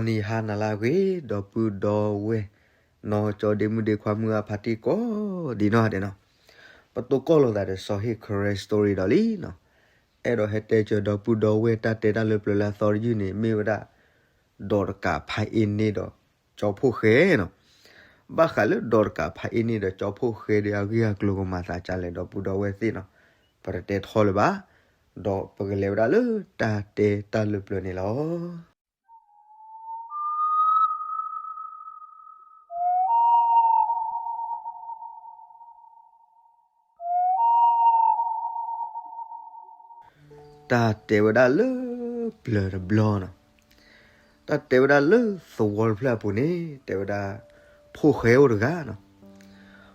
နံၤဟါနၤလၢအဂ့ၤ ဒီပုၢ်ဒီဝဲၢ် နီၢ်ကၠီဒ့မုၣ်ဒ့ခွါမုၢ်အဖါတံၢ်ကိးဒံးနီၢ်ဒဲးနီၤ, ပတိၢ်ကီၢ်လိာ်သးဒီးစီၤဟ့ၣ် Karen story ဒီးလံနီၤ, အဲၣ်ဒိးဟဲတဲစၢၤဒီပုၢ်ဒီဝဲၢ်တၢ်တဲတၢ်လၢပျၢၤလၢအသီတယုၢ်န့ၣ် မ့ၢ်ဝဲဒၣ် ဒီးတကးဖးအ့န့ၢ်ဒီး ကၠီဖှိၣ်ဃဲနီၤ, ဘၣ်ဃးလၢဒီးတကးဖးအ့န့ၢ်ဒီးကၠီဖှိၣ်ဃဲဒီးအဂ့ၢ်အကျိၤကမၤသးဒ်လဲၣ်ဒီပုၢ်ဒီဝဲၢ်သ့ၣ်နီၤ, ပတတဲထီလၢၤဘၣ်, ဒီးပကလဲၤဝဲဒၣ်လၢတၢ်တဲတၢ်လၢပျၢၤန့ၣ်လီၤ. တၢ်တဲဝဲဒၣ်လၢပျၢၤတဘျီနီၤ, တၢ်တဲဝဲဒၣ်လၢသဝီတဖျၢၣ်အပူၤန့ၣ် တဲဝဲဒၣ် ဖှိၣ်ဃဲအိၣ်တဂၤနီၤ,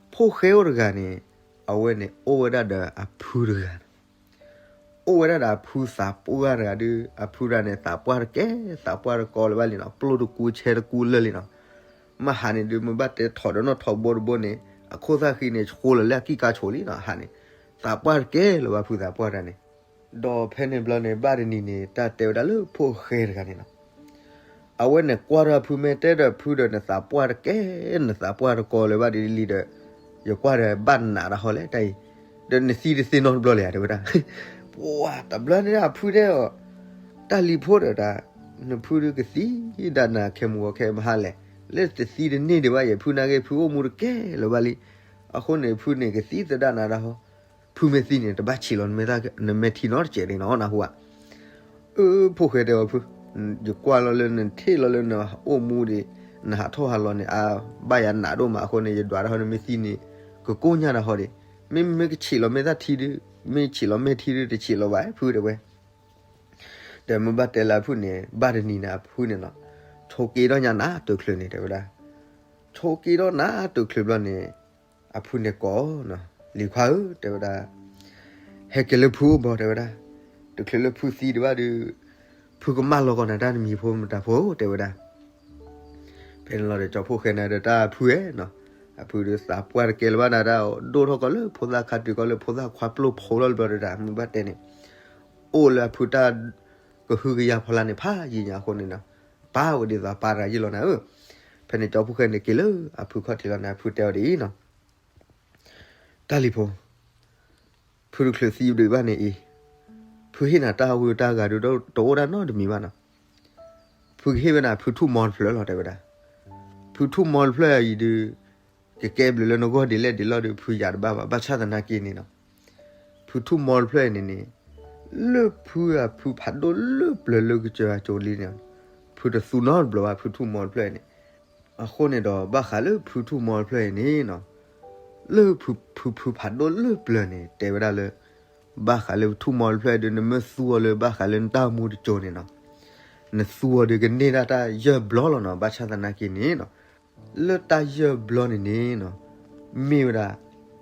ဖှိၣ်ဃဲအိၣ်တဂၤန့ၣ် အဝဲန့ၣ်အိၣ်ဝဲဒၣ်ဒီးအဖုတဂၤနီၤ, အိၣ်ဝဲဒၣ်ဒီးအဖုသးပှၢ်တဂၤဒီး အဖုတဂၤန့ၣ် သးပှၢ်တကဲ သးပှၢ်တကီလၢၤဘၣ်လံနီၤ, ပျိၢ်တကူဆဲတကူလၢာ်လံနီၤ, မ့ၢ်ဟးန့ၣ်ဒုး မ့ၢ်ဘၣ်တဲထီၣ်ဒီးနီၣ်ထီၣ်ဘိတဘိန့ၣ် အခိၣ်သၣ်ဃံန့ၣ် ဆှိလီၤလၢအကံၢ်ကါဆိးလံနီၤ, ဟးန့ၣ် သးပှၢ်တကဲလၢၤဘၣ်ဖုသးပှၢ်တဂၤန့ၣ်, ဒီးဖဲန့ၣ်ဘျီန့ၣ် ဘၣ်တနံၤန့ၣ် တၢ်တဲဝဲဒၣ်လၢဖှိၣ်ဃဲတဂၤန့ၣ်နီၤ, အဝဲန့ၣ်ကွၢ်ဒီးအဖု မ့ၢ်တဲဒီးဖုဒီး နသးပှၢ်တကဲ နသးပှၢ်တကီလၢၤဘၣ်ဒ်လံဒီး ယကွၢ်ဒီးဘၣ်နးတၢ်ဟီလဲၣ်တၢ်အံၤ, ဒီးနသံတသ့နီတဘျီလၢၤဧါ တဲဝဲဒၣ်, ပှၤတဘျီန့ၣ်အဖုတဲအီၤ, တၢ်လံၤဖိဒီးတၢ်, နဖုဒုးကသံဒၣ်နၤခဲမုၢ်ဂီၤခဲမုၢ်ဟါလဲၣ်, လၢတသံတန့ၢ်ဒံးဘၣ် ယဖုနာ်က့ ဖုအိၣ်မူတကဲလၢၤဘၣ်လံ, အဃိန့ၣ် ဖုန့ၣ်ကသံသဒၣ်နၤတၢ်ဟီ, ဖုမ့ၢ်သံန့ၣ် တဘၣ်ဆံးလီၤ နမဲာ်ထံနီတစဲးန့ၣ်နီၤ နၢ်ဟူဧါ, အၢ ဖှိၣ်ဃဲတဲအီၤဖု, ယကွၢ်လီၤလၢနထံၣ်လီၤလၢနအိၣ်မူဒီး နဟးထီၣ်ဟးလီၤန့ၣ် အါဘၣ်ယၤနးဒိၣ်မးအဃိန့ၣ် ယဒွးတၢ်ဟီ နမ့ၢ်သံန့ၣ် ကကိၢ်ညါတၢ်ဟီဒီး, မ့မ့ၢ်ကဆံးလီၤမဲာ်သၣ်ထံဒုး, မ့ၢ်ဆံးလီၤမဲာ်ထံဒုး တဆံးလီၤဘၣ်ဖုတဲဝဲ, ဒီးမ့ၢ်ဘၣ်တဲလၢအဖုန့ၣ် ဘၣ်တနံၤန့ၣ် အဖုန့ၣ်နီၤ, ဆိးက့ထီၣ်ညါနၤတုၤချုးန့ၣ် တဲဝဲဒၣ်, ဆိးက့ထီၣ်နၤတုၤချုးဘျီန့ၣ် အဖုန့ၣ်ကိးနီၤ, လံၤခွါဧၢ တဲဝဲဒၣ်, ဟဲက့ၤလၢဖုအိၣ်ဘီ တဲဝဲဒၣ်, တချုးလၢဖုသံဒံးဘၣ်ဒီး ဖုကမၢလီၤကီးနၤတၢ်တမံၤဖိမတၤဖိ တဲဝဲဒၣ်, ဖဲန့ၣ်လီၤဒီးကၠီဖှိၣ်ဃဲန့ၣ်ဒီးတၢ်ဖုဧဲနီၤ, အဖုဒီးသးပှၢ်တကဲလၢၤဘၣ်နၤတၢ် ဒိၣ်ထီၣ်ကီးလၢဖိသၣ်ခါတုၤကီးလၢဖိသၣ်ခွါပျိၢ်ဖိလီၤတဘျီဒီး မ့ၢ်ဘၣ်တဲန့ၣ် အိၣ်လၢအဖုတၢ်ကဟုကယာ်ဖီလာ်န့ၣ် ဖးယံာ်ညါအဃိန့ၣ်နီၤ, ပၢ်ဝဲဒ်သိးပၢ်တဂၤယံာ်လီၤနၤဧၢ, ဖဲန့ၣ်ကၠီဖှိၣ်ဃဲန့ၣ်က့ၤလၢအဖုခီၣ်ထံးလီၤန့ၣ် အဖုတဲအီၤဒ်အံၤနီၤ, တၢ်လံၤဖိ, ဖုတချုးသံဒံးဘၣ်န့ၣ်အံၤ, ဖုဟ့ၣ်နၤတၢ်ဝံတၢ်ဂၤဒုးတအိၣ်ဒၣ်နီတမံၤဘၣ်နီၤ, ဖုကဟ့ၣ်ဝဲနၤဖုထူၣ်မီတဖျၢၣ်လီၤ တဲဝဲဒၣ်, ဖုထူၣ်မီတဖျၢၣ်အံၤဒုး ကကဲဘျုးလၢနဂီၢ်ဒ်လဲၣ်ဒ်လဲၣ်ဒီး ဖုယၤတဘၣ်ဘၣ် ဘၣ်ဆၣ်သနာ်က့န့ၣ်နီၤ, ဖုထူၣ်မီတဖျၢၣ်အံၤန့ၣ်န့ၣ်, လၢဖုအဖုဖးဒိၣ်လၢပျၢၤလၢကစၢၤအစိၤလံန့ၣ်, ဖုတသူနီတဘျီဘၣ် ဖုထူၣ်မီတဖျၢၣ်အံၤန့ၣ်, အဃိန့ၣ်ဒီး ဘၣ်ဃးလၢဖုထူၣ်မီတဖျၢၣ်အံၤန့ၣ်နီၤ, လၢဖုဖုဖးဒိၣ်လၢပျၢၤန့ၣ် တဲဝဲဒၣ်လၢ ဘၣ်ဃးလၢဖုထူၣ်မီတဖျၢၣ်အံၤဒီး နမ့ၢ်သူအီၤလၢဘၣ်ဃးလၢနတၢ်အိၣ်မူတစိၤန့ၣ်နီၤ, နသူအီၤဒီးကန့ၢ်ဒၣ်တၢ်ယဲၢ်ဘျီလီၤနီၤ, ဘၣ်ဆၣ်သနာ်က့န့ၣ်နီၤ, လၢတၢ်ယဲၢ်ဘျီန့ၣ်န့ၣ်နီၤ, မ့ၢ်ဝဲဒၣ်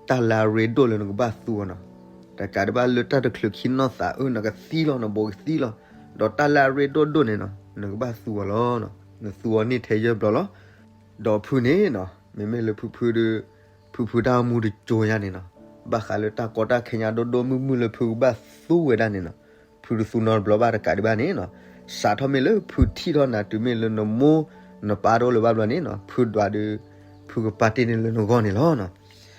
တၢ်လၢအရ့ဒိၣ်လၢနကဘၣ်သူအီၤနီၤ, တကးဒံးဘၣ်လၢတၢ်တချုးခံနီၢ်သးအၢ နကသံလီၤ နဘူးကသံလီၤ, ဒီးတၢ်လၢအရ့ဒိၣ်ဒိၣ်န့ၣ်နီၤ နကဘၣ်သူအီၤလီၤ, နသူအီၤန့ၢ်ထဲယဲၢ်ဘျီလီၤ, ဒီးဖုန့ၣ်နီၤ မ့မ့ၢ်လၢဖုဖုဒီး ဖုဖုတၢ်အိၣ်မူတစိၤညါန့ၣ်နီၤ, ဘၣ်ဃးလၢတၢ်ကီတၢ်ခဲညါဒိၣ်ဒိၣ်မုၢ်မုၢ်လၢဖုကဘၣ်သူဝဲဒၣ်န့ၣ်နီၤ, ဖုတသူနီတဘျီဘၣ်တကးဒံးဘၣ်န့ၣ်နီၤ, စးထီၣ်မ့ၢ်လၢဖုထံၣ်ထီၣ်နၤတုၤမ့ၢ်လၢနမိၢ်နပၢ်တအိၣ်လၢၤဘၣ်ဘျီန့ၣ်နီၤ, ဖုဒွးဒီး ဖုကပာ်တ့ၢ်န့ၢ်လၢနဂီၢ်န့ၣ်လီၤနီ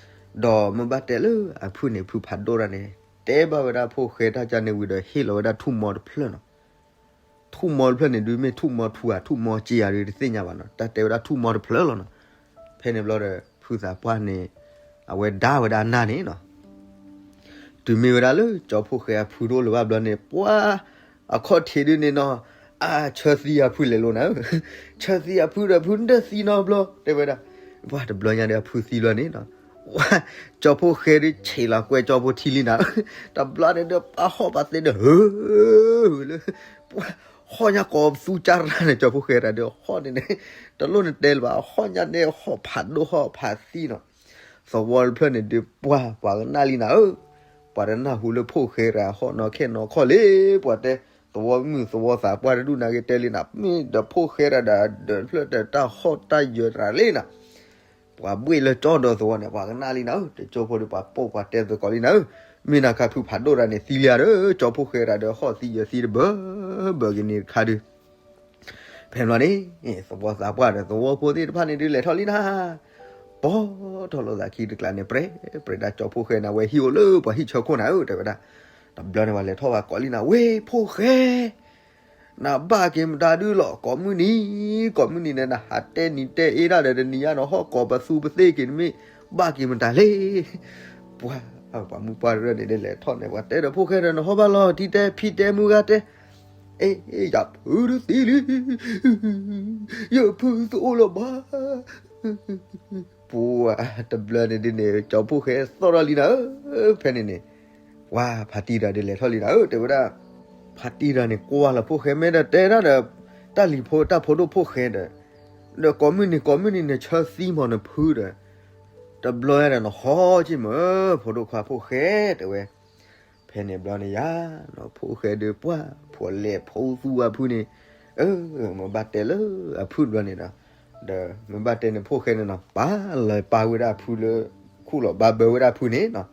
ၤ, ဒီးမ့ၢ်ဘၣ်တဲလၢအဖုန့ၣ် ဖုဖးဒိၣ်တၢ်န့ၣ် တဲဘၣ်ဝဲဒၣ်ဖှိၣ်ဃဲတၢ်ကန့ၣ်ဝံၤဒီး ဟ့ၣ်လီၤဝဲဒၣ်ထူၣ်မီတဖျၢၣ်နီၤ ထူၣ်မီတဖျၢၣ်န့ၣ်ဒုး မ့ၢ်ထူၣ်မီထူဧါ ထူၣ်မီစ့ဧါဒုး တသ့ၣ်ညါဘၣ်နီၤ, တၢ်တဲဝဲဒၣ်ထူၣ်မီတဖျၢၣ်လီၤနီၤ, ဖဲန့ၣ်ဘျီဒီး ဖုသးပှၢ်န့ၣ် အဝဲဒါဝဲဒၣ်အနၢ်န့ၣ်နီၤ, တုၤမ့ၢ်ဝဲဒၣ်လၢကၠီဖှိၣ်ဃဲအဖုတအိၣ်လၢၤဘၣ်ဘျီန့ၣ် ပှၤ အခီၣ်ထံးဒုးန့ၣ်နီၤ, အါ ဆၢသံအဖုလဲၤလိာ်နၤဧၢ, ဆၢသံအဖုဒီးဖုတသံနီတဘျီ တဲဝဲဒၣ်, ပှၤတဘျီညါဒီးအဖုသံဘျီန့ၣ်နီၤ, ဝဲ ကၠီဖှိၣ်ဃဲဒုးဆံးလီၤကွဲကၠီဖှိၣ်ထံလံနၤ, တဘျီန့ၣ်ဒီးပာ်ဟီၣ်ပာ်သဲဒီး ဟၢ လၢ ပှၤ ဟီၣ်ညါကိးပသူကၢ်ရၢ်န့ၣ် ကၠီဖှိၣ်ဃဲတၢ်ဒီးဟီၣ်န့ၣ်န့ၣ် တလိၣ်နတဲလၢၤဘၣ် ဟီၣ်ညါန့ၣ်ဟီၣ်ဖးဒိၣ်ဟီၣ်ဖးသံနီၤ, သဝီတဖျၢၣ်န့ၣ်ဒုးပှၤ ပှၤကနၣ်လံနၤဧၢ, ပှၤတနၢ်ဟူလၢဖှိၣ်ဃဲတၢ်ဟီၣ်နီၢ်ခဲနီၢ်ခီၣ်လံ, ပှၤတဲ သဝီမုၢ်သဝီသးပှၢ်တဒူၣ်နာ်က့တဲလံနၤ, မ့ၢ်ဒီးဖှိၣ်ဃဲတၢ်ဒီး ဒၢးတဖျၢၣ်တၢ်ဟီၣ်တၢ်ယၢၤတရၢ်လံနၤ ပှၤဘှ့ၣ်လၢကၠီဒီးသဝီန့ၣ် ပှၤကနၣ်လံနၤဧၢ, တကၠိဖိဒီးပှၤပိာ်ပှၤတဲသကိးလံနၤဧၢ, မ့ၢ်နၤခါဖုဖးဒိၣ်တၢ်န့ၣ်သံလံဧါဒီး ကၠီဖှိၣ်ဃဲတၢ်ဒီးဟီၣ်သံယၢၤသံတဘၢဘၢက့ၤန့ၣ်တခါဒုး, ဖဲန့ၣ်ဘျီန့ၣ် သဝီသးပှၢ်ဒီးသဝီဖိသ့ၣ်တဖၣ်န့ၣ်ဒုးလဲၤထီၣ်လံနၤ, ပီထီၣ်လိာ်သးခံတကျါန့ၣ် ပြဲပြဲဒၣ်ကၠီဖှိၣ်ဃဲန့ၣ် အဝဲဟံၣ်အိၣ်လၢပှၤဟံၣ်ဆၢခိၣ်နၤဧၢ တဲဝဲဒၣ်. တဘျီန့ၣ်ပှၤလဲၤထီၣ်ဝဲကိးလံနၤ ဝ့ၢ်ဖှိၣ်ဃဲ နဘၣ်က့ၤမတၤဒုလီၤ ကိးမုၢ်နံၤ ကိးမုၢ်နံၤန့ၣ် နဟးတဲနံၤတဲအ့ဒၣ်ဒီးတနံၤညါနီၤ ဟီၣ်ကိးပသူပသ့ၣ်က့ၤနမ့ၢ်ဘၣ်က့ၤမတၤလဲၣ်. ပှၤ ပှၤမုၢ်ပှၢ်တရၢၣ်န့ၣ်ဒုးလဲၤထီၣ်န့ၣ် ပှၤတဲဒီးဖှိၣ်ဃဲဒီး နဟီၣ်ဘၣ်လီၤ တံၤတဲဖံတဲမုၢ်ဂၤတဲ အ့ ယဖုဒုးသံလံ ယဖုသအိၣ်လၢၤဘၣ်. ပှၤတဘျီန့ၣ်ဒုးန့ၣ် ကၠီဖှိၣ်ဃဲသီၣ်ထီၣ်လံနၤဧၢ, ဖဲန့ၣ်န့ၣ် ပှၤဖါတံၢ်တဂၤဒုးလဲၤထီၣ်လံနၤဧၢ တဲဝဲဒၣ်. ဖါတံၢ်တဂၤန့ၣ် ကွၢ်လီၤဖှိၣ်ဃဲ မ့ၢ်ဒီးတဲဒၣ်ဒီး တၢ်လံၤဖိတၢ်ဖိဒိၣ်ဖှိၣ်ဃဲဒီး ဒီးကိးမုၢ်နံၤကိးမုၢ်နံၤန့ၣ် ဆၢသံမီၤနဖုဒီး တဘျီဒီးနဟီၣ်က့ၤမၢ် ဖိဒိၣ်ခွါဖှိၣ်ဃဲ တဲဝဲ. ဖဲန့ၣ်ဘျီန့ၣ်ယၤ ဖှိၣ်ဃဲဒုးပှၢ် ဖိလဲၤဖိသူဝဲဖုန့ၣ် အၢ မ့ၢ်ဘၣ်တဲလၢအဖုတဘျီန့ၣ်ဒီး ဒီးမ့ၢ်ဘၣ်တဲန့ၣ်ဖှိၣ်ဃဲန့ၣ်နီၤ ပာ်လီၤပာ်ဝဲဒၣ်ဖုလၢ ခူၣ်လီၤဘၣ်ဘၢဝဲဒၣ်ဖုန့ၣ်နီၤ.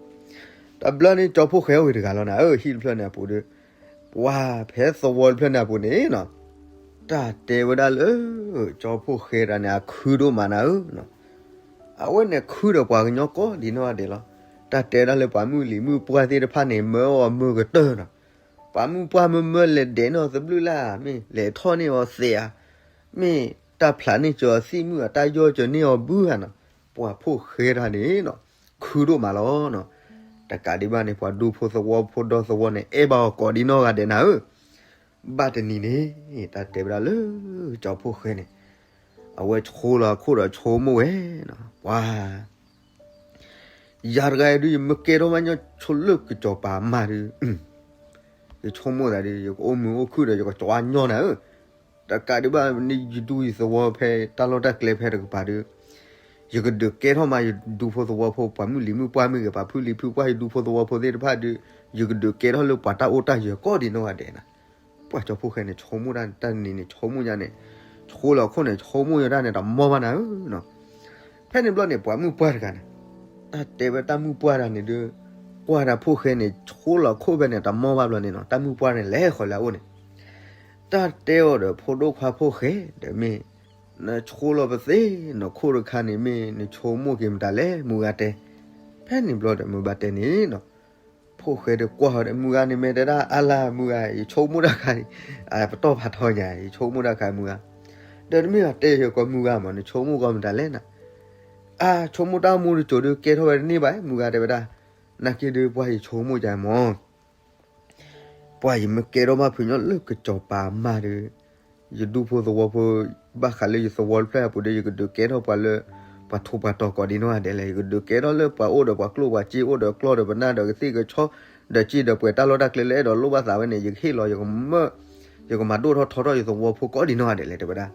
တဘျီန့ၣ်ကၠီဖှိၣ်ဃဲအိၣ်ဂ့ၤတဂၤလီၤနၤဧၢ ဟံၣ်တဖျၢၣ်န့ၣ်အပူၤဒီး ပှၤဖဲသဝီတဖျၢၣ်န့ၣ်အပူၤန့ၣ်နီၤ တၢ်တဲဝဲဒၣ်လၢ ကၠီဖှိၣ်ဃဲတဂၤန့ၣ် အခုၣ်ဒိၣ်မးနၤဧၢ. အဝဲန့ၣ်ခုၣ်ဒီးပှၤကညီကိးဒံးနီၢ်ဂၤဒဲးလီၤ. တၢ်တဲဒၣ်လၢပှၤမုၢ်လံၤမုၢ်ပှၢ်သ့ၣ်တဖၣ်န့ၣ် မၢအီၤမုၢ်ကတၢၢ်နီၤ. ပှၤမုၢ်ပှၢ်မၢမၢလဲၤဒဲးန့ၢ်အီၤသဘျုးလၢ် မ့ၢ်လဲၤထီၣ်န့ၢ်အီၤသဲးဧါ, မ့ၢ်တၢ်ဖျးန့ၢ်စၢၤအီၤသံၣ်မုၢ်ဧါ, တၢ်ယီၢ်စၢၤန့ၢ်အီၤဘုဧါနီၤ. ပှၤဖှိၣ်ဃဲတဂၤန့ၣ်နီၤ ခုၣ်ဒိၣ်မးလီၤနီၤ. တကးဒံးဘၣ်န့ၣ် ပှၤဒူဖိသဝီဖိဒီသဝီန့ၣ် အဲၣ်ဘၣ်အီၤကိးဒံးနီၢ်ဂၤဒဲးနၤဧၢ. ဘၣ်တနံၤန့ၣ် တၢ်တဲဝဲဒၣ်လၢ ကၠီဖှိၣ်ဃဲန့ၣ် အဝဲဆိလီၤအခိၣ်ဒီးဆိကမိၣ်ဝဲနီၤ ပှၤ ယၤတဂၤအံၤဒုး ယမ့ၢ်ကဲထီၣ်ဘၣ်ညီဆိလၢကစီၤပၤအမါဒုး ယဆိကမိၣ်သးဒုး ယကအိၣ်မုာ်အိၣ်ခုၣ်ဒီး ယကကွၢ်ညီနၤဧၢ. တကးဒံးဘၣ်န့ၣ် ယဒူယသဝီဖဲတၢ်လီၢ်တၢ်ကျဲဖဲတကပၤဒုး ယကဒုးကဲထီၣ်မး ယဒူဖိသဝီဖိ ပှၤမုၢ်လံၤမုၢ်ပှၢ်မ့ၢ်ဂ့ၤ ပှၤဖုလံၤဖုပှၢ် ယဒူဖိသဝီဖိသ့ၣ်တဖၣ်ဒုး ယကဒုးကဲထီၣ်လၢပှၤတၢ်အိၣ်တၢ်ယၢၤကိးဒံးနီၢ်ဂၤဒဲးနၤ. ပှၤကၠီဖှိၣ်ဃဲန့ၣ် ဆိကမိၣ်တၢ်န့ၣ် တၢ်တနံၤန့ၣ် ဆိကမိၣ်ညါန့ၣ် ဆိလီၤခိၣ်န့ၣ် ဆိကမိၣ်ညါတၢ်န့ၣ် တမီၢ်ဘၣ်နၤဧၢနီၤ. ဖဲန့ၣ်ဘျီန့ၣ် ပှၤမုၢ်ပှၢ်တဂၤန့ၣ် တၢ်တဲဝဲတၢ်မုၢ်ပှၢ်တဂၤန့ၣ်ဒုး ကွၢ်တၢ်ဖှိၣ်ဃဲန့ၣ် ဆိလီၤခိၣ်ဖဲန့ၣ် တမီၢ်ဘၣ်ဘျီန့ၣ်နီၤ တၢ်မုၢ်ပှၢ်န့ၣ် လဲၤဃီၤလၢအအိၣ်န့ၣ် တၢ်တဲအီၤဒီးဖိဒိၣ်ခွါဖှိၣ်ဃဲဒီး မ့ၢ် နဆိလီၤပသ့ၣ်နီၢ်ခိၣ်တခါန့ၣ် မ့ၢ်နဆိကမိၣ်က့ၤမတၤလဲၣ် မုၢ်ဂၤတဲ. ဖဲန့ၣ်ဘျီဒီး မုၢ်ဘၣ်တဲန့ၣ်နီၤ ဖှိၣ်ဃဲဒီးကွၢ်ဒီး မုၢ်ဂၤန့ၣ်မ့ၢ်တဲဒၣ် အါလၢမုၢ်ဂၤ ယဆိကမိၣ်တၢ်ခါန့ၣ် အပတီၢ်ဖးထီညါ ယဆိကမိၣ်တၢ်ခါမုၢ်ဂၤ ဒီးတမ့ၢ်အတဲယၤကိးမုၢ်ဂၤမး နဆိကမိၣ်ကီးမတၤလဲၣ်နၤ. အါ ဆိကမိၣ်တၢ်မူတစိၤဒုး ကဲထီၣ်ဝဲတန့ၢ်ဘၣ် မုၢ်ဂၤတဲဝဲဒၣ်. နာ်က့ဒုး ပှၤယဆိကမိၣ်ယၤမး ပှၤယမ့ၢ်ကဲထီၣ်ဘၣ်ဖုးညီလၢကစီၤပၤအမါဒီး ယဒူဖိသဝီဖိ ဘၣ်ဃးလၢယသဝီတဖျၢၣ်အပူၤဒီး ယကဒုးကဲထီၣ်ပှၤလၢ ပှၤထူးပှၤတီၤကိးဒံးနီၢ်ဂၤဒဲးလဲၣ်. ယကဒုးကဲထီၣ်လၢပှၤအိၣ်ဒီးပှၤကျိၣ်ပှၤစ့ အိၣ်ဒီးကျီၢ်ဒီးပနၢ်ဒီးကသ့ၣ်ကဆီ ဒီးစ့ဒီးပှဲၤတၢ်လီၢ်တၢ်ကျဲလၢအဲၣ်ဒိးလိၣ်ဘၣ်သးဝဲန့ၣ် ယကဟ့ၣ်လီၤ ယကမၤ ယကမၤဒိၣ်ထီၣ်ထီထီၣ်ယသဝီဖိကိးဒံးနီၢ်ဂၤဒဲးလဲၣ် တဲဝဲဒၣ်.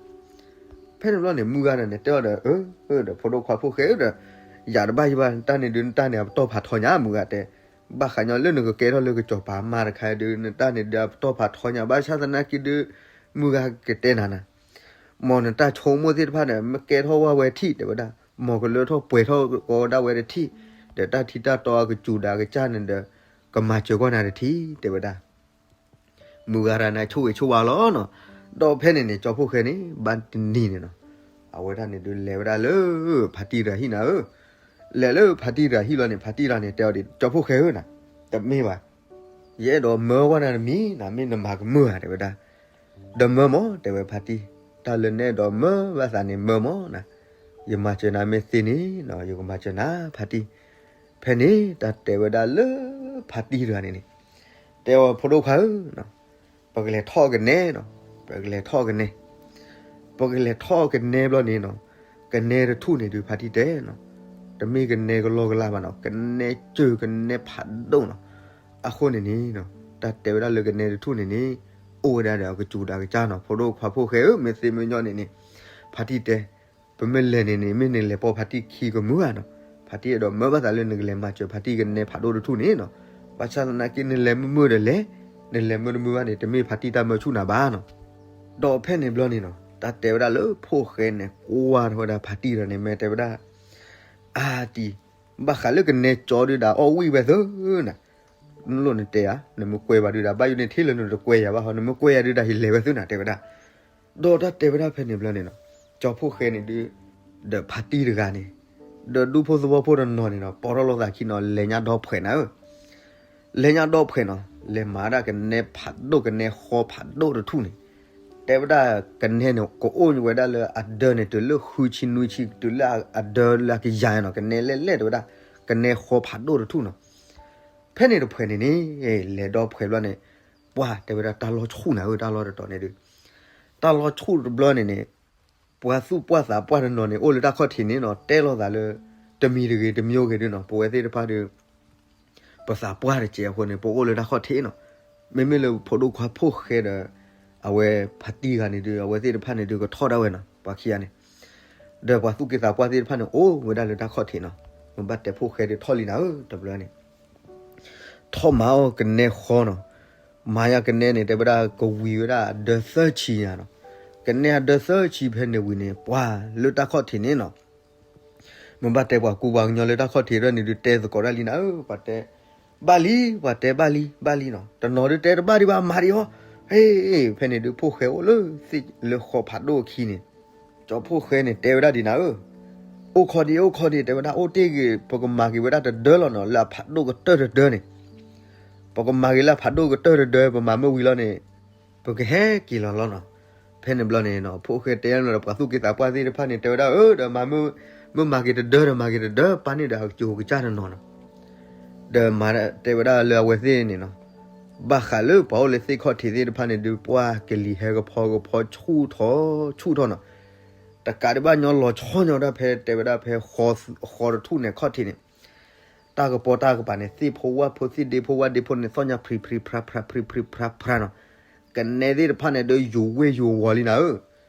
ဖဲန့ၣ်ဘျီန့ၣ် မုၢ်ဂၤန့ၣ်တဲအီၤဒီး အၢ ဒီးဖိဒိၣ်ခွါဖှိၣ်ဃဲဒီး ယၤတဘၣ်ယဘၣ် နတၢ်န့ၣ်ဒုး နတၢ်န့ၣ်အပတီၢ်ဖးထီညါ မုၢ်ဂၤတဲ. ဘၣ်ဃးညီလၢနကကဲထီၣ်လၢကစီၤပၤအမါတခါဒုး နတၢ်န့ၣ်ဒုးအပတီၢ်ဖးထီညါ ဘၣ်ဆၣ်သနာ်က့ဒုး မုၢ်ဂၤကတဲနၤနၤ မ်နတၢ်ဆိကမိၣ်သ့ၣ်တဖၣ်န့ၣ် မ့ၢ်ကဲထီၣ်ဝဲဝဲတထံၣ် တဲဝဲဒၣ်. မ်ကလၢထီၣ်ပှဲၤထီၣ်ကီးဒၣ်ဝဲတထံၣ် ဒီးတၢ်ထံတၢ်တီအကစူၤဒၣ်ကစၢ်န့ၣ်ဒီး ကမၤစၢၤကွၢ်နၤတထံၣ် တဲဝဲဒၣ်. မုၢ်ဂၤတဂၤန့ၣ် ဆိၣ်ဂ့ၤဆိၣ်ဝါလီၤနီၤ. ဒီးဖဲန့ၣ်န့ၣ် ကၠီဖှိၣ်ဃဲန့ၣ် ဘၣ်တနံၤန့ၣ်နီၤ အဝဲဒၣ်န့ၣ်ဒုးလဲၤဝဲဒၣ်လၢ ဖါတံၢ်တဂၤဟံၣ်နၤဧၢ. လဲၤလၢဖါတံၢ်တဂၤဟံၣ်လီၤန့ၣ် ဖါတံၢ်တဂၤန့ၣ် တဲအီၤဒ် ကၠီဖှိၣ်ဃဲဧၢနၤ တမ့ၢ်ဘၣ် ယအဲၣ်ဒိးမၢကွၢ်နၤတမံၤနၤ မ့ၢ်နမၤကမၢၢ်ဧါ တဲဝဲဒၣ်. ဒီးမၢမး တဲဝဲဖါတံၢ်, တၢ်လၢနအဲၣ်ဒိးမၢဘၣ်သးန့ၣ် မၢမးနၤ. ယမၤစၢၤနၤမ့ၢ်သ့န့ၣ်နီၤ ယကမၤစၢၤနၤ ဖါတံၢ်. ဖဲန့ၣ် တၢ်တဲဝဲဒၣ်လၢ ဖါတံၢ်တဂၤန့ၣ်န့ၣ် တဲအီၤ ဖိဒိၣ်ခွါဧၢ, ပကလဲၤထီၣ်ကနဲနီၤ, ပကလဲၤထီၣ်ကနဲ. ပကလဲၤထီၣ်ကနဲဘျီန့ၣ်နီၤ, ကနဲတထူၣ်န့ၣ်ဒုး ဖါတံၢ်တဲနီၤ, တမ့ၢ်ကနဲကလီကလီဘၣ်နီၤ, ကနဲစၢၤ ကနဲဖးဒိၣ်နီၤ. အဃိန့ၣ်န့ၣ်နီၤ, တၢ်တဲဝဲဒၣ်လၢကနဲတထူၣ်န့ၣ်န့ၣ် အိၣ်ဝဲဒၣ်ဒီးအကစူၤဒၣ်ကစၢ်နီၤ, ဖိဒိၣ်ခွါဖိဃဲဧၢ, မ့ၢ်သ့မ့ၢ်ညီန့ၣ်န့ၣ် ဖါတံၢ်တဲ ပမ့ၢ်လဲၤန့ၣ်န့ၣ် မ့ၢ်နလဲၤပိာ်ဖါတံၢ်ခံကမုၢ်ဧါနီၤ. ဖါတံၢ်အဲၣ်ဒိးမၢဘၣ်သးလၢနကလဲၤမၤစၢၤဖါတံၢ်ကနဲဖးဒိၣ်တထူၣ်န့ၣ်နီၤ. ဘၣ်ဆၣ်သနာ်က့ နလဲၤမုာ်မုာ်ဒီးလဲၤ, နလဲၤမုာ်တမုာ်ဘၣ်န့ၣ် တမ့ၢ်ဖါတံၢ်တၢ်မၢဆူၣ်နၤဘၣ်နီၤ. ဒီးဖဲန့ၣ်ဘျီန့ၣ်နီၤ, တၢ်တဲဝဲဒၣ်လၢဖိဃဲန့ၣ် ကွၢ်ထီၣ်ဝဲဒၣ်ဖါတံၢ်ဒီးန့ၣ် မ့ၢ်တဲဝဲဒၣ်, အါတံၢ်, ဘၣ်ဃးလၢကနဲကၠီဒုးဒၣ်အီၣ်ဝံၣ်ဝဲသုနၤ. နလိၣ်နတဲဧါ, နမ့ၢ်ကွဲးဘၣ်ဒုးဒၣ် ဘၣ်ယိၣ်န့ၢ်ထံလၢနတကွဲးယၤဘၣ်ဟီ, နမ့ၢ်ကွဲးယၤဒုးဒၣ် ယလဲၤဝဲသုနၤ တဲဝဲဒၣ်. ဒီးတၢ်တဲဝဲဒၣ်ဖဲန့ၣ်ဘျီန့ၣ်နီၤ, ကၠီဖှိၣ်ဃဲန့ၣ်ဒုး ဒီးဖါတံၢ်တဂၤန့ၣ် ဒီးဒူဖိသဝီဖိတနီၤန့ၣ်နီၤ ပိာ်ထီၣ်လိာ်သးခံနီၤ လဲၤညါဒီဖှဲးနၤဧၢ, လဲၤညါဒီဖှဲးနီၤ လဲၤမၤဒၣ်ကနဲဖးဒိၣ် ကနဲဃီဖးဒိၣ်တထူၣ်န့ၣ်, တဲဝဲဒၣ်ကနဲန့ၣ် ကအိၣ်ဝဲဒၣ်လၢအဒၢန့ၣ် တုၤလၢဃုဆံနွံဆံ တုၤလၢအဒၢလၢအကယၤနီၤ ကနဲလဲၣ်လဲၣ်တဲဝဲဒၣ် ကနဲဃီဖးဒိၣ်တထူၣ်နီၤ. ဖဲန့ၣ်တဖှဲးန့ၣ်န့ၣ် လဲၤဒီဖှဲးဘျီန့ၣ် ပှၢ်တဲဝဲဒၣ်တၢ်လီၤဆူၣ်နၤဧၢ တၢ်လီၤတတီၤန့ၣ်ဒုး တၢ်လီၤဆူၣ်တဘျီန့ၣ်န့ၣ် ပှၤသူၣ်ပှၢ်သးပှၢ်တနီၤန့ၣ် အိၣ်လၢတၢ်ခီၣ်ထံးန့ၣ်နီၤ တဲလိာ်သးလၢ တမံၤတဂ့ၤတမံၤဂ့ၤဒုးနီၤ ပဝဲသ့ၣ်တဖၣ်ဒုး ပသးပှၢ်တစဲးအဃိန့ၣ် ပအိၣ်လၢတၢ်ခီၣ်ထံးနီၤ. မ့မ့ၢ်လၢဖိဒိၣ်ခွါဖှိၣ်ဃဲဒီး အဝဲဖါတံၢ်ဂၤန့ၣ်ဒုး အဝဲသ့ၣ်တဖၣ်န့ၣ်ဒုး ကထီၣ်ဒၣ်ဝဲနီၤ ပှၤခံဂၤန့ၣ် ဒီးပှၤသူၣ်က့သးပှၢ်သ့ၣ်တဖၣ်န့ၣ် အိၣ်ဝဲဒၣ်လၢတၢ်ခီၣ်ထံးနီၤ. မ့ၢ်ဘၣ်တဲဖိၣ်ဃဲဒုးထီၣ်လံနၤဧၢ တဘျီန့ၣ် ထီၣ်မၤအီၣ်ကနဲဃီနီၤ. မၤယါကနဲန့ၣ် တဲဝဲဒၣ်ကဝံၤဝဲဒၣ်အဒၢသၢဆံညါနီၤ. ကနဲအဒၢသၢဆံဖဲန့ၣ်ဝံၤန့ၣ် ပှၤလၢတၢ်ခီၣ်ထံးန့ၣ်နီၤ မ့ၢ်ဘၣ်တဲပှၤကူပှၤကညီလၢတၢ်ခီၣ်ထံးဒၣ်န့ၣ်ဒုး တဲသကိးဒၣ်လံနၤဧၢ ပှၤတဲ ဘၣ်လံ ပှၤတဲဘၣ်လံ ဘၣ်လံနီၤ. တနီၤဒုးတဲတဘၣ်ဒံးဘၣ် မၤဒံးအီၤ. ဟ့ၣ် ဖဲန့ၣ်ဒုး ဖိၣ်ဃဲအိၣ်လၢသ့ၣ်လၢဃီဖးဒိၣ်အခံန့ၣ် ကၠီဖှိၣ်ဃဲန့ၣ် တဲဝဲဒၣ်ဒံးနၤဧၢ, အိၣ်ခိးဒံး အိၣ်ခိးဒံး တဲဝဲဒၣ် အိၣ်တ့ၢ်ဂ့ၤ ပကမၤက့ၤဝဲဒၣ်တဒၢလီၤနီၤ လၢအဖးဒိၣ်ကတၢၢ်တဒၢန့ၣ် ပကမၤက့ၤလၢအဖးဒိၣ်ကတၢၢ်တဒၢ ပမၤမ့ၢ်ဝံၤလီၤန့ၣ် ပကဟဲက့ၤလီၤလီၤနီၤ. ဖဲန့ၣ်ဘျီန့ၣ်နီၤ ဖိၣ်ဃဲတဲလီၤဒီး ပှၤသူၣ်က့သးပှၢ်သ့ၣ်တဖၣ်န့ၣ် တဲဝဲဒၣ် အၢ ဒီးမၤမ့ၢ် မ့ၢ်မၤက့ၤတဒၢဒီး မၤက့ၤတဒၢ ပာ်န့ၢ်ဒီးအကစူၤကစၢ်တနီၤနီၤ. ဒီးမၤတဲဝဲဒၣ်လၢအဝဲသ့ၣ်န့ၣ်နီၤ ဘၣ်ဃးလၢပှၤအိၣ်လၢသ့ၣ်ခီၣ်ထံးသ့ၣ်တဖၣ်န့ၣ်ဒုး ပှၢ်ကလံၤဟဲကဖီကဖီဆူၣ်ထီၣ်ဆူၣ်ထီၣ်နီၤ. တကးဒံးဘၣ်ညီလီၤဆီညီဝဲဒၣ်ဖဲတဲဝဲဒၣ်ဖဲ ဃီတထူၣ်န့ၣ်ခီၣ်ထံးန့ၣ် တၢ်ကပီၤတၢ်ကပၤန့ၣ် သ့ၣ်ဖိဝၣ်ဖိသ့ၣ်ဒ့ဖိဝၣ်ဒ့ဖိန့ၣ် သီၣ်ညါဖြံဖြံဖြါဖြါဖြံဖြံဖြါဖြါနီၤ. ကနဲသ့ၣ်တဖၣ်န့ၣ်ဒုး ယူၤဝ့ၢ်ယူၤဝီၤလံနၤဧၢ,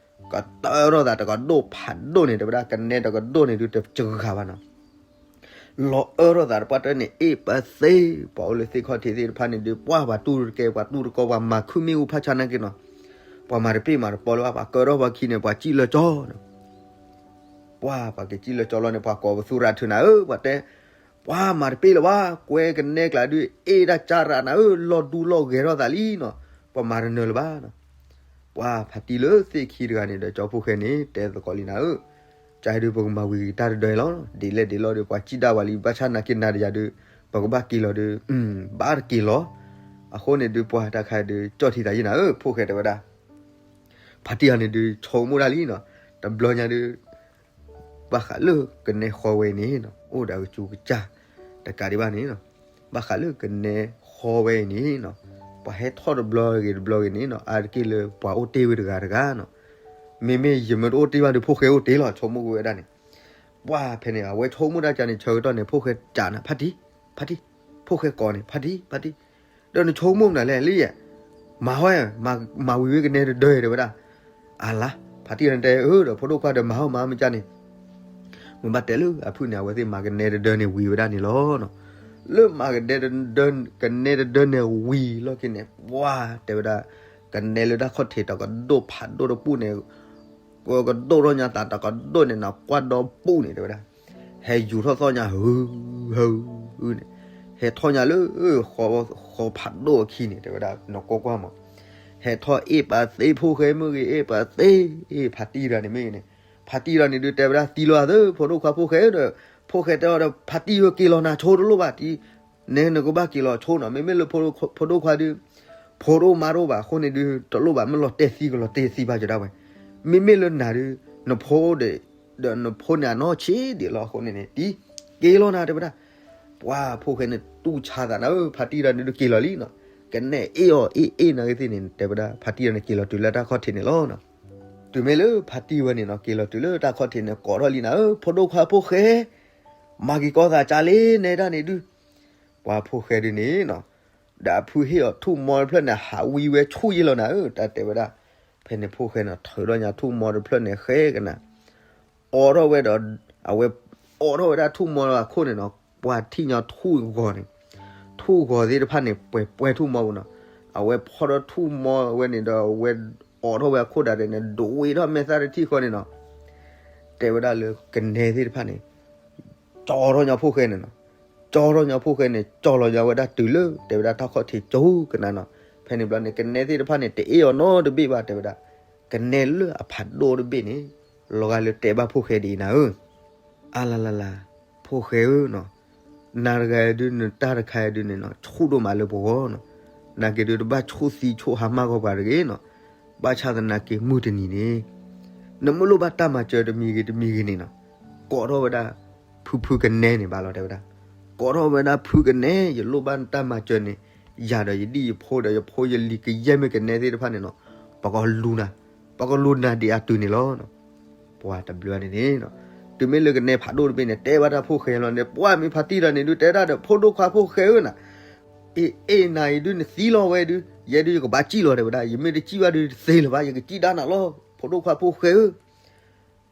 ကတၢၢ်ထီၣ်သးတကဒိၣ်ဖးဒိၣ်န့ၣ် တဲဝဲဒၣ် ကနဲတကဒိၣ်န့ၣ်ဒုး တစှၤဘၣ်နီၤ. လီၤအၢထီၣ်သးတပှၢ်တၢၢ်န့ၣ် အ့ၣ်ပသ့ ပှၤအိၣ်လၢသ့ၣ်ခီၣ်ထံးသ့ၣ်တဖၣ်န့ၣ်ဒုး ပှၢ်ပှၤတူၢ်တကဲ ပှၤတူၢ်တကီ ပှၤမၤခုမ့ၣ်အူဖးဆါနာ်က့နီၤ. ပှၤမၤတပ့ၢ်မၤတပီလၢၤဘၣ် ပှၤကၢထီၣ်ပှၤခံန့ၣ် ပှၤစံၣ်လၢကၠီနီၤ. ပှၢ်ပှၤကစံၣ်လၢကၠီလီၤန့ၣ် ပှၤကိးပသူရၤထုးနၤဧၢ ပှၤတဲ ပှၤမၤတပ့ၢ်လၢၤဘၣ် ကွဲကနဲကျးဒုး အ့ၣ်ဒၣ်ကၢ်ရးနၤဧၢ လီၤဒူလီၤဂဲၤထီၣ်သးလံနီၤ. ပှၤမၤတနၢၤလၢၤဘၣ်နီၤ. ပှၢ်ဖါတံၢ်လၢသ့ၣ်ခံတဂၤန့ၣ်ဒီး ကၠီဖှိၣ်ဃဲန့ၣ် တဲသကိးလံနၤဧၢ, ကၢ်ဒုး ပကမၤဝံၤက့ၤတၢ်တဒၢလီၤ. ဒ်လဲၣ်ဒ်လဲၣ်ဒီး ပှၤစံၣ်ဒၣ်ဝဲလံ ဘၣ်ဆၣ်နာ်က့နၤဒီးယၤဒုး ပကဘၣ်က့ၤလီၤဒုး ဘၣ်တက့ၤလီၤ. အဃိန့ၣ်ဒုး ပှၢ်တၢ်ခါဒုး ကၠီၣ်ထံသးယံာ်နၤဧၢ ဖိၣ်ဃဲတဲဝဲဒၣ် ဖါတံၢ်အံၤန့ၣ်ဒုး ဆိကမိၣ်ဒၣ်လံနီၤ. တဘျီညါဒုး ဘၣ်ဃးလၢကနဲဃီဝဲအံၤန့ၣ်နီၤ အိၣ်ဒီးအကစူၤကစၢ် တကးဒံးဘၣ်န့ၣ်နီၤ. ဘၣ်ဃးလၢကနဲဃီဝဲအံၤန့ၣ်နီၤ ပှၤဟဲထီၣ်တဘျီဂ့ၤတဘျီဂ့ၤန့ၣ်နီၤ အါတက့ၢ်လၢပှၤအိၣ်တ့ၢ်ဝဲတဂၤတဂၤနီၤ. မ့မ့ၢ်ယမ့ၢ်တအိၣ်တ့ၢ်ဘၣ်ဒီး ဖိၣ်ဃဲအိၣ်တ့ၢ်လီၤ ဆိကမိၣ်ကွံာ်ဝဲဒၣ်န့ၣ်. ပှၢ်ဖဲန့ၣ် အဝဲဆိကမိၣ်တၢ်ကါန့ၣ် ဆၢကတီၢ်န့ၣ် ဖိၣ်ဃဲကးနၤ ဖါတံၢ် ဖါတံၢ် ဖိၣ်ဃဲကိးန့ၣ် ဖါတံၢ် ဖါတံၢ် ဒီးနဆိကမိၣ်မနုၤလဲၣ်လံယဲၢ် မၤဟီ မၤဝံၤဝဲကနဲတဒၢတဲဝဲဒၣ်. အလါ ဖါတံၢ်န့ၣ်တဲ အၢ ဒီးဖိဒိၣ်ခွါဒီးမၤဟီမၤမ့ၢ်ကၢ်န့ၣ် မ့ၢ်ဘၣ်တဲလၢအဖုၣ်န့ၣ် အဝဲသ့ၣ်မၤကနဲတဒၢန့ၣ်ဝံၤဝဲဒၣ်န့ၣ်လီၤ. လၢမၤကနဲတဒၢ ကနဲတဒၢန့ၣ်ဝံၤလီၢ်ခံန့ၣ် ပှၢ်တဲဝဲဒၣ် ကနဲလၢတၢ်ခီၣ်ထံးတကဒိၣ်ဖးဒိၣ်တပူၤန့ၣ် ကကဒိၣ်ထီၣ်ညါသးတကဒိၣ်န့ၣ်နီၤ ကွၢ်ဒီပူၤန့ၣ်တဲဝဲဒၣ် ဟဲယူၤထီၣ်သီၣ်ညါ ဟု ဟု န့ၣ် ဟဲထီၣ်ညါလၢ ဃီဖးဒိၣ်အခံန့ၣ် တဲဝဲဒၣ် နကွၢ်ကွၢ်မး ဟဲထီၣ်အ့ၣ်ပာ်သ့ဖိၣ်ဃဲမ့ၢ်ဂ့ၤ အ့ၣ်ပာ်သ့ အ့ၣ်ဖါတံၢ်တဂၤန့ၣ်မ့ၢ်ဂ့ၤန့ၣ် ဖါတံၢ်တဂၤန့ၣ်ဒုး တဲဝဲဒၣ်သံလီၤသၢ ဖိဒိၣ်ခွါဖိၣ်ဃဲဒီး ဖိၣ်ဃဲတဲအီၤဒီး ဖါတံၢ်ဧၢ က့ၤလီၤနၤဆိတလိၣ်ဘၣ်တံၢ် နဲနကဘၣ်က့ၤလီၤဆိနီၤ မ့မ့ၢ်လၢဖိဒိၣ်ခွါဒုး ဖိတအိၣ်မါတအိၣ်ဘၣ်အဃိန့ၣ်ဒုး တလိၣ်ဘၣ်မ့ၢ်လီၤတဲာ်သံကလီၤတဲာ်သံဘၣ်ကဒီးဝဲ မ့မ့ၢ်လၢနၤဒုး နဖိဒီး ဒီးနဖိန့ၣ်အနီၢ်ဆံးဒံးလီၤအဃိန့ၣ်န့ၣ် တံၢ် က့ၤလီၤနၤတဲဝဲဒၣ် ပှၢ်ဖိၣ်ဃဲန့ၣ်တူၢ်ဆါသးနၤဧၢ ဖါတံၢ်တဂၤန့ၣ်ဒုးက့ၤလီၤလံနီၤ ကနဲအ့ၣ်အီၤအ့ၣ်အ့ၣ်နာ်ဂ့ၤသ့ၣ်န့ၣ် တဲဝဲဒၣ် ဖါတံၢ်တဂၤန့ၣ်က့ၤလီၤတုၤလၢတၢ်ခီၣ်ထံးန့ၣ်လီၤနီၤ တုၤမ့ၢ်လၢဖါတံၢ်ဝဲန့ၣ်နီၤ က့ၤလီၤတုၤလၢတၢ်ခီၣ်ထံးန့ၣ် ကိးထီၣ်လံနၤဧၢ ဖိဒိၣ်ခွါဖိၣ်ဃဲ မၤက့ၤကီသးကၢ်လံ နဲဒၣ်န့ၣ်ဒုး ပှၢ်ဖိၣ်ဃဲဒုးန့ၣ်နီၤ ဒီးအဖုဟ့ၣ်အီၤထူၣ်မီတဖျၢၣ်န့ၣ် ဟးဝံဝဲဆူၣ်ယ့ၢ်လီၤနၤဧၢ တၢ်တဲဝဲဒၣ် ဖဲန့ၣ်ဖိၣ်ဃဲန့ၣ် ထုးထီၣ်ညါထူၣ်မီတဖျၢၣ်န့ၣ် ဃဲကနၤ အိးထီၣ်ဝဲဒီး အဝဲအိးထီၣ်ဝဲဒၣ်ထူၣ်မီအခိၣ်န့ၣ်နီၤ ပှၢ်ထံၣ်ညါထူၣ်ဂီၤန့ၣ် ထူၣ်ဂီၤသ့ၣ်တဖၣ်န့ၣ် ပှဲၤပှဲၤထူၣ်မီပူၤနီၤ အဝဲဖီၣ်ထီၣ်ထူၣ်မီဝဲန့ၣ်ဒီး အဝဲအိးထီၣ်ဝဲအခိၣ်ဒၣ်ဒဲးန့ၣ် ဒိးဝံထီၣ်မဲာ်သၣ်တထံၣ်ဃီန့ၣ်နီၤ တဲဝဲဒၣ်လၢကနဲသ့ၣ်တဖၣ်န့ၣ် ကၠီထီၣ်ညါဖိၣ်ဃဲန့ၣ်နီၤ ကၠီထီၣ်ညါဖိၣ်ဃဲန့ၣ် ကၠီလီၤညါဝဲဒၣ်တုၤလၢ တဲဝဲဒၣ်တၢ်ခီၣ်ထံးကၠိကနၤနီၤ ဖဲန့ၣ်ဘျီန့ၣ် ကနဲသ့ၣ်တဖၣ်န့ၣ် တအ့ၣ်အီၤနီတဘ့ၣ်ဘၣ် တဲဝဲဒၣ် ကနဲလၢအဖးဒိၣ်တဘ့ၣ်န့ၣ် လီၤဂာ်လၢတဲဘၣ်ဖိၣ်ဃဲဒ်အံၤနၤဧၢ, အါလါလါလါ, ဖိၣ်ဃဲဧၢနီၤ, နၤတဂၤဒုး နတၢ်တခါဒုးန့ၣ်နီၤ ဆူၣ်ဒိၣ်မးလၢပဂီၢ်နီၤ, နာ်က့ၤဒုးတဘၣ်ဆူၣ်သံဆူၣ်ဟါမၢ်ဂီၢ်ပှၤတဂ့ၤနီၤ, ဘၣ်ဆၣ်သနာ်က့ၤမုၢ်တနံၤန့ၣ် နမ့ၢ်လိၣ်ဘၣ်တၢ်မၤစၢၤတမံၤဂ့ၤတမံၤဂ့ၤန့ၣ်နီၤ, ကိးထီၣ်ဝဲဒၣ် ဖုဖုကနဲန့ၣ်ဘၣ်လီၤ တဲဝဲဒၣ်, ကိးထီၣ်ဝဲဒၣ်ဖုကနဲ ယလိၣ်ဘၣ်နတၢ်မၤစၢၤန့ၣ်, ယၤဒီးယဒံၣ်ယဖိဒီးယဖိယလံၤကယဲၢ်မ့ၢ်ကနဲသ့ၣ်တဖၣ်န့ၣ်နီၤ, ပကလူၤနၤ, ပကလူၤနၤဒ်အတုၤန့ၣ်လီၤ. ပှၤတဘျီန့ၣ်န့ၣ်, တုၤမ့ၢ်လၢကနဲဖးဒိၣ်တဘ့ၣ်န့ၣ် တဲဘၣ်တၢ်ဖိၣ်ဃဲလီၤန့ၣ် ပှၤမ့ၢ်ဖါတံၢ်တၢ်န့ၣ်ဒုး တဲဒၣ်ဒီး ဖိဒိၣ်ခွါဖိၣ်ဃဲဧၢနၤ, အ့ၣ်အ့ၣ်နၤအံၤဒုး နသံလီၤဝဲဒုး ယဲဒုးယကဘၣ်စံၣ်လီၤ တဲဝဲဒၣ်, ယမ့ၢ်တစံၣ်ဘၣ်ဒုးတသ့လၢၤဘၣ် ယကစံၣ်ဒၣ်နၤလီၤ ဖိဒိၣ်ခွါဖိၣ်ဃဲဧၢ.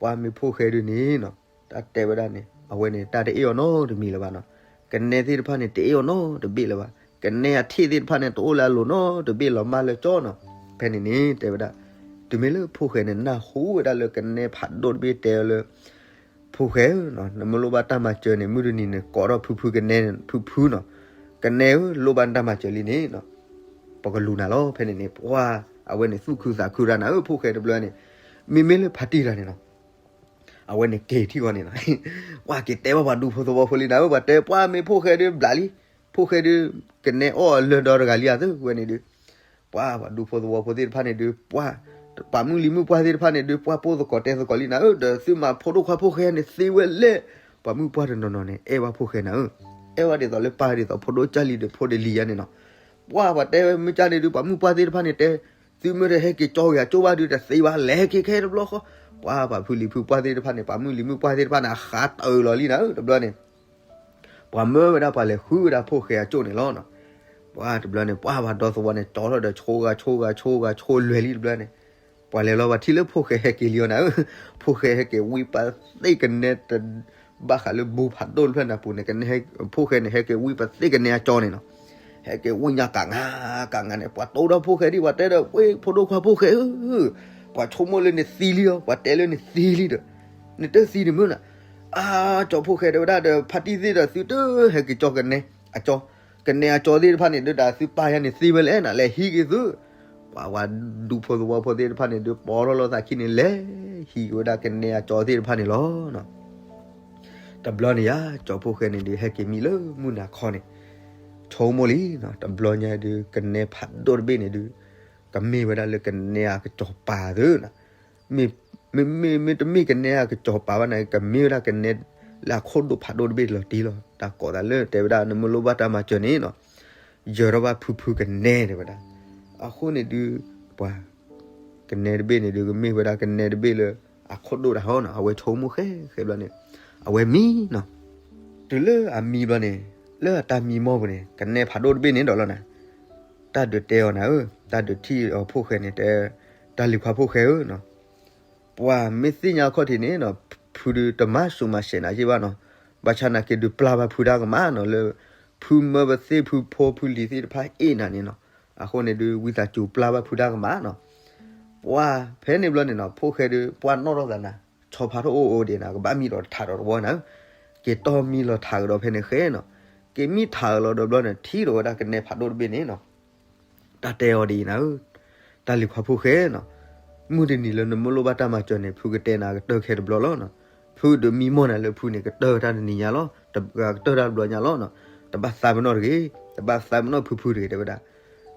ပှၤမ့ၢ်ဖိၣ်ဃဲဒုးန့ၣ်နီၤ, တၢ်တဲဝဲဒၣ်န့ၣ် အဝဲန့ၣ် တၢ်တအ့ၣ်အီၤနီတမံၤလၢၤဘၣ်နီၤ, ကနဲသ့ၣ်တဖၣ်န့ၣ် တအ့ၣ်အီၤနီတဘ့ၣ်လၢၤဘၣ်, ကနဲအထံၣ်သ့ၣ်တဖၣ်န့ၣ် တအိၣ်လၢအလိၤနီတဘ့ၣ်လီၤမၢ်လၢကၠီနီၤ. ဖဲန့ၣ်န့ၣ် တဲဝဲဒၣ်, တုၤမ့ၢ်လၢဖိၣ်ဃဲန့ၣ် နၢ်ဟူဝဲဒၣ်လၢကနဲဖးဒိၣ်တဘ့ၣ်တဲအီၤလၢ ဖိၣ်ဃဲဧၢ, နမ့ၢ်လိၣ်ဘၣ်တၢ်မၤစၢၤန့ၣ် မုၢ်တနံၤန့ၣ် ကိးထီၣ်ဖုဖုကနဲ ဖုဖုနီၤ, ကနဲဧၢ လိၣ်ဘၣ်နတၢ်မၤစၢၤလံန့ၣ် ပကလူၤနၤလီၤ. ဖဲန့ၣ်န့ၣ် ပှၤအဝဲန့ၣ်သူၣ်ခုသးခုတၢ်နၤဧၢ ဖိၣ်ဃဲတဘျီန့ၣ်, မ့မ့ၢ်လၢဖါတံၢ်တၢ်န့ၣ်နီၤ အဝဲန့ၣ်က့ၤထံၣ်ဃီန့ၣ်နီၤ, ပှၤက့ၤတဲဘၣ်ပှၤဒူဖိသဝီဖိလံနၤဧၢ, ပှၤတဲပှၤမ့ၢ်ဖိၣ်ဃဲဒုးဘျးလံ, ဖိၣ်ဃဲဒုး ကနဲအီၣ်အလၢဒီတဂၤလံအသ့ဝဲန့ၣ်ဒုး, ပှၤပှၤဒူဖိသဝီဖိသ့ၣ်တဖၣ်န့ၣ်ဒုး ပှၤ ပှၤမုၢ်လံၤမုၢ်ပှၢ်သ့ၣ်တဖၣ်န့ၣ်ဒုး ပှၤပိၢ်သကိးတဲသကိးလံနၤဧၢ, ဒီးသုမၤဖိဒိၣ်ခွါဖိၣ်ဃဲန့ၣ်သ့ဝဲလဲၣ်, ပှၤမုၢ်ပှၢ်တနီၤနီၤန့ၣ် အဲၣ်ဘၣ်ဖိၣ်ဃဲနၤဧၢ, အဲၣ်ဘၣ်ဒ်သိးလၢပၢ်ဒ်သိးဖိဒိၣ်ကၢ်လံဒီးဖိဒိၣ်လံၤယါန့ၣ်နီၤ. ပှၤပှၤတဲဝဲမုၢ်ကၢ်န့ၣ်ဒုး ပှၤမုၢ်ပှၢ်သ့ၣ်တဖၣ်န့ၣ်တဲ, သုမ့ၢ်တဟဲက့ၤကၠီဂ့ၤအကၠိဘၣ်ဒုး တသ့ဘၣ် လဲၤက့ၤခဲတဘျီဃီ, ပှၤပှၤဖုလံၤဖုပှၢ်သ့ၣ်တဖၣ်န့ၣ် ပှၤမုၢ်လံၤမုၢ်ပှၢ်သ့ၣ်တဖၣ်န့ၣ် အဃါတၢၢ်လီၤလံနၤဧၢ တဘျီန့ၣ် ပှၤမၢဝဲဒၣ်ပှၤလဲၤဃုဝဲဒၣ်ဖိၣ်ဃဲအကၠိၣ်န့ၣ်လီၤ. ပှၤတဘျီန့ၣ် ပှၤပှၤဒီသဝီန့ၣ် ကၠီထီၣ်ဒီးဆိဂၤဆိဂၤဆိဂၤဆိလွဲၤလံတဘျီန့ၣ်, ပှၤလဲၤလီၤပှၤထံၣ်လၢဖိၣ်ဃဲဟဲက့ၤလံအီၤနၤဧၢ, ဖိၣ်ဃဲဟဲက့ၤဝံပာ်သ့ၣ်ကနဲတ ဘၣ်ဃးလၢဘူးဖးဒိၣ်တဖျၢၣ်န့ၣ်အပူၤန့ၣ် ဖိၣ်ဃဲန့ၣ် ဟဲက့ၤဝံပာ်သ့ၣ်ကနဲအကၠီန့ၣ်နီၤ, ဟဲက့ၤဝံညါကးငါကးငါန့ၣ် ပှၤတိၢ်ဒီးဖိၣ်ဃဲဒံး ပှၤတဲဒီး ဝ့ၢ်ဖိဒိၣ်ခွါဖိၣ်ဃဲဧၢ, ပှၤဆိကမိၣ်လၢနသံလံလီၤ ပှၤတဲလၢနသံလံဒီး, နတသံန့ၣ်မုၢ်နၤ, အါ ကၠီဖိၣ်ဃဲတဲဝဲဒၣ်ဒီး ဖါတံၢ်သ့ၣ်ဒီး သုတဟဲက့ၤကၠီကနဲအကၠီ, ကနဲအကၠီသ့ၣ်တဖၣ်န့ၣ်ဒုး တၢ်သုပာ်ယါန့ၣ်သ့ဝဲလဲၣ်နၤ လဲၤဟံးက့ၤသု, ပှၤဝဲဒူဖိသဝီဖိသ့ၣ်တဖၣ်န့ၣ်ဒုး ပိာ်ထီၣ်လိာ်သးခံန့ၣ် လဲၤဟံးက့ၤဝဲဒၣ်ကနဲအကၠီသ့ၣ်တဖၣ်န့ၣ်လီၤ. တဘျီန့ၣ်ယါ ကၠီဖိၣ်ဃဲန့ၣ်ဒုး ဟဲက့ၤမံလၢမုၢ်နၤခီန့ၣ်, ဆိကမိၣ်လံနီၤ တဘျီညါဒုး ကနဲဖးဒိၣ်တဘ့ၣ်န့ၣ်ဒုး ကမ့ၢ်ဝဲဒၣ်လၢကနဲအကစီၤပၤသုနီၤ, မ့မ့မ့မ့ၢ်တမ့ၢ်ကနဲအကစီၤပၤဘၣ်န့ၣ် ကမ့ၢ်ဝဲဒၣ်ကနဲလၢအခိၣ်ဒိၣ်ဖးဒိၣ်တဘ့ၣ်လီၤတံၢ်လီၤ. တၢ်ကိးသးလၢတဲဝဲဒၣ် နမ့ၢ်လိၣ်ဘၣ်တၢ်မၤစၢၤန့ၣ်နီၤ ယၢၤထီၣ်ဘၣ်ဖုဖုကနဲတဲဝဲဒၣ်. အဃိန့ၣ်ဒုး ပှၤ ကနဲတဘ့ၣ်န့ၣ်ဒုး ကမ့ၢ်ဝဲဒၣ်ကနဲတဘ့ၣ်လၢ အခိၣ်ဒိၣ်တၢ်ဟီနီၤ အဝဲဆိကမိၣ်ဃဲဃဲဘျီန့ၣ် အဝဲမံနီၤ. တုၤလၢအမံဘျီန့ၣ် လၢအတၢ်မံမီၢ်ပူၤန့ၣ် ကနဲဖးဒိၣ်တဘ့ၣ်န့ၣ်ဒီးလီၤနၤ, တၢ်ဒုးတဲအီၤနၤဧၢ, တၢ်ဒုးထံၣ်အီၤဖိၣ်ဃဲန့ၣ်တဲ, တၢ်လံၤခွါဖိၣ်ဃဲဧၢနီၤ, ပှၤမ့ၢ်သ့ၣ်ညါအခီၣ်ထံးန့ၣ်နီၤ ဖုဒုးတမၤဆူးမၤဆဲးနၤယ့ၢ်ဘၣ်နီၤ, ဘၣ်ဆၣ်နာ်က့ဒုးပျၢ်ဘၣ်ဖုတၢ်ကမၣ်နီၤ လၢ ဖုမၢပသ့ၣ်ဖုဖိဖုလံၤသ့ၣ်တဖၣ်အ့ၣ်နၤန့ၣ်နီၤ, အဃိန့ၣ်ဒုး ဝံသးစူၤပျၢ်ဘၣ်ဖုတၢ်ကမၣ်နီၤ. ပှၤဖဲန့ၣ်ဘျီန့ၣ်နီၤ ဖိၣ်ဃဲဒုး ပှၤနီၣ်ထီၣ်သးနၤ, ဆီဖါထီၣ်အိၣ်အိၣ်ဒံးနၤ ကဘၣ်မံဒီးထးဒီးတဝီနၤဧၢ, က့ၤတီၢ်မံလီၤထးကဒီးဖဲန့ၣ်ဃဲနီၤ, က့ၤမံထးကဒီးဘျီန့ၣ် ထံၣ်ဒီးဝဲဒၣ်ကနဲဖးဒိၣ်တဘ့ၣ်န့ၣ်နီၤ တၢ်တဲအီၤဒ်အံၤနၤဧၢ, တၢ်လံၤခွါဖိၣ်ဃဲနီၤ, မုၢ်တနံၤလၢနမ့ၢ်လိၣ်ဘၣ်တၢ်မၤစၢၤန့ၣ် ဖုကတဲနၤကတၢၢ်ခဲတဘျီလီၤနီၤ. ဖုဒုးမံမီၢ်နၤလၢဖုန့ၣ် ကတၢၢ်တၢ်တနံၤညါလီၤ, ကတၢၢ်တၢ်တဘျီညါလီၤနီၤ. တဘၣ်သးပ့ၤနီၣ်တဂ့ၤ, တဘၣ်သးပ့ၤနီၣ်ဖုဖုတဂ့ၤ တဲဝဲဒၣ်.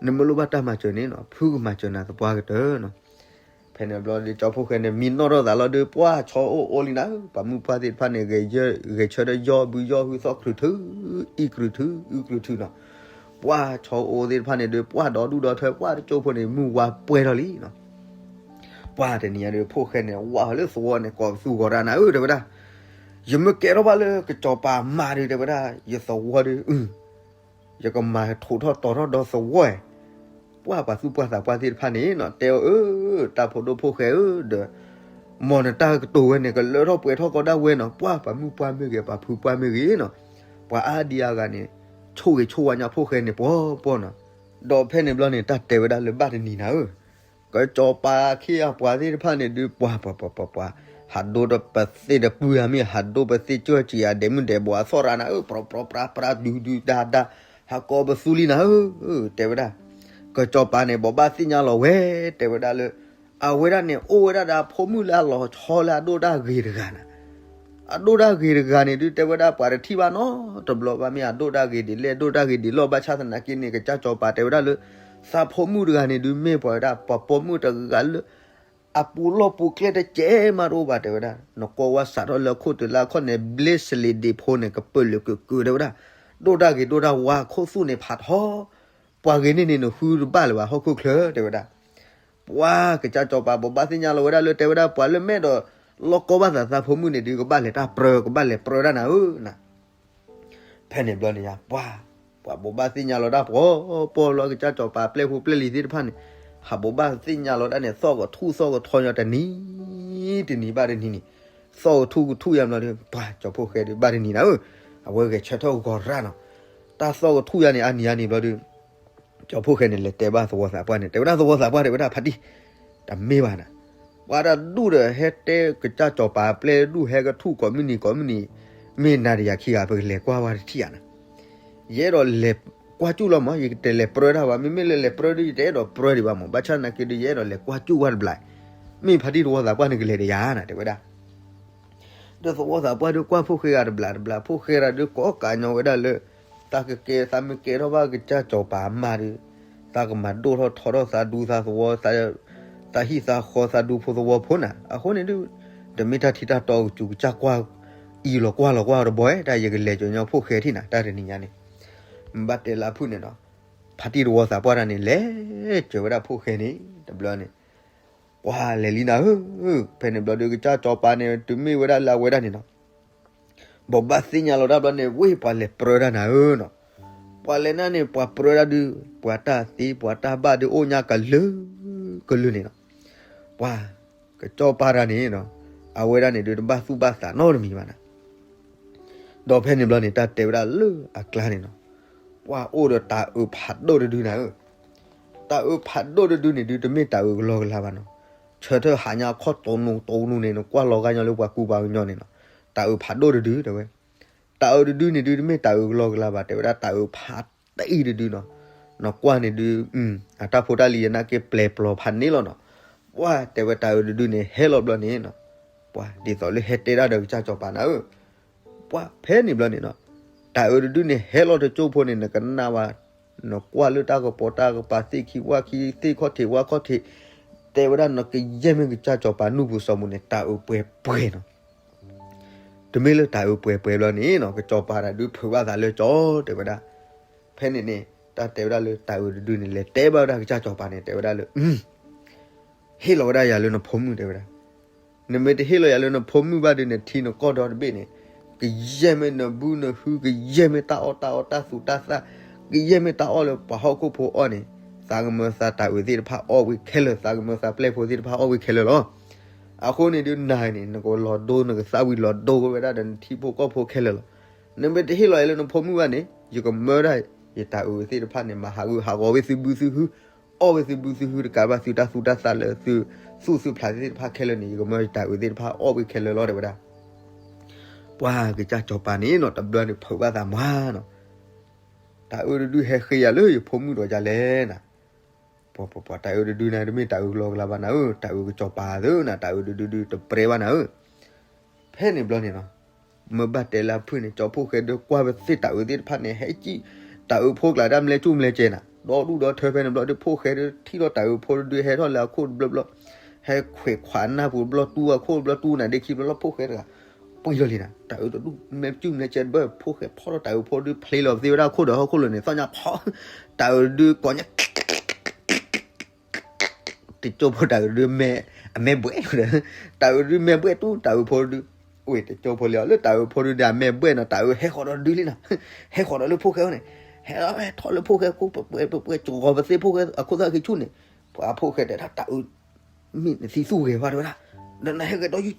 နမ့ၢ်လိၣ်ဘၣ်တၢ်မၤစၢၤန့ၣ်နီၤ ဖုကမၤစၢၤနၤသပှၢ်ကတၢၢ်နီၤ. ဖဲန့ၣ်ဘျီဒုး ကၠီဖိၣ်ဃဲန့ၣ် မံနီၣ်ထီၣ်သးလီၤဒုး ပှၢ်ဆီအိၣ်အိၣ်လံနၤဧၢ, ပှၤမုၢ်ပှၢ်သ့ၣ်တဖၣ်န့ၣ် ဂဲၤဆၢထၢၣ်ယီၢ်ဘုယီၢ်ဟုသီၣ် ကြုးထု, အံၣ်ကြုးထု, အုၣ်ကြုးထုနီၤ. ပှၢ်ဆီအိၣ်သ့ၣ်တဖၣ်န့ၣ်ဒုး ပှၢ်ဒီဒူၣ်ဒီထၢ ပှၢ်တကၠိဖိန့ၣ် မုၢ်ဝါပှဲၤထီၣ်လံနီၤ. ပှၢ်တနံၤညါဒုး ဖိၣ်ဃဲန့ၣ် ဝးလၢသဝီန့ၣ် ကိးပသူဂီၤတၢ်နၤဧၢ တဲဝဲဒၣ်. ယမ့ၢ်ကဲထီၣ်ဘၣ်လၢကစီၤပၤမါဒုး တဲဝဲဒၣ် ယသဝီဒုး အု ယကမၤထိးထီၣ်တီၤထီၣ်ဒီသဝီဧါ. ပှၢ်ပှၤသူၣ်ပှၢ်သးပှၢ်သ့ၣ်တဖၣ်န့ၣ်နီၤ တဲအီၤအၢ တၢ်ဖိဒိၣ်ဖိၣ်ဃဲဧၢ ဒီး မ်နတၢ်ကတိၤဝဲန့ၣ် ကလၢထီၣ်ပှဲၤထီၣ်ကီးဒၣ်ဝဲနီၤ ပှၢ်ပှၤမုၢ်ပှၢ်မ့ၢ်ဂ့ၤ ပှၤဖုပှၢ်မ့ၢ်ဂ့ၤနီၤ ပှၤအါဒံအါဂၤန့ၣ် ဆိၣ်ဂ့ၤဆိၣ်ဝါညါဖိၣ်ဃဲန့ၣ် ပှီၤပှီၤနီၤ. ဒီးဖဲန့ၣ်ဘျီန့ၣ် တၢ်တဲဝဲဒၣ်လၢဘၣ်တနံၤနၤဧၢ ကစီၤပၤခ့အပှၤသ့ၣ်တဖၣ်န့ၣ်ဒုး ပှၤ ပှၤ ပှၤ ပှၤ ပှၤ ဟးဒိတပသ့ၣ်တပုၢ်ဧါ မ့ၢ်ဟးဒိပသ့ၣ်ကၠီၢ်ကံၤအဒဲးမုၢ်ဒဲးဘှီးအသီၣ်ရၤနၤဧၢ ပြၤပြၤပြၤပြၤ ဒုးဒုးဒါဒါ ဟးကိးပသူလံနၤဧၢ တဲဝဲဒၣ်. ကစီၤပၤန့ၣ် ဘိးဘၣ်သ့ၣ်ညါလီၤဝဲ တဲဝဲဒၣ်လၢ အဝဲဒၣ်န့ၣ် အိၣ်ဝဲဒၣ်ဒီးအဖိမုၣ်လၢအလီၤဆီလၢအဒိၣ်တၢ်ဂ့ၤတဂၤန့ၣ်, အဒိၣ်တၢ်ဂ့ၤတဂၤန့ၣ်ဒုး တဲဝဲဒၣ်ပှၤတထံၣ်ဘၣ်နီတဘျီဘၣ် မ့ၢ်အဒိၣ်တၢ်ဂ့ၤဒ်လဲၣ် ဒိၣ်တၢ်ဂ့ၤဒ်လဲၣ် ဘၣ်ဆၣ်သနာ်က့န့ၣ် ကစၢ်စီၤပၤတဲဝဲဒၣ်လၢ သးဖိမုၣ်တဂၤန့ၣ်ဒုး မ့ၢ်ပှၤဝဲဒၣ်ပှၤပိာ်မုၣ်တဂၤလၢ အပူၤလီၢ်ပူၤကျဲတကဲမးတအိၣ်ဘၣ် တဲဝဲဒၣ်, နကွၢ်ဝဲစးထီၣ်လၢအခိၣ်တလၢအခီၣ်န့ၣ် ဘျ့စလ့းဒ့းဖိန့ၣ် ကပၢၢ်လၢာ်ကၢၢ်ကၢၢ် တဲဝဲဒၣ်, ဒိၣ်တၢ်ဂ့ၤဒိၣ်တၢ်ဝါခိၣ်သူၣ်န့ၣ်ဖးထီ, ပှၤဂ့ၤန့ၢ်န့ၣ် နဃုတဘၣ်လၢၤဘၣ် ဟီၣ်ခိၣ်ချၢ တဲဝဲဒၣ်. ပှၤကစၢ်စီၤပၤဘိးဘၣ်သ့ၣ်ညါလီၤဝဲဒၣ်လၢ တဲဝဲဒၣ် ပှၤလၢမဲာ်ဒီး လီၢ်ကီဘၣ်သးသးဖိမုၣ်န့ၣ်ဒုး ကဘၣ်လဲၤတၢ်ပြၢ ကဘၣ်လဲၤပြၢတၢ်နၤဧၢနၤ. ဖဲန့ၣ်ဘျီန့ၣ်ယါ ပှၤ, ပှၤဘိးဘၣ်သ့ၣ်ညါလီၤတၢ်ပှီၤပှီၤလီၤ ကစၢ်စီၤပၤပျဲၢ်ဖိပျဲၢ်လံၤသ့ၣ်တဖၣ်န့ၣ်, ဟးဘိးဘၣ်သ့ၣ်ညါလီၤတၢ်န့ၣ် သီၣ်ကထူၣ်သီၣ်ကထီညီတနံၤ, တနံၤဘၣ်တနံၤန့ၣ်, သီၣ်ကထူၣ်ကထူၣ်ယါဘျီဒီး ပှၤကၠီၤဖိၣ်ဃဲဒုး ဘၣ်တနံၤနၤဧၢ, အဝဲဂဲၤဆၢထၢၣ်ဂီၤရၣ်နီၤ, တၢ်သီၣ်ကထူၣ်ယါန့ၣ် အါနံၤအါနံၤဘျီဒီး ကၠီၤဖိၣ်ဃဲန့ၣ် လဲၤတဲဘၣ်သဝီသးပှၢ်န့ၣ် တဲဝဲဒၣ်သဝီသးပှၢ် တဲဝဲဒၣ်ဖါတံၢ်, တမ့ၢ်ဘၣ်နၤ, ပှၤတၢ်ဒူၣ်ဒီးဟဲတဲကစၢ်စီၤပၤပျဲၢ်ဒူၣ်ဟဲကထူၣ်ကိးမုၢ်နံၤကိးမုၢ်နံၤ, မ့ၢ်နၤဒီးယၤခံဂၤ ပကလဲၤကွၢ်ဝဲတထံၣ်ဧါနၤ, ယအဲၣ်ဒိးလဲၤကွၢ်စူၣ်လီၤမး ယကတဲလဲၤပြၢတၢ်ဘၣ် မ့မ့ၢ်လၢလဲၤပြၢဒုး ယတအဲၣ်ဒိးပြၢဒံးဘၣ်မး ဘၣ်ဆၣ်သနာ်က့ဒုး ယအဲၣ်ဒိးလဲၤကွၢ်စူၣ်ဝဲတဘျီ, မ့ၢ်ဖါတံၢ်သဝီသးပှၢ်န့ၣ်ကလဲၤဒီးယၤနၤ တဲဝဲဒၣ် ဒီးသဝီသးပှၢ်ဒုးကွၢ်ဖိၣ်ဃဲဂၤတဘျီတဘျီ ဖိၣ်ဃဲဂၤဒုးကိးကးညီဝဲဒၣ်လၢ သးကကဲ သးမ့ၢ်ကဲထီၣ်ဘၣ်ကစၢ်စီၤပၤအမါဒုး, သးကမၤဒိၣ်ထီၣ်ထီထီၣ်သးဒူသးသဝီ, သးဟံၣ်သးဃီသးဒူဖိသဝီဖိနၤ, အဃိန့ၣ်ဒုး တမ့ၢ်တၢ်ထံတၢ်တီကစူၤကစၢ်ကွၢ်, အံၤလီၤကွၢ်လီၤကွၢ်တဘီ တၢ်ယကလဲၤကညီဖိၣ်ဃဲထံၣ်နၤ တၢ်တနံၤညါန့ၣ်, ဘၣ်တဲလၢအဖုၣ်န့ၣ်နီၤ, ဖါတံၢ်သဝီသးပှၢ်တၢ်န့ၣ် လဲၤစၢၤဝဲဒၣ်ဖိၣ်ဃဲန့ၣ် တဘျီန့ၣ် ပှၤလဲၤလံနၤဧၢ, ဖဲန့ၣ်ဘျီဒုး ကစၢ်စီၤပၤန့ၣ် တုၤမ့ၢ်ဝဲဒၣ်လၢအဝဲဒၣ်န့ၣ်နီၤ, ဘိးဘၣ်သ့ၣ်ညါလီၤတၢ်ဘျီန့ၣ် ဝ့ၢ်ပှၤလဲၤပြၢတၢ်နၤဧၢနီၤ, ပှၤလဲၤနၤန့ၣ် ပှၤပြၢတၢ်ဒုး ပှၤတၢ်သ့ပှၤတၢ်ဘၣ်ဒုးအိၣ်ညါကလုာ်, ကလုာ်န့ၣ်နီၤ, ပှၤ, ကစၢ်စီၤပၤတၢ်န့ၣ်နီၤ, အဝဲဒၣ်န့ၣ်ဒုး တဘၣ်သူၣ်ဘၣ်သးနီတမံၤဘၣ်နၤ ဒီးဖဲန့ၣ်ဘျီန့ၣ် တၢ်တဲဝဲဒၣ်လၢအကျါန့ၣ်နီၤ, ပှၤအိၣ်ဒီးတၤအုးဖးဒိၣ်တဒုနၤဧၢ, တၤအုးဖးဒိၣ်တဒုန့ၣ်ဒုး တမ့ၢ်တၤအုးကလီကလီဘၣ်နီၤ, ဆၢထၢၣ်ဟးညါခီတိၢ်နူတိၢ်နူန့ၣ် နကွၢ်လီၤဂာ်ညီလၢပှၤကူပှၤကညီန့ၣ်နီၤ, တၤအုးဖးဒိၣ်တဒုတဲဝဲ, တၤအုးတဒုန့ၣ်ဒုး တမ့ၢ်တၤအုးကလီကလီဘၣ် တဲဝဲဒၣ် တၤအုးဖးတအံၤတဒုနီၤ, နကွၢ်န့ၣ်ဒုး အတၢ်ဖိတၢ်လံၤအနၢ်က့ပျဲၤပျီၤဖးန့ၣ်လီၤနီၤ, ပှၤတဲဝဲတၤအုးတဒုန့ၣ် ဟဲလီၤဘျီန့ၣ်နီၤ, ပှၤဒ်သိးလၢဟဲတဲဒၣ်ဒီးကစၢ်စီၤပၤနၤဧၢ, ပှၤဖဲန့ၣ်ဘျီန့ၣ်နီၤ, တၤအုးတဒုန့ၣ် ဟဲလီၤတကၠိဖိန့ၣ် နကနၣ်ဝဲ, နကွၢ်လၢတၢ်ကပီၤတၢ်ကပၤ သ့ၣ်ခံဝၣ်ခံ သ့ၣ်ခီၣ်ထံးဝၣ်ခီၣ်ထံး, တဲဝဲဒၣ်နကယဲၢ်မ့ၢ်ကစၢ်စီၤပၤနူၢ်ပူၤစီၤမူၤန့ၣ် တၤအုးပှဲၤပှဲၤနီၤ, တမ့ၢ်လၢတၤအုးပှဲၤပှဲၤဘျီန့ၣ်နီၤ ကစၢ်စီၤပၤတဒုးဖုးဘၣ်သးလၢကၠီ တဲဝဲဒၣ်, ဖဲန့ၣ်န့ၣ် တၢ်တဲဝဲဒၣ်လၢတၤအုးတဒုန့ၣ် လဲၤတဲဘၣ်ဝဲဒၣ်ကစၢ်စီၤပၤန့ၣ် တဲဝဲဒၣ်လၢ ဟ့ၣ်လီၤဝဲဒၣ်ယၤလၢနဖိမုၣ်တဲဝဲဒၣ်, နမ့ၢ်တဟ့ၣ်လီၤယၤလၢနဖိမုၣ်ဘၣ်ဒီး နထံနကီၢ်ဒီတဘ့ၣ်န့ၣ်, ကယဲၢ်မ့ၢ်နဘုနဟု ကယဲၢ်မ့ၢ်တၢ်အီၣ်တၢ်အီတၢ်သူတၢ်သၣ်, ကယဲၢ်မ့ၢ်တၢ်အီၣ်လၢပှၤဟီၣ်ခိၣ်ဖိအီၣ်န့ၣ်, သးကမၢသးတၤအုးသ့ၣ်တဖၣ်အီၣ်ဝံၤခဲလၢာ် သးကမၢသးပျဲၢ်ဖိသ့ၣ်တဖၣ်အီၣ်ဝံၤခဲလၢာ်လီၤ. အဃိန့ၣ်ဒုးနၤန့ၣ် နကလီၤဒိ နကသၣ်ဝံၤလီၤဒိဝဲဒၣ်ဒီးနထံဖိကီၢ်ဖိခဲလၢာ်လီၤ. နမ့ၢ်တဟ့ၣ်လီၤယၤလၢနဖိမုၣ်ဘၣ်န့ၣ် ယကမၢဒၣ်ယတၤအုးသ့ၣ်တဖၣ်န့ၣ် မၤဟးဂူာ်ဟးဂီၤဝဲသုဘုသုဟု, အီၣ်ဝဲသုဘုသုဟုတကးဘၣ်သုတၢ်သူတၢ်သၣ်လၢသုသူၣ်သုဖျးသ့ၣ်တဖၣ်ခဲလၢာ်န့ၣ် ယကမၢယတၤအုးသ့ၣ်တဖၣ်အီၣ်ဝံၤခဲလၢာ်လီၤ တဲဝဲဒၣ်. ပှၤကစၢ်စီၤပၤန့ၣ်နီၤ တဘျီန့ၣ်ဖုးဘၣ်သးမးနီၤ, တၤအုးတဒုဟဲဃ့ယၤလၢယဖိမုၣ်ဒီးဒ်လဲၣ်နၤ, ပှၤပှၤပှၤတၤအုးတဒုန့ၣ် တမ့ၢ်တၤအုးကလီကလီဘၣ်နၤဧၢ, တၤအုးကစီၤပၤသၢနၤ, တၤအုးတဒုဒုတပြဲဘၣ်နၤဧၢ. ဖဲန့ၣ်ဘျီန့ၣ်နီၤ, မ့ၢ်ဘၣ်တဲလၢအဖုၣ်န့ၣ် ကၠီဖိၣ်ဃဲဒုးကွၢ်ဝဲသ့ၣ်တၤအုးသ့ၣ်တဖၣ်န့ၣ် ဟဲကံၣ်, တၤအုးဖိကျါဒၣ်မလဲၤကၠူၣ်မလဲၤကဲနၤ, ဒီဒူၣ်ဒီထၢဖဲန့ၣ်ဘျီဒုး ဖိၣ်ဃဲဒုးထံၣ်လီၤတၤအုးဖိတဒုဟဲထီၣ်လၢအခိၣ်တဘျီဘျီ, ဟဲခွဲးခွးနၢ်ပူၤတဘျီတူၢ်အခိၣ်တဘျီတူၢ်နၤဒ့ခံဘျီလီၤ ဖိၣ်ဃဲတဂၤ ပှံၢ်လီၤလံနၤ, တၤအုးတဒူၣ်မလဲၤကၠူၣ်မလဲၤကဲတဘၣ် ဖိၣ်ဃဲဖီၣ်ထီၣ်တၤအုးဖိဒုးဖျ့လီၤသ့ဝဲဒၣ်အခိၣ်ဒီးဟီၣ်ခိၣ်လိၤန့ၣ် သီၣ်ညါဖီၣ်, တၤအုးဒုးကိးညါ တကၠိဖိတၤအုးဒုးမဲာ်, အမဲာ်ဘှဲး, တၤအုးဒုးမဲာ်ဘှဲးတူၢ် တၤအုးဖိဒုး, ဝဲတကၠိဖိလံလၢတၤအုးဖိဒုးဒီးအမဲာ်ဘှဲးနီၤ တၤအုးဟဲဃီၤဒီးဒုးလံနီၤ, ဟဲဃီၤဒီးလၢဖိၣ်ဃဲအအိၣ်န့ၣ်, ဟဲထီၣ်လၢဖိၣ်ဃဲခိၣ်ပှဲၤပှဲၤပှဲၤ ကဂီၤပသ့ဖိၣ်ဃဲအခိၣ်သၣ်ခံဆူၣ်န့ၣ်, ပှၤဖိၣ်ဃဲတဲဒၣ်တၤအုး မ့ၢ်နသံသူၣ်ဂဲၤဝဲတဲဝဲဒၣ်, ဒီးနဟဲဂဲၤဒီးယုၢ်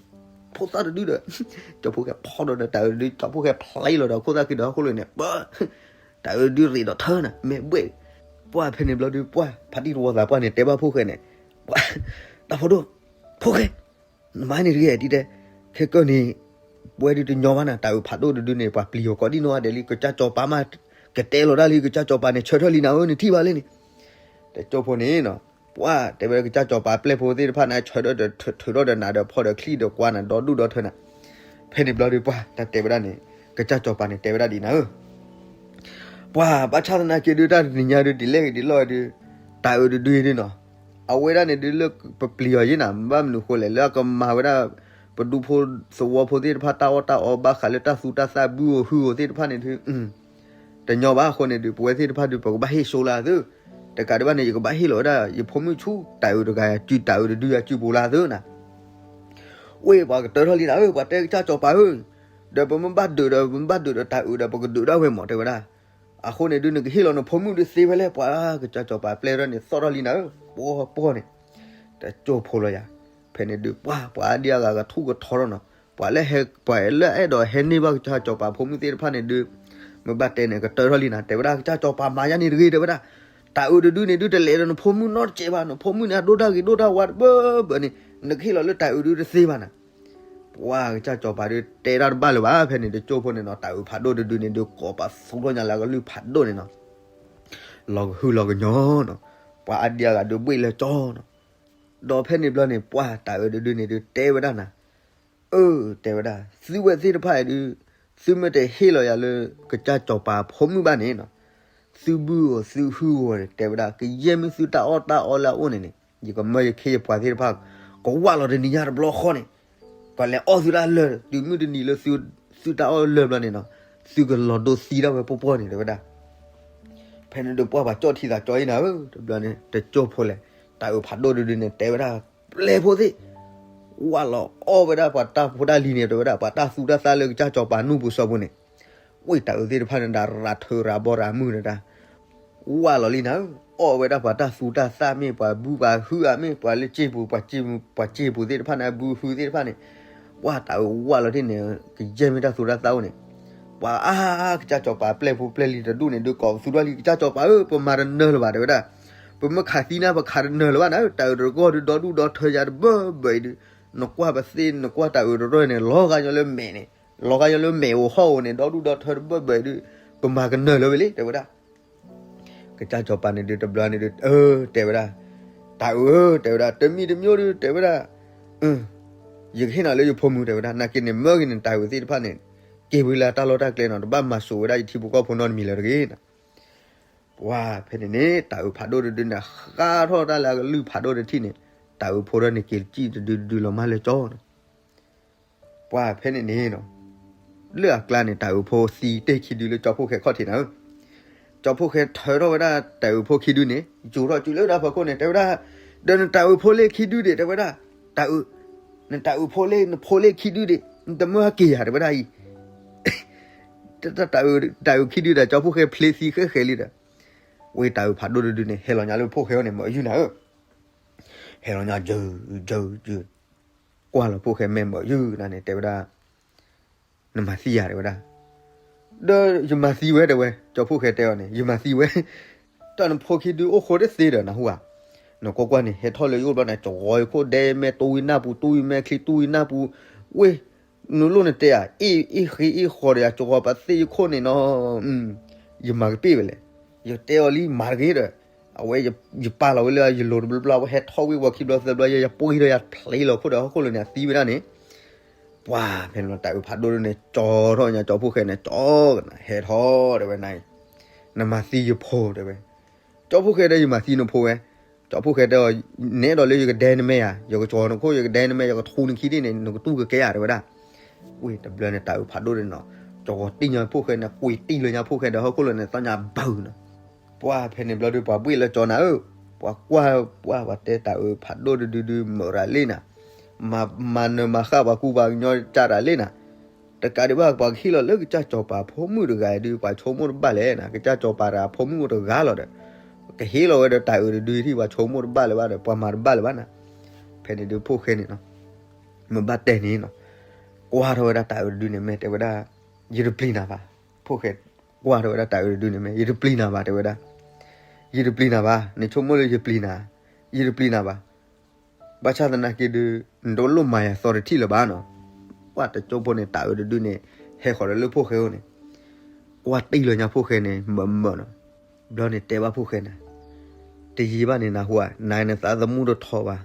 ဖိသၣ်တဒုဒီး, ကၠီဖိၣ်ဃဲဖီၣ်ဒီးဒီးတၤအုးဒုး ကၠီဖိၣ်ဃဲဖျ့လီၤဒီးအခိၣ်သၣ်ခံဒီးဟီၣ်ခိၣ်လိၤန့ၣ်, တၤအုးဒုးရ့းဒီးထၢနၤ မဲာ်ဘှဲး, ပှၤဖဲန့ၣ်ဘျီဒုး ပှၤဖါတံၢ်တဝီသးပှၢ်န့ၣ် တဲဘၣ်ဖိၣ်ဃဲန့ၣ်, တၢ်ဖိဒိၣ်, ဖိၣ်ဃဲ, နမၤန့ၣ်တဂ့ၤဒ်တဲ, ခဲကၢၢ်န့ၣ်, ပဝဲဒုးတညီဘၣ်နၤ တၤအုးဖးဒိၣ်တဒုန့ၣ် ပှၤပျံၤအီၤကိးဒံနီၢ်ဂၤဒဲးလံ ကစၢ်စီၤပၤမး, ကတဲလီၤဒၣ်လံ ကစၢ်စီၤပၤန့ၣ် ဆၢထၢၣ်လံနၤဧၢ နထံၣ်ဘၣ်လံန့ၣ်, တကၠိဖိန့ၣ်နီၤ ပှၢ်တဲဝဲကစၢ်စီၤပၤပျဲၢ်ဖိသ့ၣ်တဖၣ်န့ၣ် ဆၢထၢၣ်ဒီးထုးထီၣ်ဒီးနးဒီးဖီဒီးချံဒီးကွၢ်နၤဒီဒူၣ်ဒီထၢနၤ. ဖဲန့ၣ်ဘျီဒီးပှၢ်တၢ်တဲဝဲဒၣ်န့ၣ်, ကစၢ်စီၤပၤန့ၣ်တဲဝဲဒၣ်ဒ်နၤဧၢ, ပှၢ်ဘၣ်ဆၣ်သနာ်က့ဒုး တၢ်တနံၤညါဒုး ဒ်လဲၣ်ဂ့ၤဒ်လဲၣ်ဂ့ၤဒုး, တၢ်အုးတဒုဒုနီၤ, အဝဲဒၣ်န့ၣ်ဒုးလၢပပျံၤအီၤယဲနၤ, ဘၣ်မနုၤဃိလဲၣ်, လၢအကမၤဝဲဒၣ် ပဒူဖိသဝီဖိသ့ၣ်တဖၣ် တၢ်အီၣ်တၢ်အီ ဘၣ်ဃးလၢတၢ်သူတၢ်သၣ် ဘုဧိၤဟုဧိၤသ့ၣ်တဖၣ်န့ၣ်ဒုး တညီဘၣ်အဃိန့ၣ်ဒုး ပဝဲသ့ၣ်တဖၣ်ဒုး ပကဘၣ်ဟ့ၣ်စိလၢသု, တကးဒံးဘၣ်န့ၣ် ယကဘၣ်ဟ့ၣ်လီၤဝဲဒၣ် ယဖိမုၣ်ဆူတၢ်အုးတဂၤ စုတၢ်အုးတဒု အစုပူၤလၢသုနၤ. ဝ့ၢ်ပှၤကတၢၢ်ထီၣ်လံနၤဧၢ, ပှၤတဲကစၢ်စီၤပၤဧၢ, ဒီးပမ့ၢ်ဘၣ်ဒုးဒီး ပမ့ၢ်ဘၣ်ဒုးဒီးတၢ်အုးဒီး ပကဒုးဒၣ်ဝဲမး တဲဝဲဒၣ်. အဃိန့ၣ်ဒုး နကဟ့ၣ်လီၤနဖိမုၣ်ဒုးသ့ဖဲလဲၣ်, ပှၤကစၢ်စီၤပၤပျဲၢ်ထီၣ်န့ၣ် သီၣ်ထီၣ်လံနၤဧၢ, ပှီၢ်ပှီၢ်န့ၣ် တကၠိၢ်ဖိလီၤယၤ. ဖဲန့ၣ်ဒုး ပှၢ်ပှၤအါဒံအါဂၤ ကထူၣ်ကထီထီၣ်နီၤ, ပှၤလၢဟဲ ပှၤလၢအဲၣ်ဒိးဟဲန့ၢ်ဘၣ်ကစၢ်စီၤပၤဖိမုၣ်သ့ၣ်တဖၣ်န့ၣ်ဒုး မ့ၢ်ဘၣ်တဲန့ၣ် ကတၢၢ်ထီၣ်လံနၤ, တဲဝဲဒၣ် ကစၢ်စီၤပၤမၤယါန့ၣ်တဂ့ၤ တဲဝဲဒၣ်, တၢ်အုးတဒုန့ၣ်ဒုး တလဲၤဒီးနဖိမုၣ်နီတစဲးဘၣ်, နဖိမုၣ်န့ၣ် အဒိၣ်တၢ်ဂ့ၤဒိၣ်တၢ်ဝါတဘၢဘၢန့ၣ် နကဟ့ၣ်လီၤလၢတၢ်အုးဒုးတသ့ဘၣ်နၤ. ပှၢ်ကစၢ်စီၤပၤဒုး တဲတၢ်တဘၣ်လၢၤဘၣ်, ဖဲန့ၣ်တကၠိၢ်ဖိန့ၣ်နီၤ တၢ်အုးဖးဒိၣ်တဒုန့ၣ်ဒုး ကိးပသူထီၣ်ညါလၢအကလုၢ်ဖးဒိၣ်န့ၣ်နီၤ, လီၤကဟုလီၤကညီနီၤ, ပှၤအါဒံအါဂၤဒုးဘှ့ၣ်လၢကၠီနီၤ. ဒီးဖဲန့ၣ်ဘျီန့ၣ် ပှၢ်တၢ်အုးတဒုန့ၣ်ဒုး တဲဝဲဒၣ်နၤ, အၢ တဲဝဲဒၣ် သုဝဲသ့ၣ်တဖၣ်အံၤဒုး သုမ့ၢ်တဟ့ၣ်လီၤယၤလၢ ကစၢ်စီၤပၤဖိမုၣ်ဘၣ်န့ၣ်နီၤ, သုဘုဧိၤသုဟုဧိၤန့ၣ် တဲဝဲဒၣ် ကယဲၢ်မ့ၢ်သုတၢ်အီၣ်တၢ်အီလၢအအိၣ်န့ၣ်န့ၣ် ယကမၢယခ့ယပှၤသ့ၣ်တဖၣ် ကဝၢ်လီၤတနံၤညါတဘျီဃီန့ၣ်, ကလဲၤအီၣ်သုတၢ်လၢာ်, တုၤမုၢ်တနံၤလၢ သုတၢ်အီၣ်လၢာ်ဘျီန့ၣ်နီၤ, သုကလီၤဒိသံဒၣ်ဝဲပှီၢ်ပှီၢ်န့ၣ် တဲဝဲဒၣ်. ဖဲန့ၣ်ဒုးပှၢ်ပှၤကၠီၣ်ထံသးကၠီအံၤနၤဧၢ, တဘျီန့ၣ် တကၠိၢ်ဖိလဲၣ်, တၢ်အုးဖးဒိၣ်တဒုန့ၣ် တဲဝဲဒၣ် ပျဲၢ်ဖိသ့ၣ် ဝၢ်လီၤအီၣ်ဝဲဒၣ်ပှၤတၢ်ဖိတၢ်လံၤန့ၣ် တဲဝဲဒၣ် ပှၤတၢ်သူတၢ်သၣ်လၢကစၢ်စီၤပၤနူၢ်ပူၤစီၤပူၤန့ၣ်, ဝ့ၢ်တၢ်အုးသ့ၣ်တဖၣ်န့ၣ် ဒၣ်ရၤထၢရၤဘီရၤမုၢ်န့ၣ်ဒၣ် ဝၢ်လီၤလံနၤဧၢ, အီၣ်ဝဲဒၣ်ပှၤတၢ်သူတၢ်သၣ်မ့ၢ်ပှၤဘုပှၤဟုဧါမ့ၢ် ပှၤလၢစ့ပူၤ ပှၤစ့ပူၤသ့ၣ်တဖၣ်န့ၣ် အဘုဟုသ့ၣ်တဖၣ်န့ၣ်, ပှၢ်တၢ်အုးဝၢ်လီၤတ့ၢ်န့ၣ် ကယဲၢ်မ့ၢ်တၢ်သူတၢ်သၣ်အိၣ်န့ၣ်, ပှၤအါ ကစၢ်စီၤပၤပျဲၢ်ဖိပျဲၢ်လံၤတဒူၣ်န့ၣ်ဒုး ကိးပသူထီၣ်လံ ကစၢ်စီၤပၤဧၢ ပမၤတနၢၤလၢၤဘၣ် တဲဝဲဒၣ်, ပမ့ၢ်ခးသံနၤ ပခးတနၢၤလၢၤဘၣ်နၤဧၢ, တၢ်အုးတဂီၢ်ဒုး ဒီဒူၣ်ဒီထၢယၤတဘၢဘၢအံၤဒုး, နကွၢ်ပသ့ၣ် နကွၢ်တၢ်အုးတရီန့ၣ် လီၤဂာ်ညီလၢမဲာ်န့ၣ်, လီၤဂာ်ညီလၢမဲာ်အိၣ်ဟီၣ်အိၣ်န့ၣ် ဒီဒူၣ်ဒီထၢတဘၢဘၢအံၤဒုး, ပမၤကနၢၤလၢၤဝဲလံ တဲဝဲဒၣ်. ကစၢ်စီၤပၤန့ၣ်ဒုး တဘျီန့ၣ်ဒုး အၢ တဲဝဲဒၣ်, တၢ်အုးဧၢ တဲဝဲဒၣ် တမံၤတမံၤဒုး တဲဝဲဒၣ်, ယကဟ့ၣ်နၤလၢယဖိမုၣ် တဲဝဲဒၣ်, နာ်က့န့ၣ် မၢက့ၤန့ၣ် တၢ်အုးသ့ၣ်တဖၣ်န့ၣ် က့ၤဝံၤလၢတၢ်လီၢ်တၢ်ကျဲနီၤ, တဘၣ်မၤစိာ်ဝဲဒၣ်ယထံဖိကီၢ်ဖိနီတမံၤလၢၤတဂ့ၤ. ပှၢ်ဖဲန့ၣ်န့ၣ် တၢ်အုးဖးဒိၣ်တဒုန့ၣ် ဃါထီၣ်တၢ်လၢအကလုၢ်ဖးဒိၣ်တထံၣ်န့ၣ်, တၢ်အုးဖိထီၣ်န့ၣ် က့ၤစံၣ်တဒုတဒုလီၤမၢ်လၢကၠီနီၤ. ပှၢ်ဖဲန့ၣ်န့ၣ်နီၤ, လၢအကျါန့ၣ် တၢ်အုးဖိသံတ့ၢ်ခံဒုလၢကၠီဖိၣ်ဃဲခီၣ်ထံးနၤဧၢ, ကၠီဖိၣ်ဃဲထၢထီၣ်ဝဲဒၣ်တၢ်အုးဖိခံဒုန့ၣ် ယူၤထီၣ်စုလၢတၢ်ဖီခိၣ်န့ၣ် တဲဝဲဒၣ်, ဒီးနတၢ်အုးဖိလ့ၣ်ခံဒုဒံး တဲဝဲဒၣ်, တၢ်အုး, နတၢ်အုးဖိလ့ၣ် နဖိလ့ၣ်ခံဒုဒံး နတမၢက့ၤယၤ တဲဝဲဒၣ်အံၤ တၢ်အုး, တၢ်အုးခံဒုဒီး ကၠီဖိၣ်ဃဲဖျ့သံဃဲဃဲလံဒီး, ဝဲတၢ်အုးဖးဒိၣ်တဒုန့ၣ် ဟဲလီၤညါလၢဖိၣ်ဃဲအအိၣ်န့ၣ် မၢယုၢ်နၤဧၢ, ဟဲလီၤညါယုၢ်ယုၢ်ယုၢ်, ကွၢ်လီၤဖိၣ်ဃဲမဲာ်မၢယုၢ်နၤန့ၣ် တဲဝဲဒၣ်, နမၤသံယၤ တဲဝဲဒၣ်, ဒီးယမၤသံဝဲ တဲဝဲ, ကၠီဖိၣ်ဃဲတဲအီၤန့ၣ် ယမၤသံဝဲ တၢ်နဖိခံဒုအိၣ်ဃိတသ့ဒီး နဟူဧါ, နကွၢ်ကွၢ်န့ၣ် ဟဲထီၣ်လၢယအိၣ်ဘျီန့ၣ် ကဝီၤယခိၣ်ဒဲမဲာ် တူၢ်ဝံၤနၢ်ပူၤ တူၢ်ဝံၤမဲာ်ချံ တူၢ်ဝံၤနၢ်ပူၤ, ဝ့ၢ်, နလိၣ်နတဲဧါ, အ့ၣ်ဃ့အ့ၣ်ဃီဒီးယၤ ကဝီၤပသ့ၣ်ယခိၣ်န့ၣ်နီၤ, ယမၤကပ့ၢ်ဝဲလဲၣ်, ယတဲအီၤလံမၤတဂ့ၤဒီး, အဝဲယပာ်လီၤဝဲလၢယလိၤတဘျီဘျီ အဝဲဟဲထီၣ်ဝံၤဝီၤခံဘျီသၢဘျီ ယပှ့ၤဒီးယၤဖျ့လီၤခိၣ်ဒီးဟီၣ်ခိၣ်လိၤန့ၣ် အသံဝဲဒၣ်န့ၣ် ပှၢ်ဖဲန့ၣ်လီၤ တၢ်အုးဖးဒိၣ်ဒုန့ၣ် ကၠီထီၣ်ညါ ကၠီဖိၣ်ဃဲန့ၣ် ကၠီကနၣ် ဟဲထီၣ်တဲဝဲနၤအံၤ, နမၤသံယဖိ တဲဝဲ, ကၠီဖိၣ်ဃဲတဲ ယမၤသံနဖိဝဲ, ကၠီဖိၣ်ဃဲတဲအီၤ, နအဲၣ်ဒိးလၢယကဒဲနမဲာ်ဧါ, ယကကၠီနခိၣ် ယကဒဲနမဲာ် ယကထူနခံဒ်န့ၣ် နကတူၢ်ကကဲဧါ တဲဝဲဒၣ်, ဝ့ၢ်တဘျီန့ၣ် တၢ်အုးဖးဒိၣ်ဒုန့ၣ်နီၤ, ကၠီတံၢ်ညါဖိၣ်ဃဲန့ၣ် ကွံာ်တံၢ်လၢညါဖိၣ်ဃဲဒီးဟီၣ်ခိၣ်လိၤန့ၣ် သီၣ်ညါဘၢၣ်နီၤ ပှၢ်ဖဲန့ၣ်ဘျီဒု ပှၤဘှ့ၣ်လၢကၠီနၤဧၢ, ပှၤကွၢ်ပှၢ်ပှၤတဲတၢ်အုးဖးဒိၣ်တဒုဒု မုၢ်ရၤလ့ၣ်နၤ, မၤ, မၤနၢၤမၤဃၣ်ပှၤကူပှၤကညီကၢ်ရၤလ့ၣ်နၤ, တကးဒံးဘၣ် ပှၤကဟ့ၣ်လီၤလၢကစၢ်စီၤပၤဖိမုၣ်တဂၤအံၤဒု ပှၤဆိကမိၣ်တဘၣ်လဲၣ်နၤ, ကစၢ်စီၤပၤတဂၤဖိမုၣ်အိၣ်တဂၤလီၤဒီး, ကဟ့ၣ်လီၤဝဲဒီးတၢ်အုးတဒုထံၣ် ပှၤဆိကမိၣ်တဘၣ်လၢၤဘၣ်ဒီး ပှၤမၤတဘၣ်လၢၤဘၣ်နၤ, ဖဲန့ၣ်ဒုဖိၣ်ဃဲန့ၣ်နီၤ, မ့ၢ်ဘၣ်တဲန့ၣ်နီၤ, ကွၢ်ထီၣ်ဝဲဒၣ်တၢ်အုးတဒုန့ၣ် မ့ၢ်တဲဝဲဒၣ်, ယတပျံၤနၤဘၣ်, ဖိၣ်ဃဲ, ကွၢ်ထီၣ်ဝဲဒၣ်တၢ်အုးတဒုန့ၣ် မ့ၢ် ယတပျံၤနၤဘၣ် တဲဝဲဒၣ်, ယတပျံၤနၤဘၣ်, နဆိကမိၣ်လၢယပျံၤနၤ, ယတပျံၤနၤဘၣ်, ဘၣ်ဆၣ်သနာ်က့ဒု နတလိၣ်မၤယၤသီတထံၣ်လၢၤဘၣ်နီၤ, ပှၢ်တကၠိဖိန့ၣ် တၢ်အုးတဒုန့ၣ် ဟဲဃီၤဒီးလၢဖိၣ်ဃဲအိၣ်န့ၣ်, ကွၢ်တံၢ်လၢညါဖိၣ်ဃဲန့ၣ် မၢမၢနီၤ, ဘျီန့ၣ်တဲဘၣ်ဖိၣ်ဃဲနၤ တယံာ်ဘၣ်န့ၣ် နၢ်ဟူဧါ, နၤနသးသမူတထီၣ်ဘၣ်,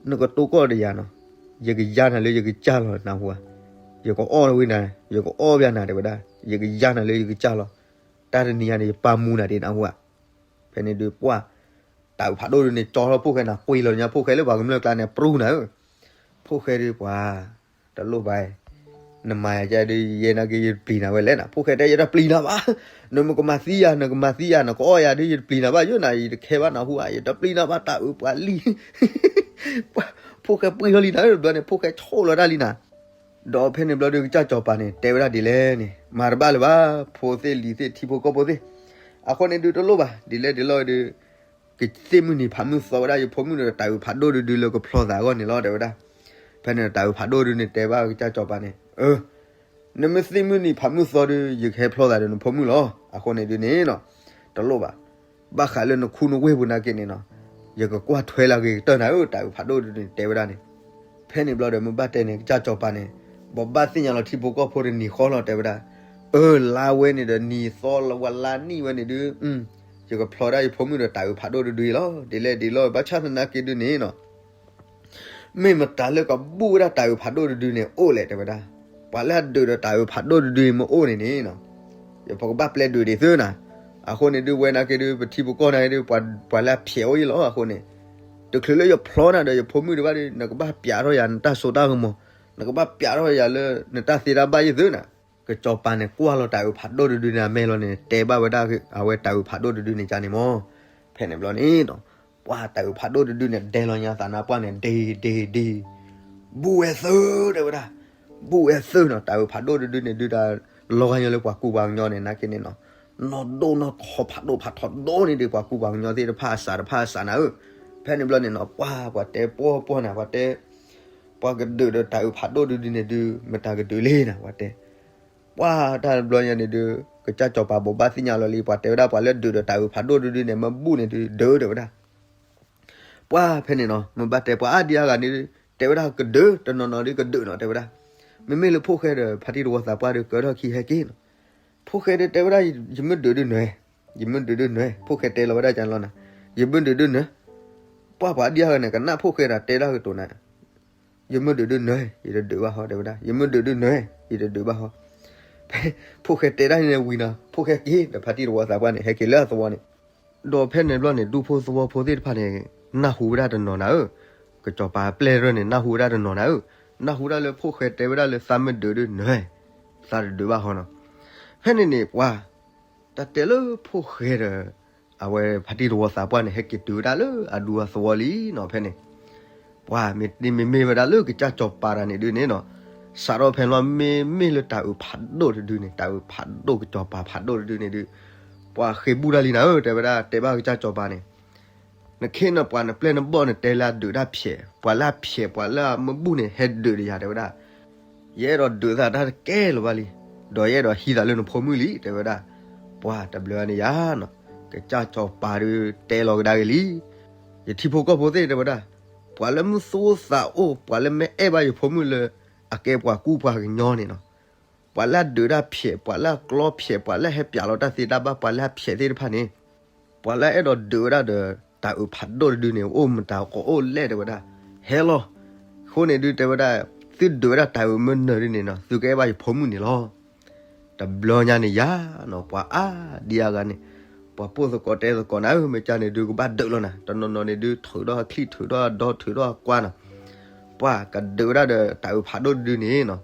နကတိၤကီၢ်ဒီးယၤနီၤ, ယကယၤနၤလၢယကစၢ်လီၤ နၢ်ဟူဧါ, ယကအီၣ်ဝဲနၤ, ယကအီၣ်ဘၣ်နၤ တဲဝဲဒၣ်, ယကယၤနၤလၢယကစၢ်လီၤ, တၢ်တနံၤညါန့ၣ် ယပာ်မူနၤဒံး နၢ်ဟူဧါ. ဖဲန့ၣ်ဒုးပှၢ် တၢ်အုးဖးဒိၣ်ဒုးန့ၣ် ကၠီထီၣ်ဖိၣ်ဃဲနၤ ကွံာ်လီၤညါဖိၣ်ဃဲလၢပှၤကမျၢၢ်ကျါန့ၣ် ပြူနၤဧၢ, ဖိၣ်ဃဲဒုးပှၤ တလိၣ်ဘၣ်, နမၤယၤကဒုး ယဲနာ်က့ ယတပျံၤနၤဝဲလဲၣ်နၤ, ဖိၣ်ဃဲတဲ ယတပျံၤနၤဘၣ်, နမ့ၢ်ကမၤသံယၤ နကမၤသံယၤ နကအီၣ်ယၤဒုး ယတပျံၤနၤဘၣ်ယိၣ်နၤ, ယတခဲဘၣ် နၢ်ဟူဧါ, ယတပျံၤနၤဘၣ် တၢ်အုးပှၤလံ, ဖိၣ်ဃဲပှံၢ်ထီၣ်လံနၤဧၢ, ဘျီန့ၣ် ဖိၣ်ဃဲဆိၣ်လီၤတၢ်လံနၤ. ဒီးဖဲန့ၣ်ဘျီဒုး ကစၢ်စီၤပၤန့ၣ် တဲဝဲဒၣ်ဒ်လဲၣ်န့ၣ် မၤတဘၣ်လၢၤဘၣ်, ဖိသ့ၣ်လံၤသ့ၣ် ထံဖိကီၢ်ဖိသ့ၣ်, အဃိန့ၣ်ဒုးတလိၣ်ဘၣ်, ဒ်လဲၣ်ဒ်လဲၣ်ဒုး ကသ့ၣ်မုၢ်နံၤဖးမုၢ်သီဝဲဒၣ် ယဖိမုၣ်ဒီးတၢ်အုးဖးဒိၣ်ဒုဒုလၢကဖျီသးအဂီၢ်န့ၣ်လီၤ တဲဝဲဒၣ်. ဖဲန့ၣ်တၢ်အုးဖးဒိၣ်ဒုန့ၣ် တဲဘၣ်ကစၢ်စီၤပၤန့ၣ် အၢ နမ့ၢ်သ့ၣ်မုၢ်နံၤဖးမုၢ်သီဒုး ယကဟဲဖျီသးဒီးနဖိမုၣ်လီၤ. အဃိန့ၣ်ဒုးန့ၣ်နီၤ တလိၣ်ဘၣ်, ဘၣ်ဃးလၢနခူနဝ့ၢ်ပူၤနာ်က့န့ၣ်နီၤ ယကကွၢ်ထွဲလၢအဂ့ၤကတၢၢ်နၤဧၢ, တၢ်အုးဖးဒိၣ်ဒုန့ၣ် တဲဝဲဒၣ်န့ၣ်. ဖဲန့ၣ်ဘျီဒီး မ့ၢ်ဘၣ်တဲန့ၣ် ကစၢ်စီၤပၤန့ၣ် ဘိးဘၣ်သ့ၣ်ညါလီၤထံဖိကီၢ်ဖိတနံၤဃီလီၤ တဲဝဲဒၣ်. အၢ လါဝဲန့ၣ်ဒီးနံၤသီလါဝဲလါနံၣ်ဝဲန့ၣ်ဒုး ယကဖျီဒၣ်ယဖိမုၣ်ဒီးတၢ်အုးဖးဒိၣ်တဒုအံၤလီၤ. ဒ်လဲၣ်ဒ်လဲၣ် ဘၣ်ဆၣ်သနာ်က့ဒုန့ၣ်နီၤ မ့ၢ်မတၤလၢကဘူၣ်ဝဲဒၣ်တၢ်အုးဖးဒိၣ်တဒုန့ၣ် အိၣ်လဲၣ် တဲဝဲဒၣ်. ပှၤလၢအဒုးဒီးတၢ်အုးဖးဒိၣ်တဒုအံၤမ့ၢ်အိၣ်န့ၣ်န့ၣ်နီၤ ယပကဘၣ်ပျဲဒုးဒံးသုနၤ. အဃိန့ၣ်ဒုး ဝဲနာ်က့ဒုး ပထံပကီၢ်နာ်က့ဒုး ပှၤလၢအဖျဲးအိၣ်အံၤလီၤ. အဃိန့ၣ် တချုးလၢယဖျီနၤဒီးယဖိမုၣ်ဒံးဘၣ်ဒီး နကဘၣ်ပျးထီၣ်ယၤနတၢ်စိတၢ်ကမီၤ, နကဘၣ်ပျးထီၣ်ယၤလၢနတၢ်သ့တၢ်ဘၣ်ယဲၢ်သုနၤ. ကစီၤပၤန့ၣ် ကွၢ်လီၤတၢ်အုးဖးဒိၣ်တဒုန့ၣ် အမဲာ်လီၤန့ၣ် တဲဘၣ်ဝဲဒၣ်အဝဲတၢ်အုးဖးဒိၣ်တဒုန့ၣ်ကန့ၣ်မး. ဖဲန့ၣ်ဘျီန့ၣ်နီၤ ပှၤတၢ်အုးဖးဒိၣ်တဒုန့ၣ် ဒဲလီၤညါသးနါပှၢ်န့ၣ် ဒ့ဒ့ဒ့ ဘူၣ်ဝဲသု တဲဝဲဒၣ်. ဘူၣ်ဝဲသုနီၤ တၢ်အုးဖးဒိၣ်တဒုန့ၣ်ဒုး တၢ်လီၤဂာ်ညီလၢပှၤကူပှၤကညီန့ၣ် နာ်က့န့ၣ်နီၤ နီၢ်ဒိၣ်နီၢ်ထီဖးဒိၣ်ဖးထီဒိၣ်န့ၣ်ဒုး ပှၤကူပှၤကညီသ့ၣ်တဖၣ်အစးတဖၣ်အစးနၤဧၢ. ဖဲန့ၣ်ဘျီန့ၣ်နီၤ ပှၤ ပှၤတဲပှီၢ်ပှီၢ်နၤ ပှၤတဲ ပှၤကဒုးဒီးတၢ်အုးဖးဒိၣ်တဒုန့ၣ်ဒုး မတၤကဒုးလံနၤ ပှၤတဲ ပှၤတၢ်တဘျီညါန့ၣ်ဒုး ကစၢ်စီၤပၤဘိးဘၣ်သ့ၣ်ညါလီၤလံ ပှၤတဲဝဲဒၣ်ပှၤလၢဒုးဒီးတၢ်အုးဖးဒိၣ်တဒုန့ၣ် မ့ၢ်ဘူၣ်န့ၣ်ဒုး ဒုးတဲဝဲဒၣ်. ပှၤဖဲန့ၣ်နီၤ မ့ၢ်ဘၣ်တဲပှၤအါဒံအါဂၤန့ၣ် တဲဝဲဒၣ်ကဒုး တနီၤနီၤဒုးကဒုးနီၤ တဲဝဲဒၣ်. မ့မ့ၢ်လၢဖိၣ်ဃဲဒီး ဖါတံၢ်တဝီသးပှၢ်ဒီး ကၢထီၣ်ခံဟဲက့ၤနီၤ. ဖိၣ်ဃဲဒီးတဲဝဲဒၣ် ယမ့ၢ်ဒုးဒုးနွဲ, ယမ့ၢ်ဒုးဒုးနွဲ, ဖိၣ်ဃဲတဲလီၤဝဲဒၣ်ကန့ၣ်လီၤနၤ, ယမ့ၢ်ဒုးဒုးနွဲ. ပှၤပှၤအါဒံအါဂၤန့ၣ် ကနၣ်ဖိၣ်ဃဲဒီးတဲဒၣ်ကတိၤနၤ ယမ့ၢ်ဒုးဒုးနွဲ ယတဒုးဘၣ်ဟီ တဲဝဲဒၣ်. ယမ့ၢ်ဒုးဒုးနွဲ ယတဒုးဘၣ်ဟီ. ဖိၣ်ဃဲတဲဒၣ်န့ၣ်ဝံၤနီၤ ဖိၣ်ဃဲက့ၤဒီးဖါတံၢ်တဝီသးပှၢ်န့ၣ် ဟဲက့ၤလၢအသဝီန့ၣ်. ဒီးဖဲန့ၣ်ဘျီန့ၣ် ဒူဖိသဝီဖိသ့ၣ်တဖၣ်န့ၣ် နၢ်ဟူဝဲဒၣ်တနီၤနၤဧၢ, ကစီၤပၤပျဲၢ်ရၢၢ်န့ၣ် နၢ်ဟူဝဲဒၣ်တနီၤနၤဧၢ, နၢ်ဟူဒၣ်လၢဖိၣ်ဃဲတဲဝဲဒၣ်လၢသးမ့ၢ်ဒုးဒုးနွဲ သးတဒုးဘၣ်ဟီနီၤ. ဖဲန့ၣ်န့ၣ် ပှၤ တၢ်တဲလၢဖိၣ်ဃဲဒီး အဝဲဖါတံၢ်တဝီသးပှၢ်န့ၣ် ဟဲက့ၤတုၤဝဲဒၣ်လၢအဒူအသဝီလံနီၤ. ဖဲန့ၣ် ပှၤမ့ၢ်မ့ၢ်မ့ၢ်ဝဲဒၣ်လၢကစၢ်စီၤပၤတဂၤန့ၣ်ဒုးန့ၣ်နီၤ, စးထီၣ်ဖဲန့ၣ်လီၤ မ့မ့ၢ်လၢတၢ်အုးဖးဒိၣ်တဒုန့ၣ် တၢ်အုးဖးဒိၣ်ကစီၤပၤဖးဒိၣ်တဒုန့ၣ်ဒုး ပှၤဃ့ၢ်ဘူၣ်တၢ်လံနၤဧၢ တဲဝဲဒၣ် တဲဘၣ်ကစၢ်စီၤပၤန့ၣ်, နခ့နပှၤနပျဲၢ်နဘီၣ်နတဲလၢအဒုးတၢ်ဖျဲး, ပှၤလၢအဖျဲး ပှၤလၢအမ့ၢ်ဘူၣ်န့ၣ် ဟဲဒုးဒီးယၤ တဲဝဲဒၣ်. ယအဲၣ်ဒိးဒုးသးတၢ်တကဲလၢၤဘၣ်လံ, ဒီးယအဲၣ်ဒိးဟံးသးလၢနဖိမုၣ်လံ တဲဝဲဒၣ်. ပှၤတဘျီန့ၣ်ယၤနီၤ, ကစၢ်စီၤပၤဒုးတဲလီၤကဒါက့ၤလံ. ယထံဖိကီၢ်ဖိသ့ၣ် တဲဝဲဒၣ်, ပှၤလၢမ့ၢ်သူၣ်အိၣ်သးအိၣ် ပှၤလၢမ့ၢ်အဲၣ်ဘၣ်ယဖိမုၣ်လၢ အကဲပှၤကူပှၤကညီန့ၣ်နီၤ, ပှၤလၢအဒုးတၢ်ဖျဲး ပှၤလၢအကျီဖျဲး ပှၤလၢအဟဲပျးလီၤတၢ်သ့တၢ်ဘၣ် ပှၤလၢအဖျဲးသ့ၣ်တဖၣ်န့ၣ်, ပှၤလၢအအဲၣ်ဒိးဒုးဝဲဒၣ်ဒီး တၢ်အုးဖးဒိၣ်တဒုန့ၣ် အိၣ်မတၤကအိၣ်လဲၣ် တဲဝဲဒၣ်. ဟဲလီၤ. အဃိန့ၣ်ဒုးတဲဝဲဒၣ်, သုဒုးဝဲဒၣ်တၢ်အုးမ့ၢ်နၢၤဒုးန့ၣ်နီၤ သုကအဲၣ်ဘၣ်ယဖိမုၣ်န့ၣ်လီၤ. တဘျီညါန့ၣ်ယၤနီၤ ပှၤအါဒံအါဂၤန့ၣ်, ပှၤပိာ်သကိးတဲသကိးနၤဧၢ မ့ၢ်ကန့ၣ်ဒုးကဘၣ်ဒုးလီၤနၤ, တနီၤနီၤန့ၣ်ဒုးထုးထီၣ်အချံၣ်ထုးထီၣ်အဒီထုးထီၣ်အကွါနီၤ, ပှၤကဒုးဝဲဒၣ်ဒီးတၢ်အုးဖးဒိၣ်တဒုန့ၣ်နီၤ,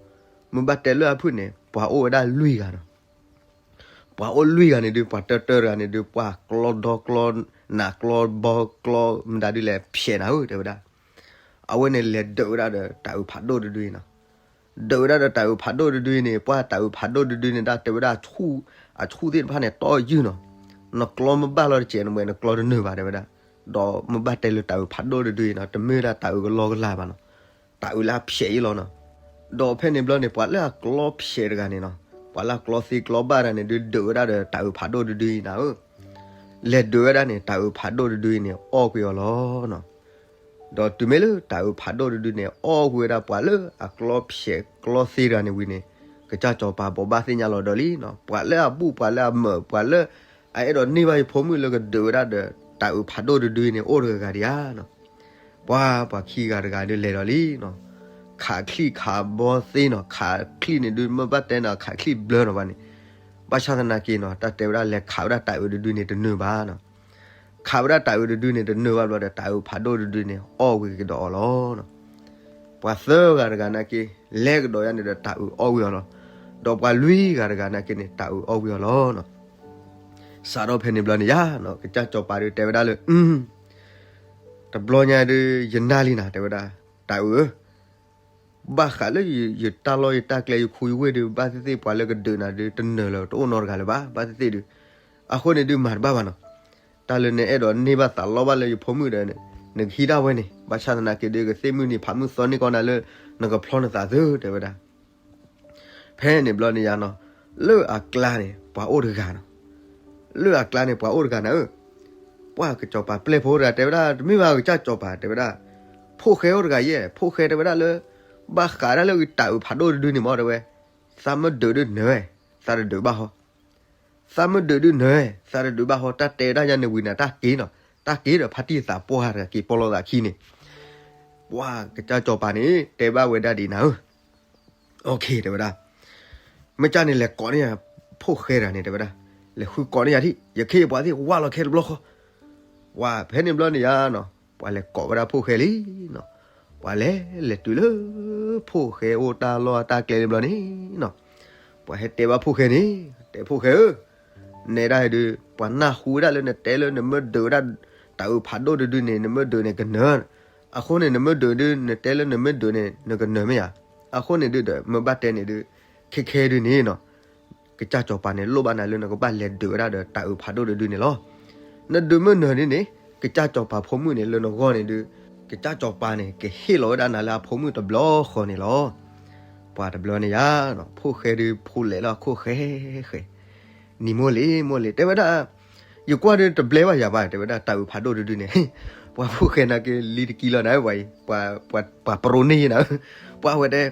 မ့ၢ်ဘၣ်တဲလၢအဖုၣ်န့ၣ် ပှၤအိၣ်ဝဲဒၣ်လွံၢ်ဂၤနီၤ. ပှၤအိၣ်လွံၢ်ဂၤန့ၣ်ဒုး ပှၤတၢတၢတဂၤန့ၣ်ဒုး ပှၤကျီဒီကျီနးကျီဘီကျီမတၤဒုးလဲၣ်ဖျဲးနၤဧၢ တဲဝဲဒၣ်. အဝဲန့ၣ်လဲၤဒုးဝဲဒၣ်ဒီးတၢ်အုးဖးဒိၣ်တဒုအံၤနီၤ. ဒုးဝဲဒၣ်ဒီးတၢ်အုးဖးဒိၣ်တဒုအံၤန့ၣ် ပှၤတၢ်အုးဖးဒိၣ်တဒုန့ၣ်ဒၣ်တဲဝဲဒၣ် အဆူၣ်သ့ၣ်တဖၣ်န့ၣ် တီယုၢ်နီၤ. နကျီမ့ၢ်ဘၣ်လီၤတစဲးန့ၣ် နကျီတနုာ်ဘၣ်တဲဝဲဒၣ်. ဒီးမ့ၢ်ဘၣ်တဲလၢတၢ်အုးဖးဒိၣ်တဒုအံၤနီၤ တမ့ၢ်ဝဲဒၣ်တၢ်အုးကလီကလီဘၣ်နီၤ. တၢ်အုးလၢအဖျဲးအံၤလီၤနီၤ. ဒီးဖဲန့ၣ်ဘျီန့ၣ် ပှၤလၢအကျီဖျဲးတဂၤန့ၣ်နီၤ, ပှၤလၢအကျီသ့ကျီဘၣ်တဂၤန့ၣ်ဒုး ဒုးဝဲဒၣ်ဒီးတၢ်အုးဖးဒိၣ်တဒုအံၤနၤဧၢ. လဲၤဒုးဝဲဒၣ်န့ၣ် တၢ်အုးဖးဒိၣ်တဒုအံၤန့ၣ် အီၣ်ကွံာ်အီၤလီၤနီၤ. ဒီးတုၤမ့ၢ်လၢတၢ်အုးဖးဒိၣ်တဒုန့ၣ် အီၣ်ကွံာ်ဝဲဒၣ်ပှၤလၢအကျီဖျဲးကျီသ့တဂၤန့ၣ်ဝံၤန့ၣ်, ကစၢ်စီၤပၤဘိးဘၣ်သ့ၣ်ညါလီၤဒီးလံနီၤ. ပှၤလၢအဘူၣ် ပှၤလၢအမၢး ပှၤလၢအအဲၣ်ဒိးန့ၢ်ဘၣ်ယဖိမုၣ်လၢကဒုးဝဲဒၣ်ဒီး တၢ်အုးဖးဒိၣ်တဒုန့ၣ် အိၣ်တဂၤဂၤဒံးဧါနီၤ. ပှၤ ပှၤခံဂၤတဂၤဒုးလဲၤဒီးလံနီၤ, ခးချံၣ်ခးဘီသ့နီၤ, ခးချံၣ်န့ၣ်ဒုး မ့ၢ်ဘၣ်တဲန့ၣ် ခးချံၣ်ဘျၢနီၤဘၣ်န့ၣ်, ဘၣ်ဆၣ်သနာ်က့နီၤ တၢ်တဲဝဲဒၣ်လဲၤခးဝဲဒၣ်တၢ်အုးတဒုန့ၣ်တနၢၤဘၣ်နီၤ. ခးဝဲဒၣ်တၢ်အုးတဒုန့ၣ်တနၢၤဘၣ်ဘျီဒီး တၢ်အုးဖးဒိၣ်တဒုန့ၣ် အီၣ်ဝံၤကဒီးအီၤလီၤနီၤ. ပှၤသၢဂၤတဂၤနာ်က့ လဲၤကဒီးယါန့ၣ်ဒီး တၢ်အုးအီၣ်ဝံၤအီၤလီၤ. ဒီးပှၤလွံၢ်ဂၤတဂၤနာ်က့န့ၣ် တၢ်အုးအီၣ်ဝံၤအီၤလီၤနီၤ. စးထီၣ်ဖဲန့ၣ်ဘျီန့ၣ်ယါနီၤ ကစၢ်စီၤပၤဒုးတဲဝဲဒၣ်လၢ တဘျီညါဒုး ယနၢ်လံနၤ တဲဝဲဒၣ်, တၢ်အုးဧၢ, ဘၣ်ဃးလၢယတၢ်လီၢ်ယတၢ်ကျဲယခူယဝ့ၢ်ဒုး ဘၣ်သ့ၣ်သ့ၣ်ပှၤလၢကဒုးနၤဒုး တနၢၤလၢၤ တအိၣ်နီတဂၤလၢၤဘၣ်, ဘၣ်သ့ၣ်သ့ၣ်ဒုး, အဃိန့ၣ်ဒုးမၤတဘၣ်ဘၣ်နီၤ. တၢ်လၢနအဲၣ်ဒိးန့ၢ်ဘၣ်သးလီဘၣ်လၢယဖိမုၣ်ဒီး နကဟံးဒၣ်ဝဲန့ၣ်, ဘၣ်ဆၣ်သနာ်က့ဒုး ကသ့ၣ်မုၢ်နံၤဖးမုၢ်သီန့ၢ်ကီးနၤလၢ နကဖျီနသးသု တဲဝဲဒၣ်. ဖဲန့ၣ်ဘျီန့ၣ်ယါနီၤ, လၢအကျါန့ၣ် ပှၤအိၣ်တဂၤနီၤ, လၢအကျါန့ၣ် ပှၤအိၣ်တဂၤနၤဧၢ, ပှၤကစီၤပၤပျဲၢ်ဖိတဂၤတဲဝဲဒၣ်, တမ့ၢ်ဘၣ်ကစၢ်စီၤပၤ တဲဝဲဒၣ်, ဖိၣ်ဃဲအိၣ်တဂၤယဲၢ်, ဖိၣ်ဃဲတဲဝဲဒၣ်လၢ ဘၣ်ဃးဒၣ်လၢတၢ်အုးဖးဒိၣ်တဒုန့ၣ်မး တဲဝဲ, သးမ့ၢ်ဒုးဒုးနၢၤဝဲ, သးတဒုးဘၣ်ဟီ သးမ့ၢ်ဒုးဒုးနၢၤဝဲ သးတဒုးဘၣ်ဟီ, တၢ်တဲဝဲဒၣ်ယါန့ၣ်ဝံၤနၤ တၢ်က့ၤနီၤ, တၢ်က့ၤဒီးဖါတံၢ်သးပှၢ်တဂၤက့ၤပီၢ်လိာ်သးခံန့ၣ်, ပှၤကစၢ်စီၤပၤန့ၣ် တဲဘၣ်ဝဲဒၣ်ဒ်နၤဧၢ, အိၣ်ခ့ တဲဝဲဒၣ်, မ့ၢ်ကၢ်န့ၣ်လဲၤကိးန့ၢ်ယၤ ဖိၣ်ဃဲတဂၤန့ၣ် တဲဝဲဒၣ်, လဲၤဃုကိးန့ၢ်ယၤဒံး ယခ့ယပှၤသ့ၣ်ဝၢ်လီၤခဲတဘျီဃီ, ပှၤဖဲန့ၣ်ဘျီန့ၣ်ယါနီၤ ပှၤလဲၤကိးဝဲဒၣ်ဖိၣ်ဃဲလံနီၤ, ပှၤလဲၤလဲၤတုၤလၢ ဖိၣ်ဃဲအိၣ်တၢ်လီၢ်တၢ်ကျဲလံဘျီန့ၣ်နီၤ, ပှၤဟဲတဲဘၣ်ဖိၣ်ဃဲန့ၣ်, တဲဖိၣ်ဃဲဧၢ, နဲဒၣ်ဒုး ပှၤနၢ်ဟူဝဲဒၣ်လၢနတဲလၢနမ့ၢ်ဒုးဝဲဒၣ် တၢ်အုးဖးဒိၣ်တဒုန့ၣ် နမ့ၢ်ဒုးန့ၣ်ကနၢၤ, အဃိန့ၣ် နမ့ၢ်ဒုးဒုး နတဲလၢနမ့ၢ်ဒုးန့ၣ် နကနၢၤမ့ၢ်ဧါ, အဃိန့ၣ်ဒုးဒီး မ့ၢ်ဘၣ်တဲန့ၣ်ဒုး ခဲခဲဒုးန့ၣ်နီၤ ကစၢ်စီၤပၤန့ၣ် လိၣ်ဘၣ်နၤလၢနကဘၣ်လဲၤဒုးဝဲဒၣ်ဒီးတၢ်အုးဖးဒိၣ်တဒုန့ၣ်လီၤ. နဒုးမ့ၢ်နၢၤဒ်န့ၣ် ကစၢ်စီၤပၤဖိမုၣ်န့ၣ်လၢနဂီၢ်န့ၣ်ဒုး ကစၢ်စီၤပၤန့ၣ် ကဟ့ၣ်လီၤဝဲဒၣ်နၤလၢအဖိမုၣ်တဘျီဃီန့ၣ်လီၤ. ပှၤတဘျီန့ၣ်ယါနီၤ ဖိၣ်ဃဲဒုးဖိလဲးလီၤအခိၣ်ဃဲဃဲ, နံၤမိၢ်လံၤ မိၢ်လံၤ တဲဝဲဒၣ်, ယကွၢ်ဒုးတဘျဲဘၣ်ယၤဘၣ် တဲဝဲဒၣ် တၢ်အုးဖးဒိၣ်တဒုန့ၣ်, ပှၤဖိၣ်ဃဲနာ်က့လံတကံလီၤနၤ ပှၤအံၤ, ပှၤပရိန့ၢ်နၤ, ပှၤဝဲတဲ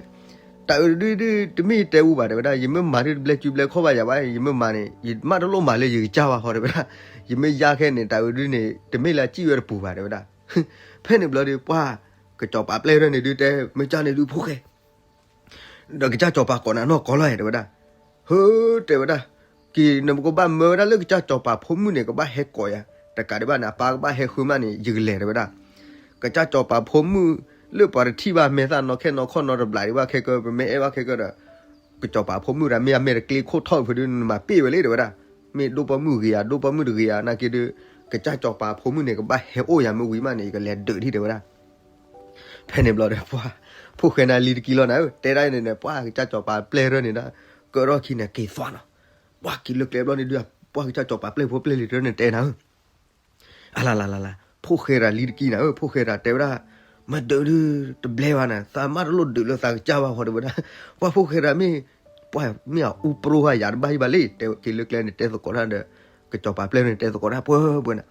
တၢ်အုးတဒုဒုး တမ့ၢ်ယတဲအူဘၣ် တဲဝဲဒၣ်, ယမ့ၢ်မၤဒုးတဘျဲစုဘျဲခီၣ်ဘၣ်ယၤဘၣ်, ယမ့ၢ်မၤန့ၣ် ယမၢ်တလိၣ်မၤလၢယကစၢ်ဘၣ်ဃီ တဲဝဲဒၣ်, ယမ့ၢ်ယါခဲန့ၣ် တၢ်အုးဒုးန့ၣ် တမ့ၢ်လၢအစံၣ်ဝဲတပူၤဘၣ် တဲဝဲဒၣ်. ဖဲန့ၣ်ဘျီဒုး ပှၤကစီၤပၤပျဲၢ်ထီၣ်န့ၣ်ဒုးတဲ မ့ၢ်ကၢ်န့ၣ်ဒုးဖိၣ်ဃဲ ဒီးကစၢ်စီၤပၤကိးနၤနီၢ်ကီၢ်လီၤ တဲဝဲဒၣ်. ဟၢ တဲဝဲဒၣ်, က့ၤနကဘၣ်မၢဝဲဒၣ်လၢကစၢ်စီၤပၤဖိမုၣ်န့ၣ် ကဘၣ်ဟဲကိးယၤ, တကးဒံးဘၣ်န့ၣ် အပၢ်ကဘၣ်ဟဲဃုမးန့ၣ် ယကလဲၤ တဲဝဲဒၣ်. ကစၢ်စီၤပၤဖိမုၣ် လၢပှၤတထံၣ်ဘၣ်မဲာ်သၣ်နီၢ်ခဲနီၢ်ခီၣ်နီတဘျီဒံးဘၣ်ခဲကၢ ပမ့ၢ်အဲၣ်ဘၣ်ခဲကၢဒီး ကစီၤပၤဖိမုၣ်တဂၤ မ့ၢ်အမဲာ်တကျ့ခိၣ်ထီၣ်ဖုးဒုး နမၤပ့ၢ်ဝဲလံ တဲဝဲဒၣ်. မ့ၢ်ဒိၣ်ပိာ်မုၣ်ဂ့ၤဧါ ဒိၣ်ပိာ်မုၣ်တဂ့ၤဧါ နာ်က့ဒုး ကစၢ်စီၤပၤဖိမုၣ်န့ၣ် ကဘၣ်ဟဲအိၣ်ယၤမ့ၢ်ဝံၤမးန့ၣ် ယကလဲၤဒုးထံၣ် တဲဝဲဒၣ်. ဖဲန့ၣ်ဘျီဒီး ပှၤဖိၣ်ဃဲနၤလံတကံလီၤနၤဧၢ, တဲဒၣ်အံၤန့ၣ်န့ၣ် ပှၤကစၢ်စီၤပၤပျဲၢ်ထီၣ်န့ၣ်ဒၣ် ကၢထီၣ်ခံန့ၣ် က့ၤသွါနီၤ. ပှၤက့ၤလၢကျဲဘျီန့ၣ်ဒုး ပှၤကစၢ်စီၤပၤပျဲၢ်ဖိပျဲၢ်လံၤတၢ်န့ၣ်တဲနၤဧၢ အလလလလ, ဖိၣ်ဃဲတဂၤလံတကံနၤဧၢ, ဖိၣ်ဃဲတဂၤတဲဝဲဒၣ်, မ့ၢ်ဒုးဒုး တဘျဲဘၣ်နၤ, သးမၢ်တလိၣ်ဒုးလၢသးကစၢ်ဘၣ်ဃီ တဲဝဲဒၣ်. ပှၤဖိၣ်ဃဲတဂၤမ့ၢ် ပှၤမ့ၢ်အအူပရိဟါယၤတဘၣ်ဟံၣ်ဘၣ်လံ, တဲက့ၤလၢကျဲန့ၣ် တဲသကိးတၢ်ဒီး ကစီၤပၤပျဲၢ်န့ၣ် တဲသကိးတၢ်ပှဲၤပှဲၤနၤ,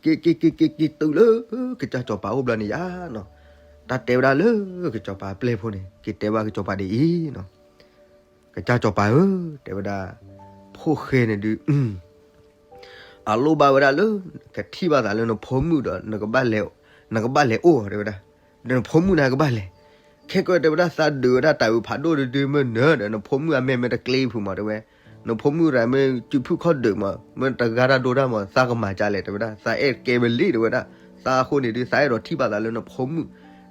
က့ၤက့ၤက့ၤက့ၤတုၤလၢ ကစၢ်စီၤပၤအိၣ်ဘျီန့ၣ်ယါနီၤ, တၢ်တဲဝဲဒၣ်လၢ ကစီၤပၤပျဲၢ်ဖိန့ၣ် က့ၤတဲဘၣ်ကစီၤပၤဒ်အံၤနီၤ ကစၢ်စီၤပၤဧၢ, တဲဝဲဒၣ်, ဖိၣ်ဃဲန့ၣ်ဒုး အလိၣ်ဘၣ်ဝဲဒၣ်လၢ ကထံၣ်ဘၣ်သးလၢနဖိမုၣ်ဒီး နကဘၣ်လဲၤအိၣ် တဲဝဲဒၣ်, ဒီးနဖိမုၣ်န့ၣ်ကဘၣ်လဲၤ, ခဲကၢတဲဝဲဒၣ် သးဒုးဝဲဒၣ်တၢ်အုးဖးဒိၣ်တဒုမ့ၢ်နၢၤဒီး နဖိမုၣ်အမဲာ်မ့ၢ်တကျ့ဖုးမး တဲဝဲ, နဖိမုၣ်တဂၤမ့ၢ်စုဖုၣ်ခီၣ်ဒုးမး မ့ၢ်တဂၤတၢ်ဒိတၢ်မး သးကမၤကလဲၣ် တဲဝဲဒၣ်, သးအဲၣ်ကဲဝဲလံ တဲဝဲဒၣ်, သးအဃိန့ၣ်ဒုး သးအဲၣ်ဒိးထံၣ်ဘၣ်သးလၢနဖိမုၣ်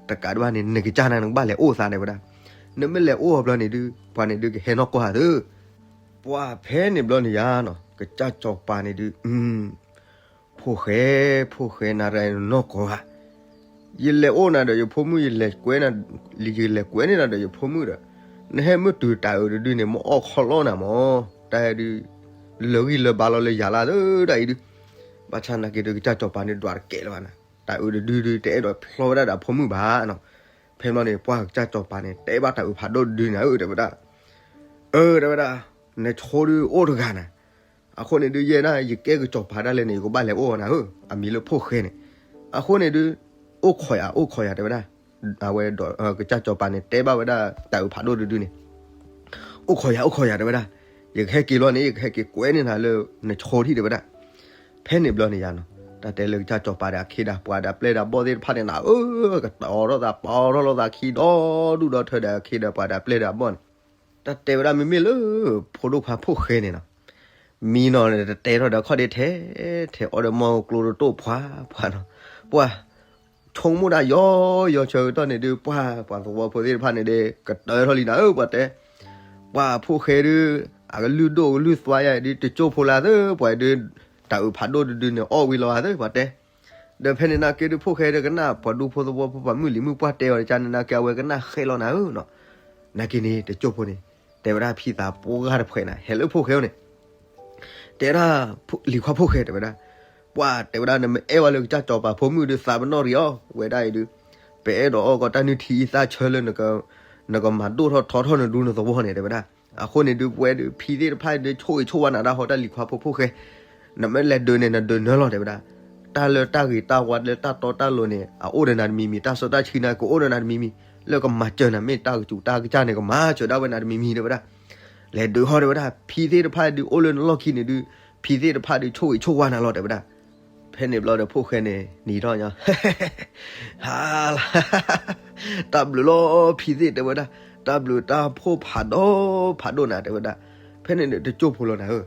တကးဒံးဘၣ်န့ၣ် နကစၢ်န့ၣ် နကဘၣ်လဲၤအိၣ်သး တဲဝဲဒၣ်, နမ့ၢ်လဲၤအိၣ်အဘျီန့ၣ်ဒုး ပှၤန့ၣ်ဒုးကဟဲနီၢ်ကီၢ်သးသု ပှၤဖဲန့ၣ်ဘျီန့ၣ်ယါနီၤ ကစၢ်စီၤပၤန့ၣ်ဒုး ဖိၣ်ဃဲ, ဖိၣ်ဃဲနၤရၤနီၢ်ကီၢ်ဧါ, ယလဲၤအိၣ်နၤဒီးယဖိမုၣ် ယလဲၤကွဲ, ယလဲၤကွဲန့ၢ်နၤဒီးယဖိမုၣ်ဒီး နဟဲမ့ၢ်တုၤတၢ်အုးတဒုန့ၣ် မ့ၢ်အီၣ်ခီလီနၤမး, တၢ်ဒုး လၢာ်ဂံၢ်လၢာ်ဘါလီၤလၢယၤလၢ်သၢဒၣ်အံၤဒုး, ဘၣ်ဆၣ်နာ်က့ဒုး ကစၢ်စီၤပၤန့ၣ်ဒွးတကဲလၢၤဘၣ်နၤ, တၢ်အုးတဒုဒုး တအဲၣ်ဒိးဖျီဝဲဒၣ်ဒီးအဖိမုၣ်ဘၣ်နီၤ, ဖဲဘျီန့ၣ် ပှၤကစၢ်စီၤပၤန့ၣ် တဲဘၣ်တၢ်အုးဖးဒိၣ်တဒုန့ၣ်ဧၢ တဲဝဲဒၣ် အၢ တဲဝဲဒၣ်, နဆိဒုးအိၣ်တဂၤနၤ, အဃိန့ၣ်ဒုး ယဲဒၣ် ယကဲကစီၤပၤဒၣ်လဲာ်န့ၣ် ယကဘၣ်လဲၤအိၣ်နၤဧၢ, အမံၤလၢဖိၣ်ဃဲန့ၣ်, အဃိန့ၣ်ဒုး အိၣ်ခိးယၤ အိၣ်ခိးယၤ တဲဝဲဒၣ်, အဝဲဒီး ကစၢ်စီၤပၤန့ၣ် တဲဘၣ်ဝဲဒၣ်တၢ်အုးဖးဒိၣ်တဒုန့ၣ်, အိၣ်ခိးယၤ အိၣ်ခိးယၤ တဲဝဲဒၣ်, ယကဟဲက့ၤလီၤန့ၣ် ယကဟဲက့ၤကွဲန့ၢ်နၤလၢနဆိထံၣ် တဲဝဲဒၣ်, ဖဲန့ၣ်ဘျီန့ၣ်ယါနီၤ, တၢ် တၢ်တဲလၢကစၢ်စီၤပၤဒီးအခ့ဒီးပှၤဒီးအပျဲၢ်ဒီးအဘီၣ်သ့ၣ်တဖၣ်န့ၣ်နၤဧၢ, ကတီၤထီၣ်သးပီထီၣ်လိာ်သးခံဒီဒူၣ်ဒီထၢဒီးအခ့ဒီးပှၤဒီးအပျဲၢ်ဒီးအဘီၣ်န့ၣ်, တၢ်တဲဝဲဒၣ်မ့မ့ၢ်လၢ ဖိဒိၣ်ခွါဖိၣ်ဃဲန့ၣ်နီၤ, မံနီၤန့ၣ်တတဲထီၣ်ဒီးခီၣ်ဒ့ထဲ ထဲအီၣ်ဒီးမီၢ်ကျိတတိၣ်ဖှါဖှါနီၤ, ပှၢ် ဆိကမိၣ်ဒၣ်ယီယီဆၢကတီၢ်န့ၣ်ဒုး ပှၢ် ပှၤသဝီဖိသ့ၣ်တဖၣ်န့ၣ်ဒီး ကတၢၢ်ထီၣ်လံနၤဧၢ ပှၤတဲ, ပှၢ်ဖိၣ်ဃဲဒုး အကလုၢ်ဒိၣ်ကလုၢ်သွါယၤဒုး တကၠိၢ်ဖိလၢသၢ ပှၤဒုး တၢ်အုးဖးဒိၣ်တဒုန့ၣ်အီၣ်ဝံၤလီၤသၢ ပှၤတဲ, ဒီးဖဲန့ၣ်နာ်က့ဒုးဖိၣ်ဃဲဒီးကနၣ် ပှၤဒူဖိသဝီဖိပှၤမုၢ်လံၤမုၢ်ပှၢ်တဲအီၤတကါန့ၣ်နာ်က့အဝဲကနၣ်ဃဲလီၤနၤဧၢနီၤ, နာ်က့န့ၣ် တကၠိၢ်ဖိန့ၣ် တဲဝဲဒၣ်ဖံသးပှၢ်တဖှဲးနၤ ဟဲလၢဖိၣ်ဃဲအအိၣ်န့ၣ် တဲဒၣ် လံၤခွါဖိၣ်ဃဲတဲဝဲဒၣ်, ပှၢ်တဲဝဲဒၣ် နမ့ၢ်အဲၣ်ဝဲလၢကစၢ်စီၤပၤဖိမုၣ်ဒုးသးပနီၣ်ရံၤအီၤ ဝဲဒၣ်အံၤဒုး, ပအဲၣ်ဒိးအီၣ်ကီးတၢ်နုၢ်ထံအံသၣ်ဆၢလၢ နကမၤဒိၣ်ထီၣ်ထီထီၣ်နဒူနသဝီန့ၣ် တဲဝဲဒၣ်, အဃိန့ၣ်ဒုးပဝဲဒုး ဖံသ့ၣ်တဖၣ်ဒုးဆိၣ်ဂ့ၤဆိၣ်ဝါနၤဒၣ်ဟီတၢ်လံၤခွါဖိဖိၣ်ဃဲ, နမ့ၢ်လဲၤဒုးန့ၣ် နဒုးနၢလီၤတဲဝဲဒၣ်, တၢ်လၢတၢ်ဂ့ၤတၢ်ဝါလၢတၢ်တီတၢ်လိၤန့ၣ် အအိၣ်ဒီးနၤတမံၤမံၤ တၢ်စီတၢ်ဆှံန့ၣ် ကအိၣ်ဒီးနၤတမံၤမံၤ, လၢကမၤစၢၤနၤမ့ၢ်တၢ်ကစူးတၢ်ကစၢ်န့ၣ် ကမၤစၢၤဒၣ်ဝဲနၤတမံၤမံၤတဲဝဲဒၣ် လဲၤဒုးဟီတဲဝဲဒၣ် ဖံသ့ၣ်တဖၣ်ဒုးအိၣ်လၢနလီၢ်ခံန့ၣ်ဒုး ဖံသ့ၣ်တဖၣ်ဒုးဆိၣ်ဂ့ၤဆိၣ်ဝါနၤလီၤတဲဝဲဒၣ်, ဖဲန့ၣ်ဘျီဒီးဖိၣ်ဃဲန့ၣ် နံၤထီၣ်ညီ ဟါလၢ တၢ်ဘျုးလီၤဖံသ့ၣ်တဲဝဲဒၣ်, တၢ်ဘျုးတၢ်ဖှိၣ်ဖးဒိၣ်ဖးဒိၣ်နၤတဲဝဲဒၣ်, ဖဲန့ၣ်ဒီးတကၠိၢ်ဖိလီၤနၤဧၢ,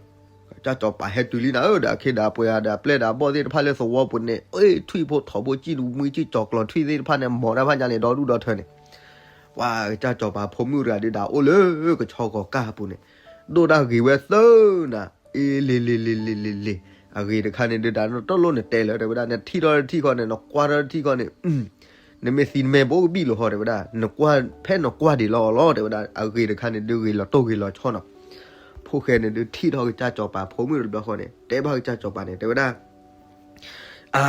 ကစၢ်စီၤပၤဟဲတုၤလံနၤဧၢ ဒီးအခ့ဒီးပှဲၤဒီးအပျဲၢ်ဒီးအဘီၣ်သ့ၣ်တဖၣ်လၢသဝီပူၤန့ၣ် အ့ၣ် ထွံၣ်ဖိထိးဖိ ကံၣ်လူၤမှံကံၣ်ကၠီၤကျီၤထွံၣ်သ့ၣ်တဖၣ်န့ၣ် မ်တၢ်ဖၣ်ညါန့ၣ် ဒီဒူၣ်ဒီထၢန့ၣ် ပှၤကစၢ်စီၤပၤဖိမုၣ်တဂၤဒုးဒၣ်အိၣ်လၢကဆီကီၤကၢ်အပူၤန့ၣ်, ဒိၣ်တၢ်ဂ့ၤဝဲသၢနၤ, အ့လ့လ့လ့လ့လ့လ့, အဂ့ၤတခါန့ၣ်ဒုးဒၣ်နတလိၣ်နတဲလၢၤတဲဝဲဒၣ်, နထံၣ်ထီၣ်တထံၣ်ဃီန့ၣ် နကွၢ်ထီၣ်တထံၣ်ဃီန့ၣ် နမ့ၢ်သံနမဲာ်ဘိကဘံၣ်လီၤဟီတဲဝဲဒၣ်, နကွၢ်ဖဲနကွၢ်ဒံးလီၤအီၤလီၤတဲဝဲဒၣ်, အဂ့ၤတခါန့ၣ်ဒုးဂ့ၤလီၤတိၢ်ဂ့ၤလီၤဆီနီၤ, ဖိၣ်ဃဲန့ၣ်ဒုးထံၣ်ထီၣ်ကစၢ်စီၤပၤဖိမုၣ်တဘျီဃီန့ၣ် တဲဘၣ်ကစၢ်စီၤပၤန့ၣ် တဲဝဲဒၣ် အါ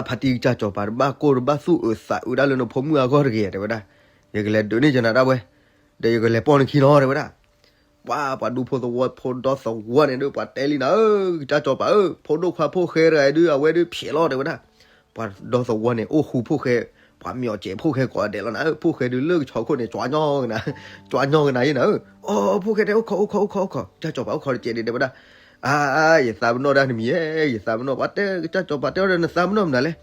ဖါတံၢ်ကစၢ်စီၤပၤတဘၣ်ကိၢ်တဘၣ်သူၣ်အုးသးအုးဒၣ်လၢနဖိမုၣ်အဂီၢ်တဂ့ၤတဲဝဲဒၣ်, ယကလဲၤဒုးန့ၢ်ယနၤဒၣ်ဝဲ, ဒီးယကလဲၤပိာ်နခံနီၤတဲဝဲဒၣ်, ပှၤ ပှၤဒူဖိသဝီဖိဒီသဝီန့ၣ်ဒုး ပှၤတဲလံနၤဧၢ ကစၢ်စီၤပၤဧၢ ဖိဒိၣ်ခွါဖိၣ်ဃဲတဂၤဒုး အဝဲဒုးဖျဲးလီၤတဲဝဲဒၣ်, ပှၤဒီသဝီန့ၣ် အိၣ်ဃူဖိၣ်ဃဲ, ပှၤမၠီၣ်စဲးဖိၣ်ဃဲကိးဂၤဒဲးလီၤနၤဧၢ ဖိၣ်ဃဲဒုးလၢကဆီခိၣ်န့ၣ် ကၠီညီကနၤ, ကၠီညီကနၤယဲနၤဧၢ, အိ ဖိၣ်ဃဲတဲအိၣ်ခိးအိၣ်ခိးအိၣ်ခိးအိၣ်ခိး ကစၢ်စီၤပၤအိၣ်ခိးတစဲးဒုးတဲဝဲဒၣ် အါ ယသးပနီၣ်ဒၣ်တမံၤဧၢ, ယသးပနီၣ် ပှၤတဲကစၢ်စီၤပၤတဲအီၤဒီး နသးပနီၣ်မနုၤလဲၣ်,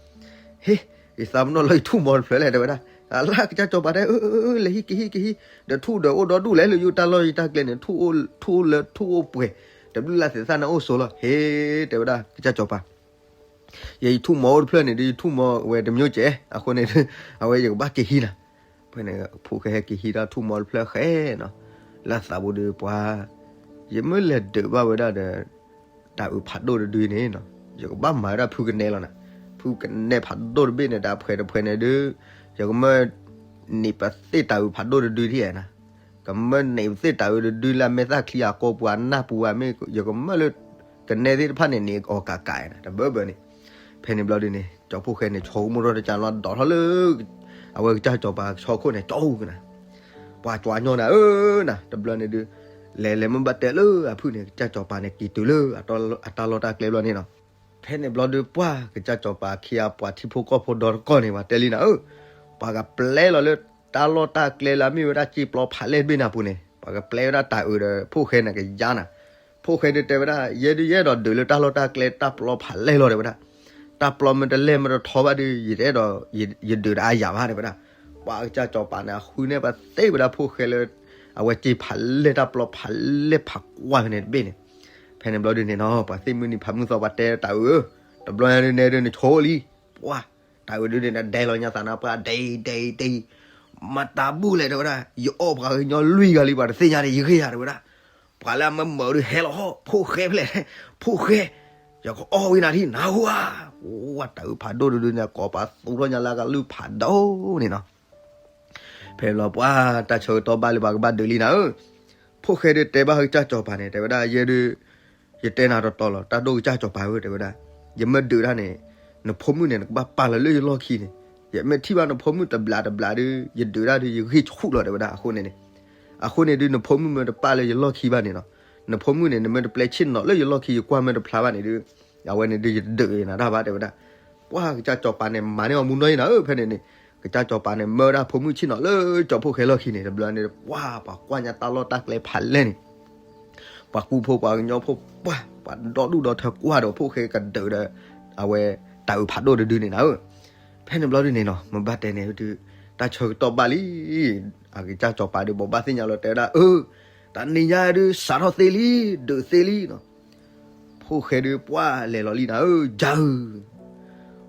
ဟ့ၣ် ယသးပနီၣ်လီၤယထူၣ်မီၤတဖျၢၣ်လဲၣ်တဲဝဲဒၣ်, အလၢကစၢ်စီၤပၤတဲ အၢ အၢ အၢ လဲၤဟံးက့ၤဟံးက့ၤဟံး, ဒီးထူၣ်ဒီးအိၣ်ဒီဒူၣ်လဲၣ်လၢယတၢ်လီၢ်ယတၢ်ကျဲန့ၣ် ထူၣ်အိၣ်လၢထူၣ်အိၣ်ပှဲၤ, တဘျုးလၢ်သ့ၣ်သၣ်န့ၣ်အိၣ်ဆိးလီၤ ဟ့ၣ် တဲဝဲဒၣ် ကစၢ်စီၤပၤ ယ ယထူၣ်မီၤအိၣ်တဖျၢၣ်န့ၣ်ဒီး ယထူၣ်မီၤဝဲတမျိုးစဲး အဃိန့ၣ် အဝဲယကဘၣ်က့ၤဟံးနၤ, ဖဲန့ၣ် ဖိၣ်ဃဲဟဲက့ၤဟံးတၢ်ထူၣ်မီၤတဖျၢၣ်ဃဲနီၤ, လၢသးပူၤဒီးပှၤ ယမ့ၢ်လဲၤဒုးဘၣ်ဝဲဒၣ်ဒီး တၢ်အုးဖးဒိၣ်တဒုန့ၣ်နီၤ, ယကဘၣ်မၤဝဲဒၣ်ဖုကနဲလီၤနၤ, ဖုကနဲဖးဒိၣ်တဘ့ၣ်န့ၣ် တၢ်ဖှဲးတဖှဲးန့ၣ်ဒီး ယကမၢ န့ၢ်ပသ့ၣ်တၢ်အုးဖးဒိၣ်တဒုထံၣ်နၤ, ကမၢန့ၢ်ပသ့ၣ်တၢ်အုးတဒုလၢအမဲာ်သၣ်ချံအကိာ်ပူၤအနၢ်ပူၤဧါမ့ၢ် ယကမၢလၢ ကနဲသ့ၣ်တဖၣ်န့ၣ် န့ၢ်အီၤကးကးနၤ တဘၢဘၢန့ၣ်, ဖဲန့ၣ်ဘျီဒုန့ၣ် ကၠီဖိၣ်ဃဲန့ၣ် ဆိကမိၣ်ထီၣ်တကးလီၤ ဒိးထီၣ်လၢ အဝဲကစၢ်စီၤပၤဆီခိၣ်န့ၣ် ကၠီအူကနၤ, ပှၤကၠီညီနၤဧၢနၤ တဘျီန့ၣ်ဒုး လဲၤလဲၤမ့ၢ်ဘၣ်တဲလၢအဖုၣ်န့ၣ် ကစၢ်စီၤပၤန့ၣ် က့ၤတုၤလၢ အတၢ်လီၢ်တၢ်ကျဲဘျီန့ၣ်နီၤ, ဖဲန့ၣ်ဘျီဒုး ပှၤကစၢ်စီၤပၤခံဂၤ ပှၤထံဖိကီၢ်ဖိဒီတကီၢ်န့ၣ် ပှၤတဲလံနၤဧၢ, ပှၤကပျဲလီၤလၢ တၢ်လီၢ်တၢ်ကျဲလၢအမ့ၢ်ဝဲဒၣ် စ့ပျီဖးလဲၢ်တဘ့ၣ်န့ၣ်အပူၤန့ၣ် ပှၤကပျဲဝဲဒၣ်တၢ်အုးဒီးဖိၣ်ဃဲန့ၣ်ကယါနၤ, ဖိၣ်ဃဲဒုးတဲဝဲဒၣ် ယဲဒုးယအဲၣ်ဒိးဒုးလၢတၢ်လီၢ်တၢ်ကျဲတၢ်ပျီဖးလဲၢ်လီၤတဲဝဲဒၣ်, တၢ်ပျီမ့ၢ်တလဲၢ်မ့ၢ်တထီဘၣ်ဒုး ယတအဲၣ်ဒိး ယဒုးတအါယၤဘၣ်တဲဝဲဒၣ်, ပှၤကစၢ်စီၤပၤန့ၣ် အဃုန့ၢ်ပှၤသ့ၣ်ဝဲဒၣ်ဖိၣ်ဃဲလၢ အဝဲစ့ဖးလဲၢ်တၢ်ပျီဖးလဲၢ်ဖးကွၢ်ဖဲန့ၣ်တဘ့ၣ်န့ၣ်, ဖဲန့ၣ်ဘျီဒုးန့ၣ်နီၤ ပှၤသ့ၣ်မုၢ်နံၤဖးမုၢ်သီပှၤတဲတၢ်အုးဧၢ, တဘျီညါဒုးနဲဒုးနဆိလံ, ပှၤ တၢ်အုးဒုးန့ၣ် ဒဲလီၤညါသးနါပှၢ် ဒဲ ဒဲ ဒဲ, မတၤဘူၣ်လဲၣ်တဲဝဲဒၣ်, ယအီၣ်ပှၤကညီလွံၢ်ဂၤလံ ပှၤတသ့ၣ်ညါန့ၣ် ယဂ့ၢ်ယၤတဲဝဲဒၣ်, ပှၤလၢအမၢမၢဒုးဟဲလီၤဟီၣ် ဖိၣ်ဃဲဖဲလဲၣ်, ဖိၣ်ဃဲ, ယကအီၣ်ဝံနၤထံၣ်နၤဟူဧါ, ပှၤတၢ်အုးဖးဒိၣ်ဒုးန့ၣ် ကိးပှၤသူၣ်ထီၣ်ညါလၢကလုၢ်ဖးဒိၣ်န့ၣ်နီၤ ဖဲလီၤပှၤတၢ်ဆၢကတီၢ်ဘၣ်လၢပှၤကဘၣ်ဒုးလံနၤဧၢ, ဖိၣ်ဃဲဒုးတဲဘၣ်ကစၢ်စီၤပၤန့ၣ် တဲဝဲဒၣ် ယဲဒုး ယတဲနၤတီတီလီၤ တၢ်ဒိၣ်ကစၢ်စီၤပၤဧၢ တဲဝဲဒၣ်, ယမ့ၢ်ဒုးတၢ်န့ၣ် နဖိမုၣ်န့ၣ် နကဘၣ်ပာ်လီၤလၢယလီၢ်ခံန့ၣ်, ယမ့ၢ်ထံၣ်ဘၣ်နဖိမုၣ်တဘျးတဘျးဒုး ယဒုးတၢ်ဒုး ယဂံၢ်ဆူၣ်လီၤ တဲဝဲဒၣ်, အဃိန့ၣ်န့ၣ်, အဃိန့ၣ်ဒုး နဖိမုၣ်မ့ၢ်တပာ်လၢယလီၢ်ခံဘၣ်န့ၣ်နီၤ, နဖိမုၣ်န့ၣ် နမ့ၢ်တပျဲဆ့ၣ်နီၤလၢယလီၢ်ခံ ယကွၢ်မ့ၢ်တဖျါဘၣ်န့ၣ်ဒုး အဝဲန့ၣ်ဒုး ယတဒုးနၤတၢ်ဘၣ် တဲဝဲဒၣ်, ပှၤကစၢ်စီၤပၤန့ၣ် မၤန့ၢ်အီၤမူနီၢ်အံၤနၤဧၢ ဖဲန့ၣ်န့ၣ်, ကစၢ်စီၤပၤန့ၣ် မၢဝဲဒၣ်ဖိမုၣ်ဆ့ၣ်နီၤလၢကၠီဖိၣ်ဃဲလီၢ်ခံန့ၣ် တဘျီန့ၣ် ပှၤ ပှၤကွၢ်ညါတၢ်လီၢ်တၢ်ကျဲဖးလဲၢ်န့ၣ် ပှၤကူဖိပှၤကညီဖိ ပှၤ ပှၤဒီဒူၣ်ဒီထၢကွၢ်ဒီးဖိၣ်ဃဲကဒုးဒီး အဝဲ တၢ် တၢ်အုးဖးဒိၣ်တဒုန့ၣ်နၤဧၢ. ဖဲန့ၣ်ဘျီဒုန့ၣ်နီၤ မ့ၢ်ဘၣ်တဲန့ၣ်ဒုး တၢ်ဆၢကတီၢ်ဘၣ်လံ. အကစၢ်စီၤပၤဒုးဘိးဘၣ်သ့ၣ်ညါလီၤတဲဝဲဒၣ် အၢ တၢ်နံၤညါဒုး စးထီၣ်သ့လံ, ဒုးသ့လံနီၤ. ဖိၣ်ဃဲဒုးပှၢ်လဲၤလီၤလံနၤဧၢ, ယၤဧၢ.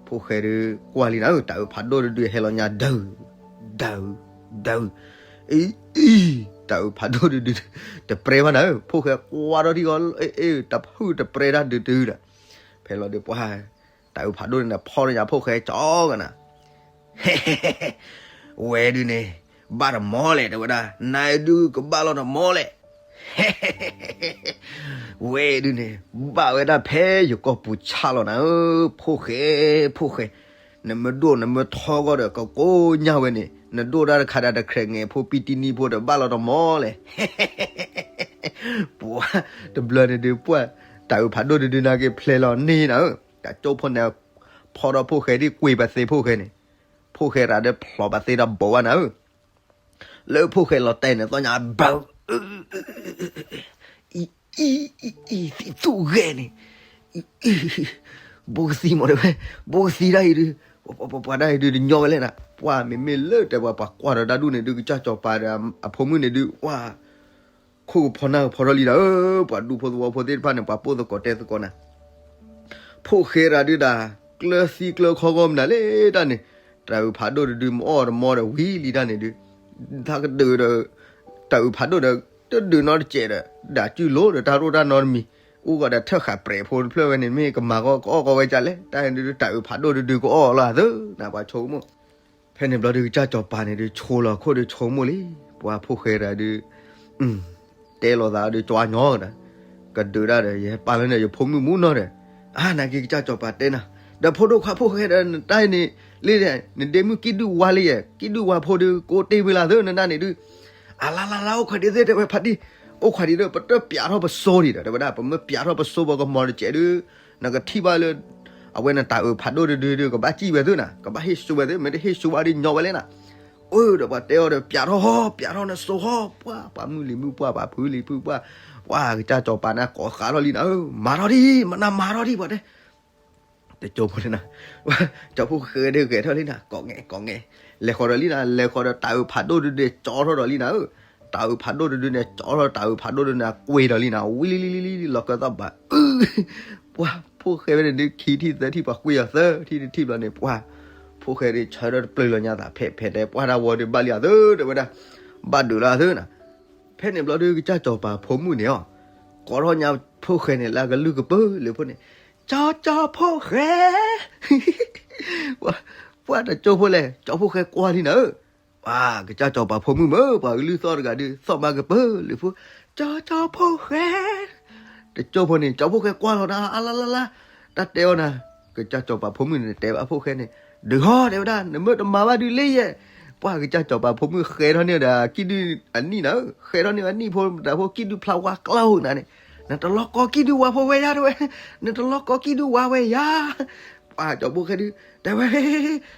ဖိၣ်ဃဲဒုးကွၢ်လံနၤဧၢ, တၢ်အုးဖးဒိၣ်တဒုးဟဲလီၤညါ ဒၢး, ဒၢး, ဒၢး, အံၤ, အံၤ, တၢ်အုးဖးဒိၣ်တဒုး တပြဲဘၣ်နၤဧၢ. ဖိၣ်ဃဲကွၢ်ထီၣ်ထံဂီၤ အ့ အ့ တဖုၣ်တပြဲတၢ်ဒုးတုၤဒီး ဖဲလီၤဒုးပှၢ် တၢ်အုးဖးဒိၣ်န့ၣ် ဖီၣ်ထီၣ်ညါဖိၣ်ဃဲကၠီကနၤ ဝဲဒုန့ၣ် ဘၣ်တမီလဲၣ် တဲဝဲဒၣ်, နၤဒုကဘၣ်လီၤတမီလဲၣ်. ဝဲဒုန့ၣ် ဘၣ်ဝဲဒၣ်ဖဲယကီၢ်ပူၤဆၣ်လီၤနၤဧၢ, ဖိၣ်ဃဲ, ဖိၣ်ဃဲ, နမ့ၢ်ဒိၣ်နမ့ၢ်ထီကီၢ်ဒီး ကကိးညါဝဲန့ၣ် နဒိၣ်တၢ်တခါဒၣ်တခြဲးငဲၤဖိပံတံနံဖိဒီးဘၣ်လီၤတမီလဲၣ်. ပှၢ်တဘျီန့ၣ်ဒုး ပှၢ်တၢ်အုးဖးဒိၣ်တဒုန့ၣ်က့ၤဖျဲးလီၤန့ၢ်နၤဧၢ, တၢ်ကၠိဖိန့ၣ် ဖီၣ်ထီၣ်ဖိၣ်ဃဲဒ်ကွံာ်ပသ့ဖိၣ်ဃဲန့ၣ်, ဖိၣ်ဃဲရၤဒၣ်ဖျိးပသ့တၢ်ဘိးဘၣ်နၤဧၢ. လၢဖိၣ်ဃဲလီၤတဲာ်န့ၣ် သီၣ်ညါဘၢ အံၤ အံၤ အံၤ သံၣ်သူၣ်ဂဲၤန့ၣ် ဘိကသံမးတဲဝဲ, ဘိကသံဒၣ်အံၤဒုး, ပှၤဒၣ်အံၤဒုး တညီဝဲလဲၣ်နၤ. ပှၢ်မ့မ့ၢ်လၢတဲပှၤ ပှၤကွၢ်ဒီးတၢ်ဒူၣ်န့ၣ်ဒုး ကစၢ်စီၤပၤဒီးအဖိမုၣ်န့ၣ်ဒုး ပှၢ် ခိၣ်ကဖီနၢ်ကဖီထီၣ်လံနၤဧၢ, ပှၤဒူဖိသဝီဖိသ့ၣ်တဖၣ်န့ၣ် ပှၤပိၢ်သကိးတဲသကိးနၤ ဖိၣ်ဃဲရၤဒုးဒၣ် ကျၢၤသံကျၢၤခီဂီၢ်မနုၤလဲၣ်တၢ်န့ၣ်, တၢ်အုးဖးဒိၣ်တဒုး မ့ၢ်အီၣ်တမီဒီးဝံၤလံတၢ်န့ၣ်ဒုး, တၢ်ကဒုးဒီး တၢ်အုးဖးဒိၣ်ဒီး တဒုးနီတစဲးဒီး ဒၣ်စုလိၤဒီးတၢ်ရိၣ်တၢ်နီတမံၤ, အိၣ်ဂီၤဒီးထၢၣ်ဃာ်ပြဲးဖိတဖျၢၣ်ဝဲန့ၣ် မ့ၢ်ကမၤကီကအီၣ်ကီဝဲကလဲၣ်, တၢ်န့ၣ်ဒုး တၢ်အုးဖးဒိၣ်တဒုးကအီၣ်လီၤသၢနၤ ပှၤဆိကမိၣ် ဖဲန့ၣ်ဘျီဒုး ကစၢ်စီၤပၤန့ၣ်ဒုး ဆိလီၤခိၣ်ဒုးဆိကမိၣ်လံ, ပှၤဖိၣ်ဃဲတဒုး တဲလိာ်သးဒုး ကၠီညီဒီး ကဒုးဒၣ်ဒီး ယဟဲပာ်လၢန့ၣ် ယဖိမုၣ်မူနီၤဒီး, အါ နာ်က့ကစၢ်စီၤပၤတဲနၤ, ဒီးဖိဒိၣ်ခွါဖိၣ်ဃဲဒီး နတၢ်အံၤန့ၣ် လၢ နဒ့မုၣ်ကံၣ်ဒုၣ်ဝါလံယဲၢ်, ကံၣ်ဒုၣ်ဝါဖိဒုး ကအိၣ်တ့ၢ်ဝံၤလၢသၢနဒၣ်န့ၣ်ဒုး, အလါလါလါ အိၣ်ခွဲးဒ်သ့ၣ်တဲဝဲဖးတံၢ်, အိၣ်ခွဲးဒ်ဒီး ပတပျးထီၣ်ပစိဒံးဒီး တဲဝဲဒၣ် ပမ့ၢ်ပျးထီၣ်ပစိပကမီၤတစဲးဒုး နကထံၣ်ဘၣ်လၢ အဝဲန့ၣ်တၢ်အုးဖးဒိၣ်တဒုဒုး ကဘၣ်စံၣ်ဝဲသ့ၣ်နၤ, ကဘၣ်ဟ့ၣ်ဆူဝဲသ့ၣ်, မ့ၢ်တဟ့ၣ်ဆူဘၣ်ဒုးညီဝဲလဲၣ်နၤ. အၢဒီးပှၤတဲအီၤဒီး ပျးထီၣ်ဟီ ပျးထီၣ်နစိဟီ, ပှၤ ပှၤမုၢ်လံၤမုၢ်ပှၢ် ပှၤဖုလံၤဖုပှၢ်, ပှၤကစၢ်စီၤပၤန့ၣ်ကိးဃးထီၣ်လံနၤဧၢ, မၤထီၣ်ဒံး မနၤမၤထီၣ်ဒံးပှၤတဲ တကၠိဖိလၢနၤ, ကၠီဖိၣ်ဃဲဒုးဂဲၤထီၣ်လံနၤ, ကိးငဲၤ ကိးငဲၤ, လဲၤဃီၤဒီးလံနၤ, လဲၤဃီၤဒီးတၢ်အုးဖးဒိၣ်တဒုန့ၣ် ကၠီထီၣ်ဒီးလံနၤဧၢ, တၢ်အုးဖးဒိၣ်တဒုန့ၣ် ကၠီထီၣ် တၢ်အုးဖးဒိၣ်တဒုန့ၣ် ကွံာ်ဒီးလံနၤ, ဝံၤလံလံလံလံ လီၤကၢသီၣ်ဘး, ပှၤဖိၣ်ဃဲဝဲန့ၣ်ဒုး ခံထံၣ်သၢထံၣ် ပှၤကွံာ်အီၤသၢထံၣ်တထံၣ်ဘျီန့ၣ် ပှၤဖိၣ်ဃဲဒုး ဆၢထၢၣ်တပျုာ်လီၤညါသး ဖဲးဖဲးတဲ ပှၤတၢ်ဝီဒုးဘၣ်လံအသၢ တဲဝဲဒၣ်, ဘၣ်ဒုးလီၤအသၢနၤ. ဖဲန့ၣ်ဘျီဒုး ကစၢ်စီၤပၤဖိမုၣ်န့ၣ်အီၤ ကိးထီၣ်ညါဖိၣ်ဃဲန့ၣ် လၢအကလုၢ်ကပၢၢ်လၢဖိန့ၣ်, ကၠီကၠီဖိၣ်ဃဲ, ပှၤတကၠိဖိလဲၣ် ကၠီဖိၣ်ဃဲကွၢ်လံနၤဧၢ, ပှၤကစၢ်စီၤပၤဖိမုၣ်မ့ၢ် ပှၤကလုၢ်သီၣ်တဂၤဒုး သီၣ်မါကပၢၢ်လၢဖိ, ကၠီကၠီဖိၣ်ဃဲ တကၠိဖိန့ၣ် ကၠီဖိၣ်ဃဲကွၢ်လီၤနၤ အလါလါလါ, တၢ်တဲအီၤနၤ, ကစၢ်စီၤပၤဖိမုၣ်န့ၣ် တဲဘၣ်ဖိၣ်ဃဲန့ၣ်, ဒုးဟီ တဲဝဲဒၣ် နမ့ၢ်တမၤဘၣ်ဒုးလံယဲၢ်, ပှၤကစၢ်စီၤပၤဖိမုၣ်ဃဲထီၣ်န့ၢ်ဒီး ကံၣ်ဒုၣ်အနံၣ်နၤ, ဃဲထီၣ်န့ၢ်အနံၣ်ဖိ တၢ်ဖိကံၣ်ဒုၣ်ဖျါဝါကျီၢ်နၤန့ၣ်, နတလီၤကီကံၣ်ဒုၣ်ဝါဖိဝဲယါတဲဝဲ, နတလီၤကီကံၣ်ဒုၣ်ဝါဝဲယါ ပှၤကၠီဖိၣ်ဃဲဒုး တဲဝဲ,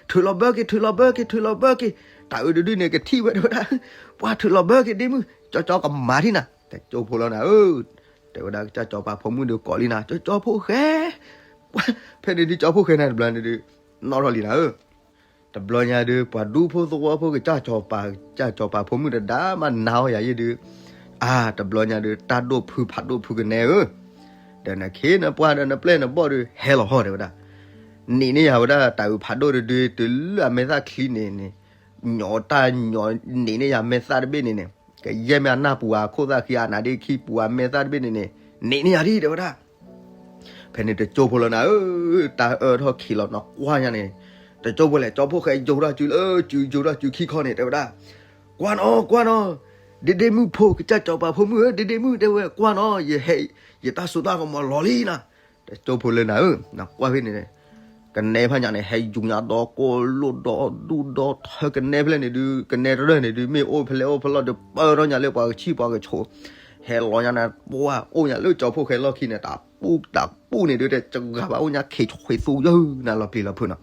ထုးလီၤဘၢက့ၤ ထုးလီၤဘၢက့ၤ ထုးလီၤဘၢက့ၤ, တၢ်အုးတဒုန့ၣ် ကထံၣ်ဝဲတဲဝဲဒၣ်, ပှၤထုးလီၤဘၢက့ၤဒ့မုၣ် ကၠီကၠီကမၤထံၣ်နၤ, တကၠိဖိလီၤနၤဧၢ, တဲဝဲဒၣ်ကစၢ်စီၤပၤဖိမုၣ်ဒုးကိးလံနၤ ကၠီကၠီဖိၣ်ဃဲ, ဖဲန့ၣ်ဒုးကၠီဖိၣ်ဃဲန့ၣ်တဘျီန့ၣ်ဒုး နီၣ်ထီၣ်လံနၤဧၢ တဘျီညါဒုး ပှၤဒူဖိသဝီဖိ ကစၢ်စီၤပၤ ကစၢ်စီၤပၤဖိမုၣ်တဒါမးနၤအီၤယၤယဲၢ်ဒုး, အါ တဘျီညါဒုး တၢ်ဒိၣ်ဖုဖးဒိၣ်ဖုကနဲဧၢ, ဒီးနခ့နပှၢ်ဒီးနပျဲၢ်နဘီၣ်ဒုး ဟဲလီၤဟီၣ်တဲဝဲဒၣ်, နံၤန့ၣ်ယၤဝဲဒၣ် တၢ်အုးဖးဒိၣ်တဒု တုၤလၢအမဲာ်သၣ်ချံန့ၣ်န့ၣ်, ညီတၢ်ညီနံၤန့ၣ်ယၤမဲာ်သၣ်တဘ့ၣ်န့ၣ်န့ၣ်, ကယဲၢ်မ့ၢ်အနၢ်ပူၤဧါ ခိၣ်သၣ်ခံ အနၢ်ဒ့ခံပူၤအမဲာ်သၣ်တဘ့ၣ်န့ၣ်န့ၣ်, နံၤန့ၣ်ယၤဒ်တဲဝဲဒၣ် ဖဲန့ၣ်တကၠိဖိလီၤနၤဧၢ, တၢ်အၢထီၣ်ခံးလီၤနီၤကွၢ်ညါန့ၣ်, တကၠိဖိလဲၣ် ကၠီဖိၣ်ဃဲယိးထီၣ်စုလၢစု ယိးထီၣ်စုခံခီန့ၣ် တဲဝဲဒၣ်, ကွၢ်နီၤ ကွၢ်နီၤ, ဒ့ဒ့မုၣ်ဖိ ကစၢ်စီၤပၤဖိမုၣ်ဧၢ ဒ့ဒ့မုၣ် တဲဝဲ ကွၢ်နီၤ ယဟဲ ယတၢ်စိတၢ်ကမီၤလီၤလံနၤ, တကၠိဖိလၢနၤဧၢ, နကွၢ်ဖဲန့ၣ် ကနဲဖးညါန့ၣ် ဟဲယူၤညါဒီးကိၢ်လိၣ်ဒီးဒူၣ်ဒီးထၢကနဲဖဲလဲၣ်န့ၣ်ဒုး ကနဲတရၢၢ်န့ၣ်ဒုး မ့ၢ်အိၣ်ဖဲလဲၣ်အိၣ်ဖဲလဲၣ်ဒီး ပၢထီၣ်ညါလၢပှၤကဆံၣ်ပှၤကဆိး, ဟဲလီၤညါန့ၣ် ပှၢ်အိၣ်ညါလၢကၠီဖိၣ်ဃဲလီၢ်ခံန့ၣ် တၢ်ပူၣ်တၢ်ပူၣ်န့ၣ်ဒုး တစှၤဘၣ်အိၣ်ညါခ့ဆွ့သူယုၢ်နၤလီၤပျံၤလီၤဖုးနီၤ,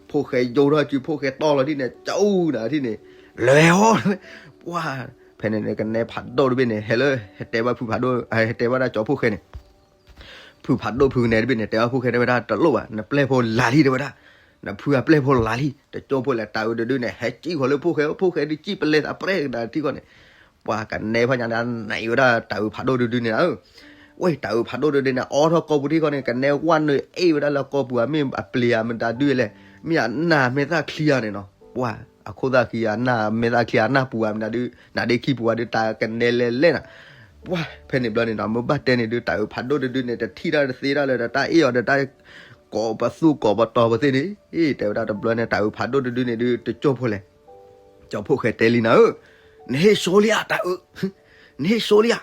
ဖိၣ်ဃဲယိးထီၣ်စု ဖိၣ်ဃဲတီၢ်လီၤဒ်န့ၣ် ကၠူနၤဒ်န့ၣ်, လဲၤဟီၣ်, ပှၢ်, ဖဲန့ၣ်န့ၣ် ကနဲဖးဒိၣ်တဘ့ၣ်န့ၣ် ဟဲလၢ ဟဲတဲဘၣ်ဖုဖးဒိၣ် ဟဲတဲဘၣ်ဒၣ်ကၠီဖိၣ်ဃဲန့ၣ် ဖ ဖုဖးဒိၣ်ဖုကနဲတဘ့ၣ်န့ၣ် တဲဘၣ်ဖိၣ်ဃဲတဲဝဲဒၣ် တလိၣ်ဘၣ်, နပျဲၢ်ဖိလၢာ်လံ တဲဝဲဒၣ်, နဖုအပျဲၢ်ဖိလၢာ်လံ, တကၠိဖိလဲၣ် တၤအုးတဒုန့ၣ် ဟဲစံၣ်ဃီၤလၢဖိၣ်ဃဲ, ဖိၣ်ဃဲဒုးစံၣ်ပလဲသးပြဲၢ်ကဒါထံၣ်ဃီန့ၣ်, ပှၤကနဲဖီၣ်ညါန့ၣ် နံၤဝဲဒၣ်တၤအုးဖးဒိၣ်တဒုန့ၣ်နၤဧၢ, ဝဲတၤအုးဖးဒိၣ်တဒုန့ၣ် အိးထီၣ်ကိာ်ပူၤထံၣ်ဃီန့ၣ် ကနဲဝဲနုာ်အ့ၣ်ဝဲဒၣ်လၢကိာ်ပူၤ အမ့ၢ်အပျံၤဧါ မတၤဒုလဲၣ်, မ့ၢ်အနၢ်မဲာ်သၣ်ချံဧါန့ၣ်နီၤ, ပှၤအခိၣ်သၣ်ခံအနၢ်မဲာ်သၣ်ချံအနၢ်ပူၤဧါ မတၤဒု, နၤဒ့ခံပူၤဧါဒု တၢ်ကနဲလဲၤလဲၣ်နၤ, ပှၤဖဲန့ၣ်ဘျီန့ၣ်နီၤ မ့ၢ်ဘၣ်တဲန့ၣ်ဒု တၤအုးဖးဒိၣ်တဒုန့ၣ် တထံၣ်တၢ်တသ့ဒၣ်လၢ တၢ်အ့ၣ်အီၤဒီးတၢ်ကိးပသူကိးပတီၤပသ့ၣ်န့ၣ်, တဲဝဲဒၣ်တဘျီန့ၣ် တၤအုးဖးဒိၣ်တဒုန့ၣ်ဒု တကၠိဖိလဲၣ်, ကၠီဖိၣ်ဃဲတဲလံနၤဧၢ, နဟ့ၣ်ဆိလံဧါ တၤအုး, နဟ့ၣ်ဆိလံဧါ,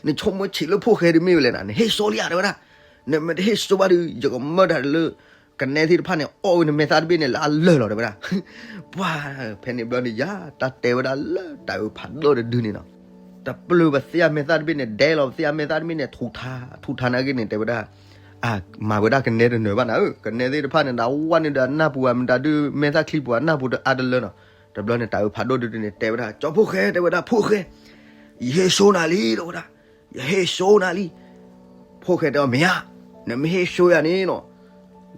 နဆိကမိၣ်ဆံးလၢဖိၣ်ဃဲဒုမ့ၢ်ဝဲလဲၣ်နၤ, နဟ့ၣ်ဆိလံဧါ တဲဝဲဒၣ်, နမ့ၢ်တဟ့ၣ်ဆိဘၣ်ဒု ယကမၢဒၣ်လၢ ကနဲသ့ၣ်တဖၣ်န့ၣ် အီၣ်ဝဲနမဲာ်သၣ်တဘ့ၣ်န့ၣ်လၢအလၢၢ်လီၤ တဲဝဲဒၣ်, ပှၤဖဲန့ၣ်ဘျီန့ၣ်ယၤ တၢ်တဲဝဲဒၣ်လၢတၤအုးဖးဒိၣ်တဒုန့ၣ်နီၤ, တပျၢၤပသ့ၣ်အမဲာ်သၣ်တဘ့ၣ်န့ၣ် ဒဲလီၤပသ့ၣ်အမဲာ်သၣ်တဘ့ၣ်န့ၣ် ထူးထါ ထူးထါနာ်က့န့ၣ် တဲဝဲဒၣ်, မၤဝဲဒၣ်ကနဲတနၢၤဘၣ်နၤဧၢ, ကနဲသ့ၣ်တဖၣ်န့ၣ် ဒၣ်ဝဲန့ၣ်ဒီးအနၢ်ပူၤဧါ မတၤဒု မဲာ်သၣ်ချံပူၤအနၢ်ပူၤတအါတလၢနီၤ, တဘျီန့ၣ် တၤအုးဖးဒိၣ်တဒုန့ၣ် တဲဝဲဒၣ် ကၠီဖိၣ်ဃဲ တဲဝဲဒၣ် ဖိၣ်ဃဲ ယဟ့ၣ်ဆိနၤလံ တဲဝဲဒၣ်, ယဟ့ၣ်ဆိနၤလံ, ဖိၣ်ဃဲတဲအီၤ မ့ၢ်ဧါ, နမ့ၢ်ဟ့ၣ်ဆိယၤန့ၣ်နီၤ,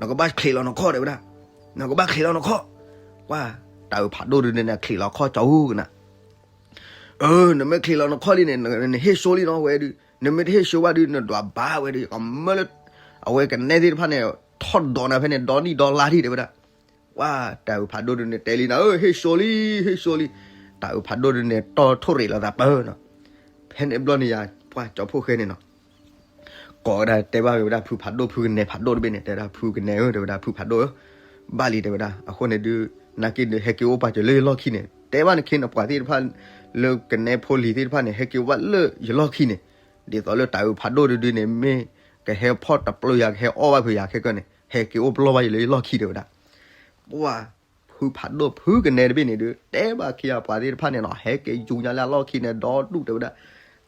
နကဘၣ်ချံးလီၤနခီၣ် တဲဝဲဒၣ်, နကဘၣ်ချံးလီၤနခီၣ်, ပှၤတၤအုးဖးဒိၣ်တဒုန့ၣ် ချံးလီၤခီၣ်ကၠီဧၢကနၤ အၢ နမ့ၢ်ချံးလီၤနခီၣ်လံန့ၣ် နဟ့ၣ်ဆိလံနီၤ ဝဲဒု, နမ့ၢ်တဟ့ၣ်ဆိဘၣ်ဒု နဒွးဘါဝဲဒု ကမၢလၢ အဝဲကနဲသ့ၣ်တဖၣ်န့ၣ် ထီၣ်ဒီးနၤဖဲန့ၣ် ဒီနံၣ်ဒီလါထံၣ် တဲဝဲဒၣ်, ပှၤတၤအုးဖးဒိၣ်ဒုန့ၣ် တဲလံနၤဧၢ ဟ့ၣ်ဆိလံ ဟ့ၣ်ဆိလံ, တၤအုးဖးဒိၣ်ဒုန့ၣ် တီၢ်ထိၣ်ရ့ၣ်လီၤသးပၢၢ်နီၤ, ဖဲန့ၣ်ဘျီန့ၣ်ယၤ ပှၤကၠီဖိၣ်ဃဲန့ၣ်နီၤ ကိးဝဲဒၣ်တဲဘၣ်ဝဲဒၣ်ဖုဖးဒိၣ်ဖုကနဲဖးဒိၣ်တဘ့ၣ်န့ၣ် တဲဝဲဒၣ်ဖုကနဲဧၢ တဲဝဲဒၣ်ဖုဖးဒိၣ်ဧၢ, ဘၣ်လံတဲဝဲဒၣ် အဃိန့ၣ်ဒု နာ်က့ဒု ဟဲက့ၤအိၣ်ပာ်စၢၤလၢယလီၢ်ခံန့ၣ် တဲဘၣ်နခ့နပှၤသ့ၣ်တဖၣ် လၢကနဲဖိလံၤသ့ၣ်တဖၣ်န့ၣ် ဟဲက့ၤအိၣ်ဘၣ်လၢယလီၢ်ခံန့ၣ်, ဒ်သိးလၢတၤအုးဖးဒိၣ်တဒုန့ၣ် မ့ၢ်ကဟဲဖီၣ်တပျၢၤယၤ ကဟဲအီၣ်ဘၣ်ဖုးယၤခဲကၢန့ၣ် ဟဲက့ၤအိၣ်ပလီၢ်ဘၣ်ယၤလၢယလီၢ်ခံတဲဝဲဒၣ် ပှၤဖုဖးဒိၣ်ဖုကနဲတဘ့ၣ်န့ၣ်ဒု တဲဘၣ်ခံဂၤပှၤသ့ၣ်တဖၣ်န့ၣ်နီၤ ဟဲက့ၤယူၤညါလၢအလီၢ်ခံန့ၣ် ဒီဒူၣ်တဲဝဲဒၣ်,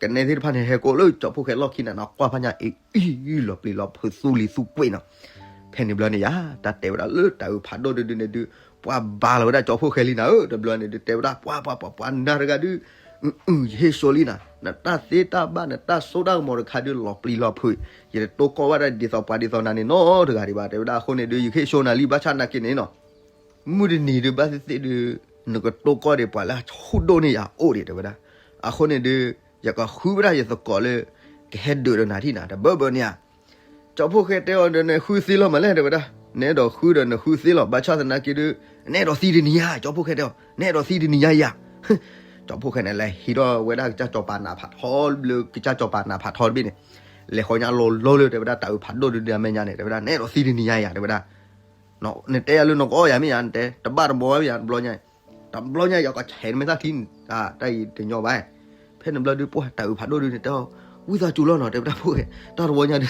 ကနဲသ့ၣ်တဖၣ်န့ၣ် ဟဲက့ၤအိၣ်လၢကၠီဖိၣ်ဃဲလီၢ်ခံန့ၣ်နီၤ ကွၢ်ဖးညါအံၤအံၤလီၤပျံၤလီၤဖုးသူလံၤသူကွံာ်နီၤ, ဖဲန့ၣ်ဘျီန့ၣ်ယၤ တၢ်တဲဝဲဒၣ်လၢတၤအုးဖးဒိၣ်တဒုန့ၣ်ဒု ပှၤဘါလီၤဝဲဒၣ်ကၠီဖိၣ်ဃဲလံနၤဧၢ တဘျီန့ၣ်ဒု တဲဝဲဒၣ် ပှၤပှၤပှၤပှၤနၤတဂၤဒု ယဟ့ၣ်ဆိလံနၤ နတၢ်သ့တၢ်ဘၣ်နတၢ်စိတၢ်ကမီၤတခါဒု လီၤပျံၤလီၤဖုး, ယတတိၢ်ကီၢ်ဘၣ်ဒၣ်ဒ်သိးပှၤဒ်သိးနၤန့ၣ်နီတဂၤဒံးဘၣ် တဲဝဲဒၣ်အဃိန့ၣ်ဒု ယဟ့ၣ်ဆိနၤလံ ဘၣ်ဆၣ်နာ်က့န့ၣ်နီၤ မုၢ်တနံၤဒုဘၣ်သ့ၣ်သ့ၣ်ဒု နကတိၢ်ကီၢ်ဒံးပှၤလၢအဆူၣ်ဒိၣ်န့ၢ်ယၤအိၣ်ဒံး တဲဝဲဒၣ်, အဃိန့ၣ်ဒု ယကဃုဝဲဒၣ်ယသကိးလၢ ကဟဲဒုးဒီးနၤထံၣ်နၤ တဘၢဘၢန့ၣ်ဧါ, ကၠီဖိၣ်ဃဲတဲအီၤဒီး နဃုသ့လီၤမးလဲၣ် တဲဝဲဒၣ်, နအဲၣ်ဒိးဃုဒီးနဃုသ့လီၤ ဘၣ်ဆၣ်သနာ်က့ဒု နအဲၣ်ဒိးသံတနံၤဧါ ကၠီဖိၣ်ဃဲတဲအီၤ နအဲၣ်ဒိးသံတနံၤဧါယၤ ကၠီဖိၣ်ဃဲန့ၣ် လဲၤဟံးထီၣ်ဝဲဒၣ်ကစၢ်စီၤပၤနးဖးထီ လၢကစၢ်စီၤပၤနးဖးထီတဘ့ၣ်န့ၣ်, လဲၤဃီညါလီၤလီၤလၢ တဲဝဲဒၣ် တၤအုးဖးဒိၣ်ဒုဒုအမဲာ်ညါန့ၣ် တဲဝဲဒၣ် နအဲၣ်ဒိးသံတနံၤဧါယၤ တဲဝဲဒၣ်, နတဲယၤလၢနကအီၣ်ယၤမ့ၢ်ယၤ နတဲ တဘၣ်တဘီဝဲယၤ တဘျီညါ, တဘျီညါ ယကဆဲးနမဲာ်သၣ်ချံ တၢ်အံၤတညီဘၣ်, ဖဲန့ၣ်ဘျီဒု ပှၤတၤအုးဖးဒိၣ်ဒုန့ၣ် တဲအီၤ ဝံသးစူၤလီၤနီၤ တဲဝဲဒၣ်ဖိၣ်ဃဲ, တၢ်တဝီညါဒု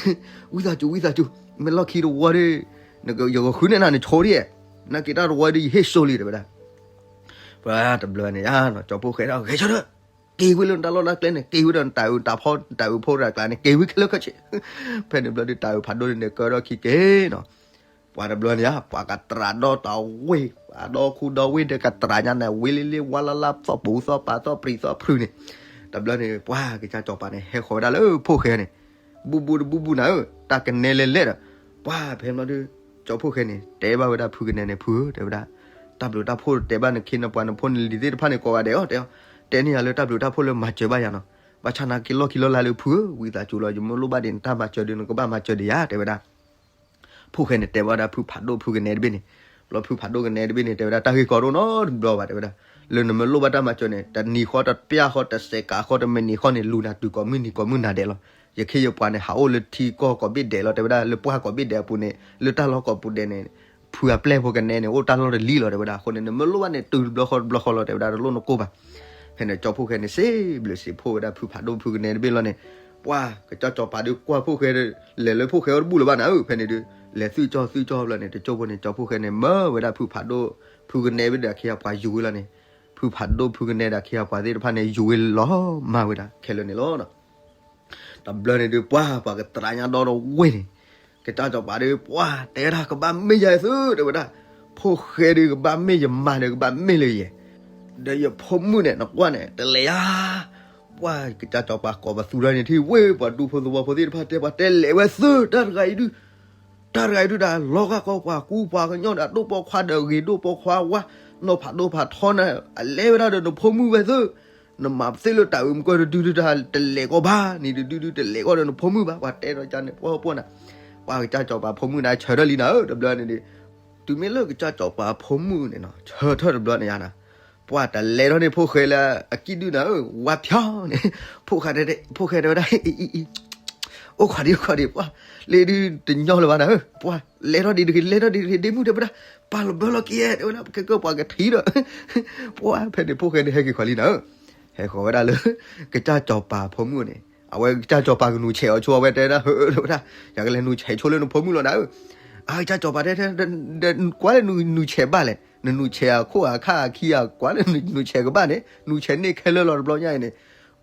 ဝံသးစူၤ ဝံသးစူၤ မ့ၢ်လီၢ်ခံတဝီဒု ယကဃုန့ၢ်နၤနဆိဒံး, နာ်က့တၢ်တဝီဒု ယဟ့ၣ်ဆိလံ တဲဝဲဒၣ် ပှၤတဘျီန့ၣ် ကၠီဖိၣ်ဃဲဒၣ် ဂဲၤဆၢထၢၣ်, က့ၤဝံလၢနတၢ်လီၢ်တၢ်ကျဲန့ၣ် က့ၤဝံဒီးနတၤအုးတၤဖီတၤအုးဖိတၢ်ကျါန့ၣ် က့ၤဝံခဲလၢာ်ခဲဆ့, ဖဲန့ၣ်ဘျီဒု တၤအုးဖးဒိၣ်ဒုန့ၣ် ကၢထီၣ်ခံက့ၤနီၤ ပှၤတဘျီန့ၣ် ပှၤကတြးဒီတၢ်ဝ့ၢ် ပှၤဒီခိၣ်ဒီဝ့ၢ်ဒီးကတြးညါန့ၣ် ဝ့ၢ်လံလံ ဝါလၢ်လၢ် သီၣ်ပူၤသီၣ်ပာ် သီၣ်ပြံၤသီၣ်ဖြူန့ၣ်, တဘျီန့ၣ် ပှၤကစၢ်စီၤပၤန့ၣ် ဟဲဃီၤဝဲဒၣ်လၢဖိၣ်ဃဲန့ၣ်, ဘူၣ်ဘူၣ်တဘူၣ်ဘူၣ်နၤဧၢ, တၢ်ကနဲလဲၤလဲၣ်ဒီး, ပှၤဖဲန့ၣ်ဘျီဒု ကၠီဖိၣ်ဃဲန့ၣ် တဲဘၣ်ဝဲဒၣ်ဖုကနဲန့ၣ် ဖုဧၢ တဲဝဲဒၣ်, တၢ်ဘျုးတၢ်ဖှိၣ်တဲဘၣ်နခ့နပှၤနဖိနလံၤသ့ၣ်တဖၣ်န့ၣ် ကိးဂၤဒဲးအီၤ တဲအီၤ, တဲန့ၢ်ယၤလၢတၢ်ဘျုးတၢ်ဖှိၣ်လၢမၤစၢၤဘၣ်ယၤနီၤ, ဘၣ်ဆၣ်နာ်က့လီၢ်ခံလီၢ်လါလၢဖုဧၢ, ဝံသးစူၤလီၤ ယမ့ၢ်လိၣ်ဘၣ်ဒံးနတၢ်မၤစၢၤဒုး နကဘၣ်မၤစၢၤဒံးယၤ တဲဝဲဒၣ် ဖိၣ်ဃဲန့ၣ် တဲဘၣ်ဝဲဒၣ်ဖုဖးဒိၣ်ဖုကနဲတဘ့ၣ်န့ၣ်, ဘျီဖုဖးဒိၣ်ကနဲတဘ့ၣ်န့ၣ် တဲဝဲဒၣ် တၢ်ဂ့ၢ်ကီဒိၣ်နီတဘျီဘၣ် တဲဝဲဒၣ်, လၢနမ့ၢ်လိၣ်ဘၣ်တၢ်မၤစၢၤန့ၣ် တနံၤဃီ တပျၢ်ဃီ တစဲးကးဃီ တမံးနံးဃီန့ၣ် လူၤနၤတုၤကိးမုၢ်နံၤကိးမုၢ်နၤဒဲးလီၤ. ယခ့ယပှၤန့ၣ် ဟးအိၣ်လၢထံကီၢ်ကိးဘ့ၣ်ဒဲးလီၤ တဲဝဲဒၣ်, လၢပှၢ်ကိးဘ့ၣ်ဒဲးအပူၤန့ၣ် လၢတၢ်လီၢ်ကိးပူၤဒဲးန့ၣ် ဖုအပျဲၢ်ဖိကနဲန့ၣ် အိၣ်တၢ်လီၢ်တလံၤလီၤ တဲဝဲဒၣ်, အဃိန့ၣ် နမ့ၢ်လိၣ်ဘၣ်န့ၣ် တုၤတဘျီဃီတဘျီဃီလီၤ တဲဝဲဒၣ်, တလိၣ်နကိၢ်ဘၣ် ဖဲန့ၣ် ကၠီဖိၣ်ဃဲန့ၣ် စံးဘျုးစံးဖှိၣ်ဝဲဒၣ်ဖုဖးဒိၣ်ဖုကနဲတဘ့ၣ်လီၤန့ၣ်, ပှၤကစၢ်စီၤပၤဒုးကွၢ်ဖိၣ်ဃဲ လဲၤလၢဖိၣ်ဃဲအီၤတဘူၣ်လၢၤဘၣ်နၤဧၢ, ဖဲန့ၣ်ဒုး လဲၤသွံၣ်ကၠီၣ်သွံၣ်ကၠီၣ်ဘျီန့ၣ် တကၠိဖိန့ၣ် ကၠီဖိၣ်ဃဲန့ၣ် မၢဝဲဒၣ်ဖုဖးဒိၣ်ဖုကနဲဘ့ၣ်ဒီးအခ့အပှၤယူၤဝဲလီၤန့ၣ်, ဖုဖးဒိၣ်ဖုကနဲဒီးအခ့အပှၤသ့ၣ်တဖၣ်န့ၣ် ယူၤဝဲလီၤမၢ်ဝဲဒၣ်ခဲလၢာ်န့ၣ်လီၤ. တဘျီန့ၣ်ဒုး ပှၤပှၤကတြးညါဒီတဝ့ၢ်န့ၣ်, ကစၢ်စီၤပၤဒုး ပှၤတဲဝဲဒၣ် ကဘၣ်မ့ၢ်ယၤသု တဲဝဲဒၣ်, ဖိၣ်ဃဲဒုး ကဘၣ်မ့ၢ်ယမါဒီး ကဘၣ်မ့ၢ်လၢယဲ, ဒီးယဖိမုၣ်န့ၣ် နကွၢ်န့ၣ် တလဲၤယၤ, ပှၤကစၢ်စီၤပၤကိးပသူထီၣ်န့ၣ်ထံၣ်ဝဲ ပှၤဒူဖိသဝီဖိသ့ၣ်တဖၣ်တဲ ပှၤတဲလဲၤဝဲသၢ တၢ်တဂၤအံၤဒုး တၢ်တဂၤအံၤဒုး တၢ်လီၤဂာ်ကီးပှၤကူပှၤကညီဒီး ဒိၣ်ပိာ်ခွါဒီးဂ့ၤဒိၣ်ပိာ်ခွါဝါ နီၢ်ဖးဒိၣ်ဖးထီန့ၣ် အလဲၤဝဲဒၣ်ဒီးနဖိမုၣ်ဝဲသၢ နမၤသ့လၢတၢ်အုးမုၢ်ကီၢ်တဒုဒုး တၢ်တလဲၤကီးဘၣ်န့ၣ် တဒုဒုးတလဲၤကီးဒီးနဖိမုၣ်ဘၣ် ပှၤတဲဒီးကန့ၣ်ပှၤပှၢ်နၤ ပှၤကစၢ်စီၤပၤဖိမုၣ်န့ၣ် ဆၢထၢၣ်လံနၤဧၢ တဘျီန့ၣ်ဒီး တုၤမ့ၢ်လၢကစၢ်စီၤပၤဖိမုၣ်န့ၣ်နီၤ ဆၢထၢၣ်တဘျီန့ၣ်ယါနၤ ပှၤတလဲၤထီၣ်န့ၣ်ဖိၣ်ဃဲလၢအကံၣ်ဒုးနၤဧၢ ဝါဖျီန့ၣ် ဖိၣ်ဃဲတဲ ဖိၣ်ဃဲတဲဝဲဒၣ် အံၤ အံၤ အံၤ အိၣ်ခိးဒံး အိၣ်ခိးဒံး ပှၤ လ့ဒုးတညီလၢၤဘၣ်နၤဧၢ ပှၤ လဲၤထီၣ်ဒံးတဂ့ၤ လဲၤထီၣ်ဒံးတဂ့ၤ ဒ့မုၣ်တဲဝဲဒၣ် ပာ်လီၤဘၢလီၤက့ၤ တဲဝဲဒၣ် ကဲကဲပှၤကထံၣ်ဒီး ပှၤ ဖဲန့ၣ်ဖိၣ်ဃဲန့ၣ်ဟဲက့ၤခွါလံနၤဧၢ ဟဲဃီၤဝဲဒၣ်လၢ ကစၢ်စီၤပၤဖိမုၣ်န့ၣ် အဝဲကစၢ်စီၤပၤကနူၤဆဲးအီၤဆိ အဝဲတဲဒၣ် ဟၢ တဲဝဲဒၣ် ယကလဲၤနူၤဆဲးဆိလၢနဖိမုၣ်လီၤနၤဧၢ အကစၢ်စီၤပၤတဲ ကွၢ်လၢနနူၤဆဲးဘၣ်လဲၣ် နနူၤဆဲးအခိၣ်အခါအခံအကွၢ်လၢနနူၤဆဲးကဘၣ်န့ၣ် နူၤဆဲးန့ၢ်ခဲလၢာ်လီၤတဘျီညါအံၤန့ၣ်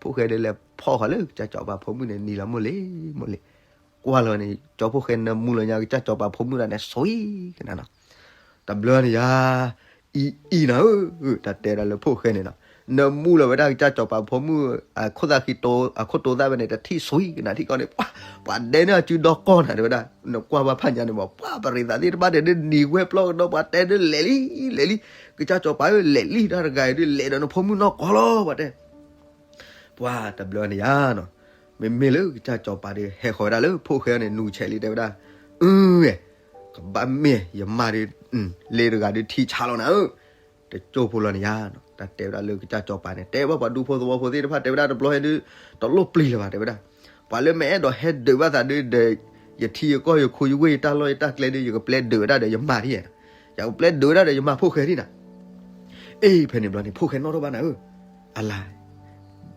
ဖိၣ်ဃဲဒီးလဲၤဖီၣ်ဃီၤလၢကစၢ်စီၤပၤဖိမုၣ်န့ၣ် နံၤလီၤမိၢ်လံ မိၢ်လံ ကွၢ်လီၤန့ၣ် ကၠီဖိၣ်ဃဲနၢမူလီၤညါ ကစၢ်စီၤပၤဖိမုၣ်ဒၣ်န့ၣ် ဆွံကနၤနီၤ တဘျီန့ၣ်ယါ အံၤအံၤနၤဧၢ တၢ်တဲဒၣ်လၢဖိၣ်ဃဲန့ၣ်နီၤ နၢမူလီၤဝဲဒၣ်ကစၢ်စီၤပၤဖိမုၣ် အခိၣ်သၣ်ခံ အခိၣ်တိသၣ်ဝဲန့ၣ် တထံၣ်ဆွံကနၤထံၣ်ကီးန့ၣ် ပှၤ ပှၤဒဲန့ၢ်အစုဒီကီၢ်နၤတဲဝဲဒၣ် နကွၢ်ဘၣ်ဖးညါန့ၣ်မး ပှၤပရံးသးသ့ၣ်တဖၣ်တဲဒ်နံၤဝဲပျီကဒီး ပှၤတဲဒ်လဲၤလံ လဲၤလံ ကစၢ်စီၤပၤဧၢ လဲၤလံ တၢ်တဂၤအံၤဒ်လဲၤဒီးနဖိမုၣ်နီၢ်ကီၢ်လီၤ ပှၤတဲ ပှၤတဘျီန့ၣ်ယါနီၤ မ့မ့ၢ်လၢကစၢ်စီၤပၤဒီး ဟဲဃီၤဝဲဒၣ်လၢဖိၣ်ဃဲန့ၣ် နူၤဆဲးလံတဲဝဲဒၣ် အၢ ကဘၣ်မ့ၢ်ယမါဒီး လ့တဂၤဒီးထံဆါလီၤနၤဧၢ တကၠိဖိလီၤန့ၣ်ယါနီၤ တၢ်တဲဝဲဒၣ်လၢကစၢ်စီၤပၤန့ၣ် တဲဘၣ်ပှၤဒူဖိသဝီဖိသ့ၣ်တဖၣ်တဲဝဲဒၣ်တဘျီဟဲဒုး တလိၣ်ပျံၤလၢၤဘၣ်တဲဝဲဒၣ် ပှၤလၢမ့ၢ်အဲၣ်ဒိးဟဲဒုးဘၣ်သးဒုးဒီး ယထံယကီၢ်ယခိယဝ့ၢ်ယတၢ်လီၢ်ယတၢ်ကျဲဒုး ယကပျဲဒုးဝဲဒၣ်ဒီးယမါထံၣ် ယကပျဲဒုးဝဲဒၣ်ဒီးယမါဖိၣ်ဃဲထံၣ်နၤ အ့ ဖဲန့ၣ်ဘျီန့ၣ် ဖိၣ်ဃဲနီၣ်ထီၣ်ဘၣ်နၤဧၢ အလါ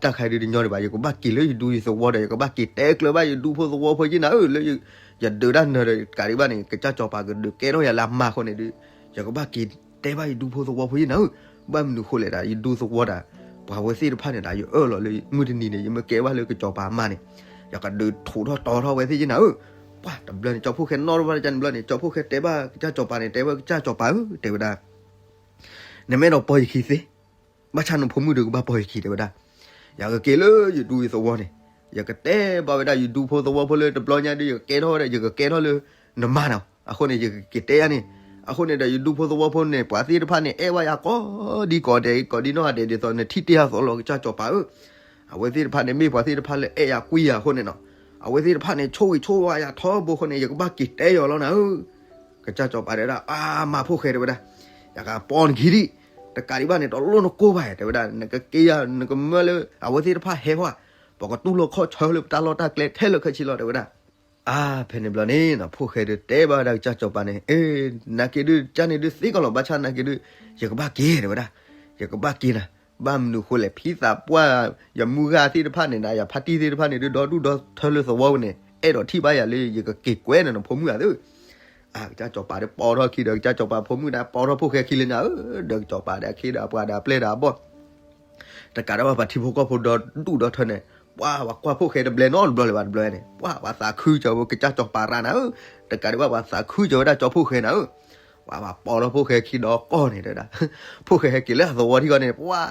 တၢ်ခါဒုးတညီဒံးဘၣ် ယကဘၣ်က့ၤလၢယဒူယသဝီဒီး ယကဘၣ်က့ၤတဲကျၢၤဘၣ်ယဒူဖိသဝီဖိယဲနၤဧၢ လၢယဒုးတၢ်နၢၤဒီးတကးဒံးဘၣ်န့ၣ် ကစၢ်စီၤပၤကဒုးကဲထီၣ်ယၤလၢအမါအဃိန့ၣ်ဒုး ယကဘၣ်က့ၤတဲဘၣ်ယဒူဖိသဝီဖိယဲနၤဧၢ ဘၣ်မနုၤဃိလဲၣ်ဒၣ် ယဒူသဝီဒၣ် ပှၤဝဲသ့ၣ်တဖၣ်န့ၣ်ဒၣ် ယအၢၣ်လီၤလၢမုၢ်တနံၤန့ၣ် ယမ့ၢ်ကဲဘၣ်လၢကစၢ်စီၤပၤအမါန့ၣ် ယကဒုးထိးထီၣ်တီထီၣ်ဝဲသ့ၣ်ယဲနၤဧၢ ပှၤတဘျီန့ၣ် ကၠီဖိၣ်ဃဲနီၣ်ထီၣ်ဘၣ်န့ၣ်ဘျီန့ၣ် ကၠီဖိၣ်ဃဲတဲဘၣ်ကစၢ်စီၤပၤန့ၣ် တဲဝဲကစၢ်စီၤပၤဧၢ တဲဝဲဒၣ် နမ့ၢ်အဲၣ်ဒိးပိာ်ယခံသ့ ဘၣ်ဆၣ်နဖိမုၣ်ဒီးကဘၣ်ပိာ်ယခံတဲဝဲဒၣ်, ယကက့ၤလၢယဒူယသဝီန့ၣ်, ယကတဲဘၣ်ဝဲဒၣ်ယဒူဖိသဝီဖိလၢတဘျီညါဒီး ယကကဲထီၣ်ဝဲဒၣ် ယကကဲထီၣ်လၢနမါနီၤ, အဃိန့ၣ် ယကက့ၤတဲယၤန့ၣ်, အဃိန့ၣ်ဒီးယဒူဖိသဝီဖိန့ၣ် ပှၤသ့ၣ်တဖၣ်န့ၣ် အဲၣ်ဝဲယၤကိးဒံကိးဒဲး ကိးဒံနီၢ်ဂၤဒဲး ဒ်သိးနထံၣ်တ့ၢ်အသိးလီၤ ကစၢ်စီၤပၤဧၢ, အဝဲသ့ၣ်တဖၣ်န့ၣ် မ့ၢ်ပှၤသ့ၣ်တဖၣ်လၢအဲၣ်ယၤကွံယၤအဃိန့ၣ်နီၤ, အဝဲသ့ၣ်တဖၣ်န့ၣ် ဆိၣ်ဂ့ၤဆိၣ်ဝါယၤထီဘိအဃိန့ၣ် ယကဘၣ်က့ၤတဲယၤလီၤနၤဧၢ, ကစၢ်စီၤပၤတဲဝဲဒၣ် အါ မၤဖိၣ်ဃဲတဲဝဲဒၣ်, ယကပိာ်နခံဒံး, တကးဒံးဘၣ်န့ၣ် တလိၣ်နကိၢ်ဘၣ်တဲဝဲဒၣ်, နကက့ၤယၤ နကမၢလၢအဝဲသ့ၣ်တဖၣ်ဟဲဃီ, ပကတူၢ်လိာ်ခီၣ်ဆၢလၢပတၢ်လီၢ်တၢ်ကျဲထဲလၢာ်ခဲဆ့လီၤတဲဝဲဒၣ်, အါ ဖဲန့ၣ်ဘျီန့ၣ် ဖိၣ်ဃဲဒီးတဲဘၣ်ဝဲဒၣ်ကစၢ်စီၤပၤန့ၣ်, အ့ နာ်က့ဒုး ကန့ၣ်ဒုးသ့ကီးလီၤ ဘၣ်ဆၣ်နာ်က့ဒုး ယကဘၣ်က့ၤတဲဝဲဒၣ်, ယကဘၣ်က့ၤနၤ, ဘၣ်မနုၤဃိလဲၣ် ဖံသးပှၢ် ယမုၢ်ဂၤသ့ၣ်တဖၣ်န့ၣ်ဒီး ယဖါတံၢ်သ့ၣ်တဖၣ်န့ၣ်ဒုး ဒီဒူၣ်ဒီထၢလၢသဝီပူၤန့ၣ် အဲၣ်ဒိးထံၣ်ဘၣ်ယၤလၢယကက့ၤကွဲန့ၣ်နဖိမုၣ်ဧါသ့ၣ်, အါ ကစၢ်စီၤပၤဒီးပိာ်ထီၣ်ခံဒီး ကစၢ်စီၤပၤဖိမုၣ်ဒီးပိာ်ထီၣ်ဖိၣ်ဃဲခံလၢညါဧၢ, ဒီးကစီၤပၤဒီးအခ့ဒီးအပှၤဒီးအပျဲၢ်ဒီးအဘီၣ် တကးဒံးဘၣ်ပှၤထံဖိကီၢ်ဖိဒီဒူၣ်ဒီထၢန့ၣ်, ပှၤ ပှၤကွၢ်ဖိၣ်ဃဲတဘျဲနီတဘျီလၢၤဘၣ်တဘျီန့ၣ်, ပှၤ ပှၤသးခုစၢၤဝဲကစၢ်စီၤပၤရၣ်နၤဧၢ, တကးဒံးဘၣ်ပှၤသးခုစၢၤဝဲဒၣ်ကၠီဖိၣ်ဃဲနၤဧၢ, ပှၤပှၤပိာ်ထီၣ်ဖိၣ်ဃဲခံဒီးကီၢ်န့ၣ်တဲဝဲဒၣ်, ဖိၣ်ဃဲဟဲက့ၤလၢအသဝီထံဃီန့ၣ် ပှၤ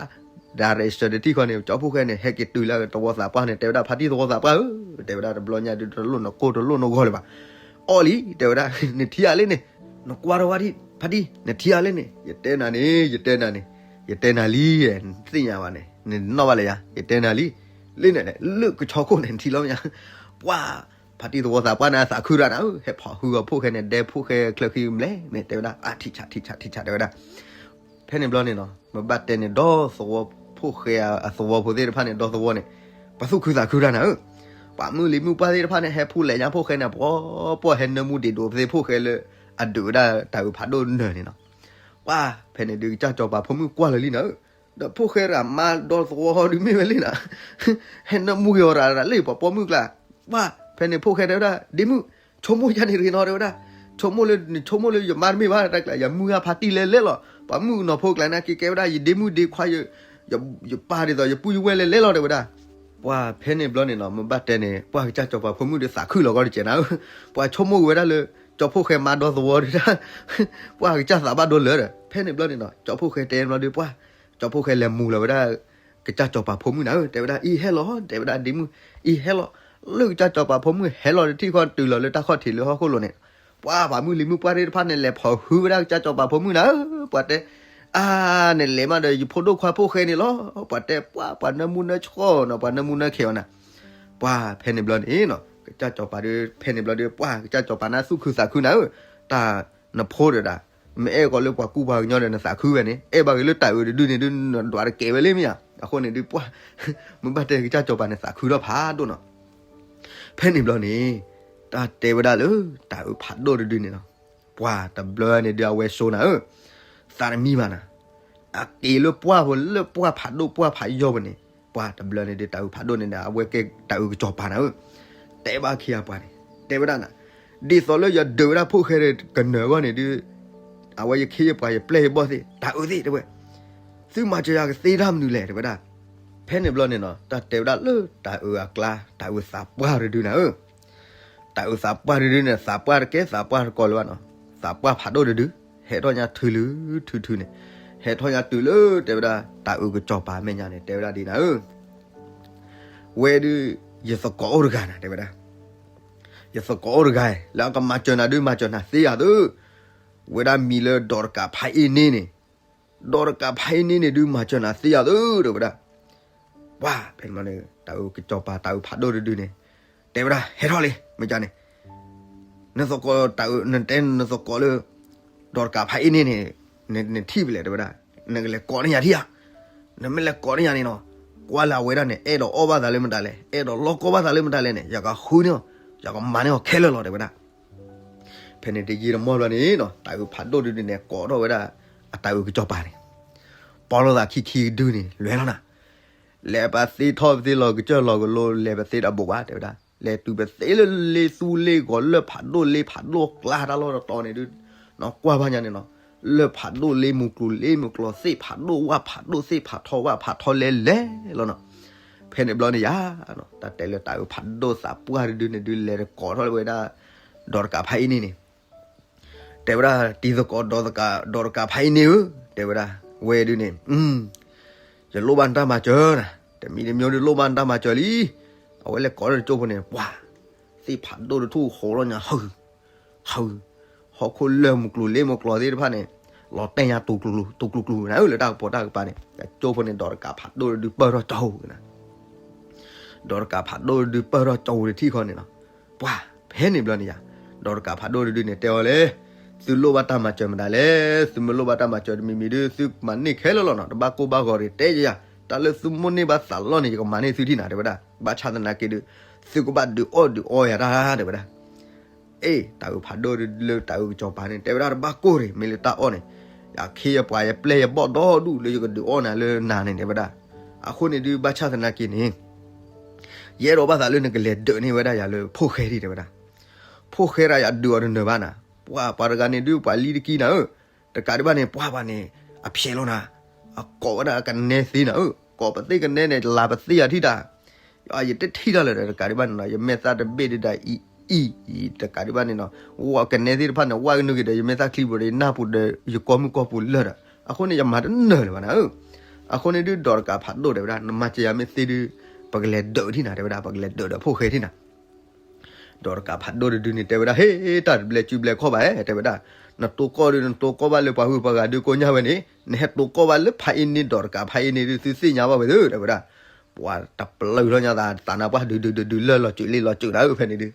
ဒၣ်ရဲၣ်စၢၤတထံဃီန့ၣ် ကၠီဖိၣ်ဃဲန့ၣ် ဟဲက့ၤတုၤလၢသဝီသးပှၢ်န့ၣ် တဲဝဲဒၣ်ဖါတံၢ်သဝီသးပှၢ်ဧၢ, တဲဝဲဒၣ်တဘျီညါဒုးတလိၣ်နကိၢ်တလိၣ်နဂီၤလၢၤဘၣ်, အီၣ်လံ တဲဝဲဒၣ်, နထံၣ်ဧါလဲၣ်န့ၣ်, နကွၢ်ထီၣ်ဝဲဒံး ဖါတံၢ် နထံၣ်ဧါလဲၣ်န့ၣ်, ယတဲနၤန့ၣ် ယတဲနၤန့ၣ်, ယတဲနၤလံ, နသ့ၣ်ညါဘၣ်န့ၣ် နနီၣ်ဘၣ်လၢယၤ ယတဲနၤလံ, လၢန့ၣ် လၢကဆီခိၣ်န့ၣ် နထံၣ်လီၤမ့ၢ်ဧါ, ပှၤ ဖါတံၢ်သဝီသးပှၢ်န့ၣ် အသးခုရၣ်နၤဧၢ, ဟဲဖီၣ်ဃုအီၤဖိၣ်ဃဲန့ၣ် ဒဲဖိၣ်ဃဲချၢဃံမလဲၣ်န့ၣ် တဲဝဲဒၣ် အါ ထံၣ်ဆး ထံၣ်ဆး ထံၣ်ဆး တဲဝဲဒၣ် ဖဲန့ၣ်ဘျီန့ၣ်နီၤ မ့ၢ်ဘၣ်တဲန့ၣ် ဒီသဝီဖိၣ်ဃဲအသဝီဖိသ့ၣ်တဖၣ်န့ၣ် ဒီသဝီန့ၣ် ပှၤသူၣ်ခုသးခုတၢ်နၤဧၢ, ပှၤမုၢ်လံၤမုၢ်ပှၢ်သ့ၣ်တဖၣ်န့ၣ် ဟဲဖူလဲၤညါဖိၣ်ဃဲန့ၣ် ပှၤပှၤဟဲနၢမူဒံးဒိးသ့ၣ်ဖိၣ်ဃဲလၢ အဒုးဝဲဒၣ်တၢ်အုးဖးဒိၣ်နၢၤန့ၣ်နီၤ, ပှၤ ဖဲန့ၣ်ဒုးကစၢ်စီၤပၤဖိမုၣ်ကွၢ်လၢာ်လံနၤဧၢ, ဒီးဖိၣ်ဃဲရၣ်မါဒီသဝီဟီဒုးမ့ၢ်ဝဲလံနၤ, ဟဲနၢမူဂ့ၤအီၤရၣ်ရၣ်လၢပှၤပိာ်မုၣ်ကျါ, ပှၤ ဖဲန့ၣ်ဖိၣ်ဃဲတဲဝဲဒၣ် ဒ့မုၣ် ဆိကမိၣ်ယၤန့ၣ်တဂ့ၤနီၤ တဲဝဲဒၣ်, ဆိကမိၣ်လၢ နဆိကမိၣ်လၢယမါတမ့ၢ်ဘၣ်တၢ်ကျါ ယမုၢ်ဂၤဖါတံၢ်လဲၤလဲၤလီၤ, ပှၤမုၣ်ကနီၤဖိကျါန့ၣ် က့ၤကဲဝဲဒၣ် ယဒ့မုၣ်ဒ့ခွါ ယပၢ်ဒ်သိး ယပုၢ်ယဝဲၢ်လဲၤလဲၤလီၤ တဲဝဲဒၣ်, ပှၤဖဲန့ၣ်ဘျီန့ၣ်နီၤ မ့ၢ်ဘၣ်တဲန့ၣ် ပှၤကစၢ်စီၤပၤဖိမုၣ်ဒီးသးခုလီၤကီတကဲးနၤဧၢ, ပှၤဆိကမိၣ်ဝဲဒၣ်လၢ ကၠီဖိၣ်ဃဲမါဒီသဝီဒုးဒၣ်, ပှၤကစၢ်သးဘၣ်ဒိလၢာ်ဒီး ဖဲန့ၣ်ဘျီန့ၣ်နီၤ ကၠီဖိၣ်ဃဲတဲဘျီဒီး ပှၤ ကၠီဖိၣ်ဃဲလဲၤမူလီၤဝဲဒၣ် ကစၢ်စီၤပၤဖိမုၣ်နၤဧၢ, တဲဝဲဒၣ် အံၤဟဲလီၤ, တဲဝဲဒၣ်ဒ့မုၣ်, အံၤဟဲလီၤ. လၢကစၢ်စီၤပၤဖိမုၣ်ဟဲလီၤတထံၣ်ဃီတုၤလီၤလၢတၢ်ခီၣ်ထံးလၢဟီၣ်ခိၣ်လိၤန့ၣ်, ပှၤပှၤမုၣ်လံၤမုၣ်ပှၢ်သ့ၣ်တဖၣ်န့ၣ် လဲၤဖီၣ်ဟုဝဲဒၣ်ကစၢ်စီၤပၤဖိမုၣ်နၤဧၢ, ပှၤတဲ, အါ, နလဲၤမးဒီးယဖိဒိၣ်ခွါဖိၣ်ဃဲန့ၣ်လီၤ, ပှၤတဲပှၤ ပှၤနၢမူနၢဆှီနီၤ, ပှၤနၢမူနၢခဲအီၤနၤ. ပှၤဖဲန့ၣ်ဘျီန့ၣ်နီၤ ကစၢ်စီၤပၤဒီး ဖဲန့ၣ်ဘျီဒီး ပှၤကစၢ်စီၤပၤန့ၣ်သူၣ်ခုသးခုနၤဧၢ, တၢ်နဖိဒီးဒၣ် မ့ၢ်အဲၣ်ကီးလၢပှၤကူပှၤကညီဒီးနသးခုဝဲန့ၣ် အဲၣ်ဘၣ်ဂ့ၤလၢတၢ်အုးတဒုန့ၣ်ဒုး နဒွးတကဲဝဲလံမ့ၢ်ဧါ, အဃိန့ၣ်ဒုးပှၤ မ့ၢ်ဘၣ်တဲကစၢ်စီၤပၤန့ၣ်သးခုထီၣ်ဖးဒိၣ်နီၤ. ဖဲန့ၣ်ဘျီန့ၣ် တၢ်တဲဝဲဒၣ်လၢ တၢ်အုးဖးဒိၣ်တဒုန့ၣ်နီၤ, ပှၤတဘျီန့ၣ်ဒုးအဝဲစိနၤဧၢ, သးတမံဘၣ်နၤ, အက့ၤလၢပှၢ်ဖိလၢပှၢ်ဖးဒိၣ်ပှၢ်ဖးယီၢ်ပူၤန့ၣ်, ပှၤတဘျီန့ၣ်ဒုးတၢ်အုးဖးဒိၣ်န့ၣ်ဒီး အဝဲကဲတၢ်အုးကစီၤပၤနၤဧၢ, တဲဘၣ်ခ့အပှၤန့ၣ်, တဲဝဲဒၣ်နၤ, ဒ်သိးလၢယဒုးဝဲဒၣ်ဖိၣ်ဃဲကနၢၤအဂီၢ်န့ၣ်ဒုး, အဝဲယခ့ယပှၤယပျဲၢ်ယဘီၣ်သ့ၣ် တၢ်အုးသ့ၣ်တဲဝဲ, သုမၤစၢၤယၤကသ့တၢ်မနုၤလဲၣ် တဲဝဲဒၣ်. ဖဲန့ၣ်ဘျီန့ၣ်နီၤ တၢ်တဲဝဲဒၣ်လၢတၢ်အုးအကျါ တၢ်အုးသးပှၢ်တဒုနၤဧၢ, တၢ်အုးသးပှၢ်တဒုန့ၣ် သးပှၢ်တကဲသးပှၢ်တကီလၢၤဘၣ်နီၤ, သးပှၢ်ဖးဒိၣ်တဒု, ဟဲထီၣ်ညါထုးလုာ်ထုးထုးန့ၣ်, ဟဲထီၣ်ညါတုၤလၢတဲဝဲဒၣ် တၢ်အုးကစီၤပၤမဲာ်ညါန့ၣ် တဲဝဲဒၣ်ဒ်နၤဧၢ, ဝဲဒုး ယသကိးအိၣ်တဂၤနၤ တဲဝဲဒၣ်, ယသကိးအိၣ်တဂၤ လၢအကမၤစၢၤနၤဒုး မၤစၢၤနၤသ့ယၤသု, ဝဲဒၣ်မံၤလၢဒီးတကးဖးအ့န့န့ၣ်, ဒီးတကးဖးအ့န့န့ၣ်ဒုး မၤစၢၤနၤသ့ယၤသု တဲဝဲဒၣ်. ပှၤဖဲန့ၣ်ဘျီန့ၣ် တၢ်အုးကစီၤပၤ တၢ်အုးဖးဒိၣ်တဒုန့ၣ် တဲဝဲဒၣ် ဟဲထီၣ်လံ မ့ၢ်ကန့ၣ်, နသကိးတၢ်အုး နတဲနသကိးလၢ ဒီးတကးဖးအ့န့န့ၣ် နထံၣ်ဖဲလဲၣ် တဲဝဲဒၣ်, နကလဲၤကိးန့ၢ်ယၤထံၣ်ဧါ, နမ့ၢ်လဲၤကိးန့ၢ်ယၤန့ၣ်နီၤ, ကွၢ်လၢအဝဲဒၣ်န့ၣ် အဲၣ်ဒိးအီၣ်ဘၣ်သးလၢမတၤလဲၣ် အဲၣ်ဒိးလီၢ်ကီဘၣ်သးလၢမတၤလဲၣ်န့ၣ် ယကဃုန့ၢ်အီၤ, ယကမၤန့ၢ်အီၤခဲလၢာ်လီၤ တဲဝဲဒၣ်. ဖဲန့ၣ်တယံာ်တမီၢ်ဘျီန့ၣ်နီၤ တၢ်အုးဖးဒိၣ်တဒုန့ၣ် ကိးထီၣ်ဝဲဒၣ် အတၢ်အုးကစီၤပၤန့ၣ်, ပီလိာ်သးခံခံကဒုန့ၣ် လဲၤလီၤနၤ, လဲၤပသ့ထီၣ်ပသ့လီၤကစၢၢ်လီၤကလိ လဲၤပသ့တၢ်ဘိးဘၣ် တဲဝဲဒၣ်, လဲၤတုၤပသ့လၢလ့သူလ့ဂီၤ လၢၢ်ဖးဒိၣ်လ့ဖးဒိၣ်ကျါတၢ်လီၢ်တတီၤန့ၣ်ဒုး, ကွၢ်ဘၣ်ညါန့ၣ်နီၤ, လၢၢ်ဖးဒိၣ်လ့မုၢ်ကျိၤလ့မုၢ်ကျိၤ သ့ၣ်ဖးဒိၣ်ဝၣ်ဖးဒိၣ် သ့ၣ်ဖးထီဝၣ်ဖးထီလဲၤလဲၤလီၤနီၤ. ဖဲန့ၣ်ဘျီန့ၣ်ယါ တၢ်တဲလၢတၢ်အုးဖးဒိၣ်သးပှၢ်တဒုန့ၣ်ဒုး လဲၤကိးထီၣ်ဝဲဒၣ် ဒီးတကးဖးအ့န့န့ၣ် တဲဝဲဒၣ် တံၤသကိး ဒီးတကးဖးအ့န့ဧၢ, တဲဝဲဒၣ်, ဝဲဒုးန့ၣ် ယလိၣ်ဘၣ်နတၢ်မၤစၢၤနၤ, တမံၤတမံၤဒုးလိၣ်ဘၣ်နတၢ်မၤစၢၤလံ. အဝဲလဲၤကိးတကၠိဖိန့ၣ် ပှၤ သ့ၣ်ဖးဒိၣ်တထူၣ်ဃီၤလီၤညါ ဟု ဟု ဟီၣ်ခိၣ်လၢၢ်မုၢ်ကျိၤလ့မုၢ်ကျိၤသ့ၣ်တဖၣ်န့ၣ် လီၤတဲာ်ညါတူၤကျူၤကျူၤနၤဧၢ လၢတၢ်ကပီၤတၢ်ကပၤန့ၣ် တကၠိဖိန့ၣ် ဒီးတကးဖးဒိၣ်တဒုးပၢၢ်ထီၣ်ကၠိနၤ ဒီးတကးဖးဒိၣ်တဒုးပၢၢ်ထီၣ်ကၠိတထံၣ်ဃီန့ၣ်လီၤ. ပှၤ ဖဲန့ၣ်ဘျီန့ၣ်ယါ ဒီးတကးဖးဒိၣ်တဒုန့ၣ် တဲအီၤလဲၣ်, သုလိၣ်ဘၣ်တၢ်မၤစၢၤမတၤလဲၣ်, သုမ့ၢ်လိၣ်ဘၣ်တၢ်မၤစၢၤတမံၤမံၤဒုး သုမၤန့ၢ်ခဲလၢာ်လီၤနီၤ, တဘၣ်ကိၢ်ဘၣ်ဂီၤရ့ၣ်တဲယၤ, တၢ်လၢသုမိၣ်န့ၢ်ဘၣ်သးလီၢ်န့ၣ် ယကမၤန့ၢ်သုထံၣ်နၤ တဲဝဲဒၣ်, ဘၣ်ဆၣ်သနာ်က့ဒုး သုကဘၣ်ဒုးအီၣ်ဒုးအီယၤတၢ် တဲဝဲဒၣ်. အ့ တၢ်အုးဖးဒိၣ်လၢတၢ်အုးကစီၤပၤန့ၣ် တဲဝဲဒၣ်တဘၣ်ကိၢ်ရ့ၣ် မ့ၢ်လၢတၢ်အီၣ်န့ၣ်, ယခ့ယပှၤယပျဲၢ်ယဘီၣ်ဒီဒူၣ်လၢယကဒုးအီၣ်နၤလၢနၤန့ၣ် တဲဝဲဒၣ်. အဃိန့ၣ်ဒုး ဘၣ်ဆၣ်သနာ်က့န့ၣ် ယအဲၣ်ဒိးဘၣ်သးလၢနကလဲၤဒုးန့ၢ်ဝဲဒၣ်ယၤလၢဖိၣ်ဃဲထံၣ် တဲဝဲဒၣ်. ဖိၣ်ဃဲဒၣ်ယၤဒုးအီၤတနၢၤဘၣ်နၤ, ပှၤပှၤတဂၤန့ၣ်ဒုး ပှၤလံတကံနၤဧၢ, တကးဒံးဘၣ်န့ၣ် ပှၤပှၤန့ၣ် အဖျဲးလီၤနၤ, အကိးဝဲဒၣ်အကနဲသ့နၤဧၢ, ကိးပသ့ၣ်ကနဲန့ၣ် လၤပသ့ၣ်ယၤထံၣ်တၢ် ယတထံၣ်တၢ်လၢၤဒီး တကးဒံးဘၣ်န့ၣ်နီၤ ယမဲာ်သၣ်တဘ့ၣ်ဒုးဒၣ်အံၤအံၤ, တကးဒံးဘၣ်န့ၣ်နီၤ ဝဲကနဲသ့ၣ်တဖၣ်န့ၣ် ဝဲကနုာ်က့ၤဒီး ယမဲာ်သၣ်ချံပူၤဒီး ယနၢ်ပူၤဒီး ယကိာ်မုၢ်ကိာ်ပူၤလၢာ်ဒီး အဃိန့ၣ် ယမၤတနၢၤလၢၤဘၣ်နၤဧၢ. အဃိန့ၣ်ဒုး ဒီးတကးဖးဒိၣ်တဲဝဲဒၣ် နမၤစၢၤယၤမ့ၢ်သ့ဒုး ပကလဲၤဒုးထံၣ်နၤ တဲဝဲဒၣ် ပကလဲၤဒုးဒီးဖိၣ်ဃဲထံၣ်နၤ ဒီးတကးဖးဒိၣ်တဒုန့ၣ် တဲဝဲဒၣ် ဟ့ၣ် တၢ်တဘျဲးစုဘျဲးခီၣ်ဘၣ် တဲဝဲဒၣ်, နတိၢ်ကီၢ်ဒုး နတိၢ်ကီၢ်ဘၣ်လၢပှၤဟုၣ်ပှၤဂၤဒုးကိညၢ်ဝဲန့ၣ် နဟဲတိၢ်ကီၢ်ဘၣ်လၢဖးအံၤန့ၣ် ဒီးတကးဖးအံၤန့ၣ်ဒုး သုသ့ၣ်ညါဘၣ်ဝဲသု တဲဝဲဒၣ်. ပှၤတပျုာ်ထီၣ်ညါသး သးနါပှၢ်ဒုးဒုးဒုးဒုးလၢာ်လီၤစုးလ့လီၤစုးနၤဧၢ ဖဲန့ၣ်ဒုး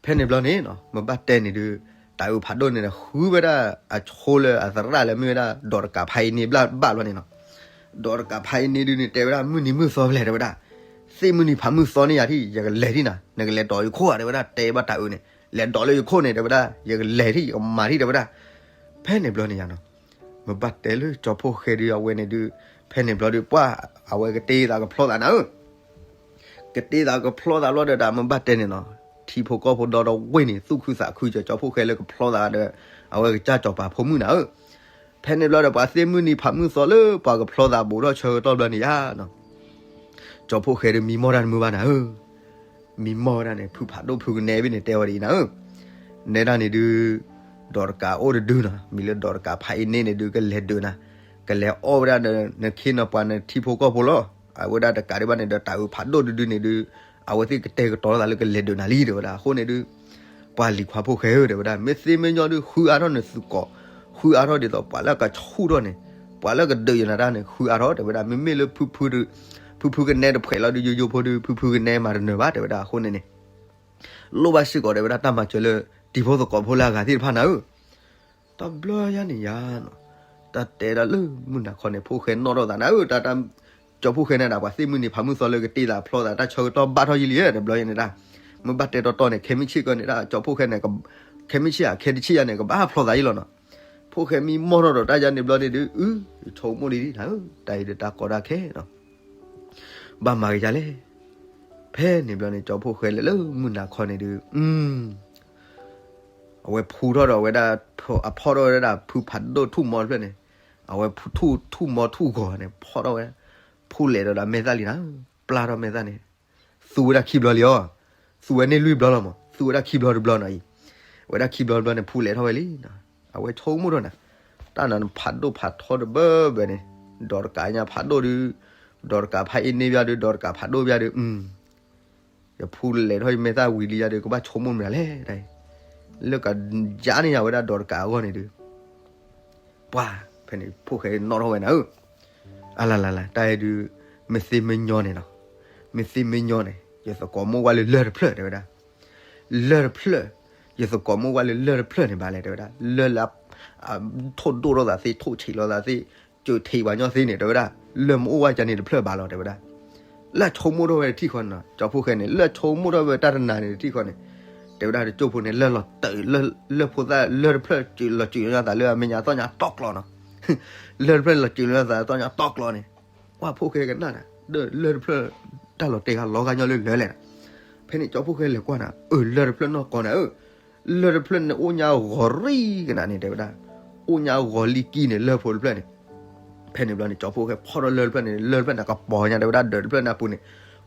ဖဲန့ၣ်ဘျီန့ၣ်နီၤ မ့ၢ်ဘၣ်တဲန့ၣ်ဒုး တၢ်အုးဖးဒိၣ်န့ၣ် ဃုဝဲဒၣ်အဆိလၢအသရၣ်လၢမ့ၢ်ဝဲဒၣ် ဒီးတကးဖးအံၤန့ၣ်ဘၣ်ဘၣ်ဘျီန့ၣ်နီၤ ဒီးတကးဖးအံၤန့ၣ်ဒုးန့ၣ် တဲဝဲဒၣ် မုၢ်နံၤမုၢ်သီဖဲလဲၣ် တဲဝဲဒၣ်, သ့ၣ်မုၢ်နံၤဖးမုၢ်သီန့ၣ်ယၤထံၣ် ယကလဲၤထံၣ်နၤ နကလဲၤဒိးယခိၣ်ဧါ တဲဝဲဒၣ် တဲဘၣ်တၢ်အုးန့ၣ် လဲၤဒိးလၢယခိၣ်န့ၣ် တဲဝဲဒၣ် ယကလဲၤထံၣ် ယကမၤထံၣ် တဲဝဲဒၣ်. ဖဲန့ၣ်ဘျီန့ၣ်ယါနီၤ မ့ၢ်ဘၣ်တဲလၢကၠီဖိၣ်ဃဲဒုးအဝဲန့ၣ်ဒုး ဖဲန့ၣ်ဘျီဒုး ပှၢ် အဝဲကတ့သးကဖျီသးနၤဧၢ ကတ့သးကဖျီသးဘျီဒီး တၢ်မ့ၢ်ဘၣ်တဲန့ၣ်နီၤ ထံဖိကီၢ်ဖိဒီတဝ့ၢ်န့ၣ် သူၣ်ခုသးခု ကၠီဖိၣ်ဃဲလၢကဖျီသးဒီး အဝဲကစၢ်စီၤပၤဖိမုၣ်နၤဧၢ. ဖဲန့ၣ်ဘျီဒီး ပှၤသ့ၣ်မုၢ်နံၤဖးမုၢ်သီလၢပှၤကဖျီသးဘူးထီၣ်ဆၢကတီၢ်ဘျီန့ၣ်ယါနီၤ ကၠီဖိၣ်ဃဲဒုးမံမီၢ်တၢ်တမုာ်ဘၣ်နၤဧၢ. မံမီၢ်ဝဲဒၣ်န့ၣ် ဖုဖးဒိၣ်ဖုကနဲဘ့ၣ်န့ၣ် တဲဝဲဒ်အံၤနၤဧၢ. နဲဒၣ်န့ၣ်ဒုး ဒီးတကးအိၣ်တဒုနီၤ မံၤလၢဒီးတကးဖးအံၤန့ၣ်န့ၣ်ဒုး ကလဲၤဒုးနၤ ကလဲၤအီၣ်ဝဲဒၣ်ဒီး နခ့နပှၤနထံဖိကီၢ်ဖိလီၤ အဝဲဒၣ်တကးဒံးဘၣ်န့ၣ်ဒီး တၢ်အုးဖးဒိၣ်တဒုန့ၣ်ဒုး အဝဲသ့ၣ်ကတဲာ်ကတီၤလိာ်သးလၢကလဲၤဒုးနၤလံ တဲဝဲဒၣ်. အဃိန့ၣ်ဒုး ပှၤလံၤခွါဖိၣ်ဃဲဧၢ တဲဝဲဒၣ်, မ့ၢ်သ့မ့ၢ်ညီဒုး ဃုအါထီၣ်နသုးကိး, ဃုအါထီၣ်ဒ်သိးပှၤလၢကဆူၣ်ထီၣ်န့ၣ်, ပှၤလၢကဒုးယနၤတၢ်န့ၣ် ဃုအါထီၣ် တဲဝဲဒၣ်. မ့မ့ၢ်လၢဖုဖုဒီး, ဖုဖုကနဲတဖှဲးလီၤဒုး ယိယိဖိဒီး ဖုဖုကနဲမၤတနၢၤဘၣ် တဲဝဲဒၣ်. အဃိန့ၣ်န့ၣ် လိၣ်ဘၣ်စ့ၢ်ကီး တဲဝဲဒၣ် တၢ်မၤစၢၤလၢ တံၤဖိသကိးဖိလၢအဂၤသ့ၣ်တဖၣ်နၤဧၢ တဘျီညါန့ၣ်ယါနီၤ, တၢ်တဲဒၣ်လၢမုၢ်နၤခီန့ၣ် ဖိၣ်ဃဲနီၣ်ထီၣ်သးနၤဧၢ, တၢ်တၢ် ကၠီဖိၣ်ဃဲန့ၣ်ဒၣ် ပှၤသ့ၣ်မုၢ်နံၤဖးမုၢ်သီလၢကတ့သးဖျီသး တၢ်ဆၢကတီၢ်ဘၣ်ထီၣ်ယံာ်လံ တဘျီညါန့ၣ်ဒၣ်. မ့ၢ်ဘၣ်တဲတီတီန့ၣ် ခဲမုၢ်ဆ့ၣ်ကီးန့ၣ်ဒၣ် ကၠီဖိၣ်ဃဲန့ၣ် ခဲမုၢ်ဆ့ၣ်ဧါ ခဲတဆ့ၣ်ယါန့ၣ် ကဘၣ်ဖျီသးယံာ်လီၤနီၤ. ဖိၣ်ဃဲမံမီၢ်ထီၣ်ဒီးတၢ်ယါန့ၣ်ဘျီန့ၣ်ဒုး အု ယဆိကမိၣ်လံဒ်နၤဧၢ, တၢ်အံၤဒုးတၢ်ကီတၢ်ခဲနီၤ ဘၣ်မၤက့ၤယါလဲၣ်. ဖဲန့ၣ်ဘျီန့ၣ် ကၠီဖိၣ်ဃဲလဲၤလၢမုၢ်နၤခီန့ၣ်ဒုး အဝဲဖူထီၣ်ဒီးဝဲဒၣ် အဖီၣ်ထီၣ်ဝဲဒၣ်ဖုဖးဒိၣ်ထူၣ်မီတဖျၢၣ်န့ၣ်, အဝဲထူၣ်ထူၣ်မီထူၣ်ဂီၤန့ၣ် ဖီၣ်ထီၣ်ဝဲ, ဖူလဲၤဒီးဒၣ်မဲာ်သၣ်လံနၤ, ပျၢ်ထီၣ်မဲာ်သၣ်န့ၣ်, သူဝဲဒၣ်ခံဘျီလံအီၤ, သူဝဲန့ၢ်လွံၢ်ဘျီလီၤမး, သူဝဲဒၣ်ခံဘျီတဘျီနီၤအံၤ, ဝဲဒၣ်ခံဘျီတဘျီန့ၣ် ဖူလဲၤထီၣ်ဝဲလံ, အဝဲဆိကမိၣ်ထီၣ်နၤ, တၢ်နၤနဖးဒိၣ်ဖးထီတဘၢဘၢန့ၣ်, ဒီးတကးညါဖးဒိၣ်ဒုး, ဒီးတကးဖးအ့န့ၢ်ဘၣ်ဒုး, ဒီးတကးဖးဒိၣ်ဘၣ်ဒုး, ယဖူလဲၤထီၣ်ယမဲာ်သၣ်ဝံၤလံယါဒုး ကဘၣ်ဆိကမိၣ်မနုၤလဲၣ်, လၢကယါန့ၢ်ယၤဝဲဒၣ်ဒီးတကးအဂီၢ်န့ၣ်ဒုး, ပှၤ, ဖဲန့ၣ်ဖိၣ်ဃဲနီၣ်ထီၣ်ဝဲနၤဧၢ, အလလလ တၢ်အဲၣ်ဒုး, မ့ၢ်သ့မ့ၢ်ညီန့ၣ်နီၤ, မ့ၢ်သ့မ့ၢ်ညီန့ၣ် ယသကိးမိၢ်ဝဲလၢလၢၢ်တဖျၢၣ် တဲဝဲဒၣ်, လၢၢ်တဖျၢၣ်, ယသကိးမိၢ်ဝဲလၢလၢၢ်တဖျၢၣ်န့ၣ် ဘၣ်လဲၣ် တဲဝဲဒၣ်, လၢၢ်လၢ ထိၣ်ဒိၣ်ထီၣ်သးသ့ ထိၣ်ဆံးလီၤသးသ့, စၢၤထံးပှၤညီသ့န့ၣ် တဲဝဲဒၣ်, လၢၢ်မ့ၢ်အိၣ်ဝဲကန့ၣ်တဖျၢၣ်ဘၣ်လီၤ တဲဝဲဒၣ်. လၢဆိကမိၣ်ထီၣ်ဝဲတထံၣ်ဃီန့ၣ်နီၤ, ကၠီဖိၣ်ဃဲန့ၣ် လၢဆိကမိၣ်ထီၣ်ဝဲတၢ်တနၤန့ၣ်တထံၣ်ဃီန့ၣ်, တဲဝဲဒၣ်တကၠိၢ်ဖိန့ၣ် လၢၢ်လီၤတၢၢ်, လၢၢ်ဖိသၣ် လၢၢ်တဖျၢၣ်လီၤစၢၤလီၤသးလၢအမဲာ်ညါသီၣ်ညါတီကျီနီၤ, လၢၢ်တဖျၢၣ်လီၤစၢၤလီၤသးသီၣ်ညါတီကျီန့ၣ်, ပှၤဖိၣ်ဃဲကနၣ်နၤ, ဒီးလၢၢ်တဖျၢၣ် တၢ်လီၤတဲာ်ဂၤလီၤဂာ်ညီလၢလၢၢ်လဲၣ်နၤ, ဖဲန့ၣ်ကၠီဖိၣ်ဃဲလဲၤကွၢ်နၤ, အၢ လၢၢ်တဖျၢၣ်နီၢ်ကီနၤဧၢ လၢၢ်တဖျၢၣ်န့ၣ်အိၣ်ညါဂီၤရံၣ်ကနၤန့ၣ် တဲဝဲဒၣ်, အိၣ်ညါဂီၤလံကံန့ၣ် လၢၢ်ဖိတဖျၢၣ်န့ၣ်, ဖဲန့ၣ်ဘျီန့ၣ် ကၠီဖိၣ်ဃဲဖီၣ်ထီၣ်လၢၢ်တဖျၢၣ်န့ၣ် လၢၢ်တဖျၢၣ်န့ၣ်ကပီၤညါ တဲဝဲဒၣ် ဒၢးတဖျၢၣ်န့ၣ်အပူၤန့ၣ်,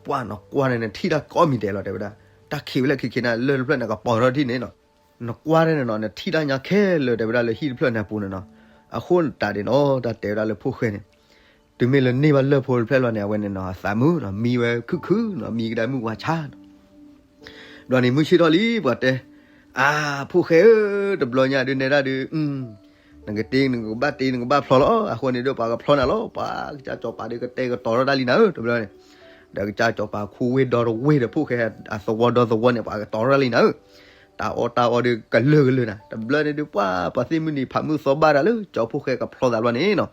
ပှၤနကွၢ်န့ၣ် နထံၣ်တၢ်ကိးမံၤဒဲးလီၤ တဲဝဲဒၣ်, တၢ်ခံးဝဲလၢခံခံန့ၣ် လၢၢ်တဖျၢၣ်န့ၣ်ကပီၤထီၣ်ထံၣ်န့ၣ်နီၤ, နကွၢ်န့ၣ်နီၤ နထံၣ်တၢ်ညါခဲလၢာ် တဲဝဲဒၣ် လၢဟံၣ်တဖျၢၣ်န့ၣ်အပူၤန့ၣ်နီၤ, အဃိတၢ်ဒ်နီၤ တၢ်တဲဝဲဒၣ်လၢဖိၣ်ဃဲန့ၣ် တုၤမ့ၢ်လၢန့ၢ်ဘၣ်လၢၢ်ဖိတဖျၢၣ်လီၤန့ၣ် အဝဲန့ၣ်နီၤ အသးမုာ်နီၤ မံဝဲခုၣ်ခုၣ်နီၤ မံကဒါမုၢ်ဝါဆါနီၤ ဘျီန့ၣ်မုၢ်ဆ့ၣ်ထီၣ်လံ ပှၤတဲ, အါ ဖိၣ်ဃဲဧၢ, တဘျီညါဒုးနဲဒၣ်ဒုး, နကတ့ နကဘၣ်တ့ နကဘၣ်ဖျီလီၤ, အဃိန့ၣ်ဒီးပှၤကဖျီနၤလီၤ, ပှၤကစၢ်စီၤပၤဒုးကတဲာ်ကတီၤထီၣ်တၢ်လံနၤဧၢ တဘျီန့ၣ်, ဒီးကစၢ်စီၤပၤခူဝ့ၢ်ဒီတဝ့ၢ်ဒီးဖိၣ်ဃဲအသဝီဒီသဝီန့ၣ် ပှၤကတီၤထီၣ်တၢ်လံနၤဧၢ, တၢ်အီၣ်တၢ်အီဒုးကလၢာ်ကလၢာ်နၤ, တဘျီန့ၣ်ဒုး ပှၤပှၤသ့ၣ်မုၢ်နံၤဖးမုၢ်သီဘၣ်ဒၣ်လၢကၠီဖိၣ်ဃဲကဖျီသးဘျီန့ၣ်နီၤ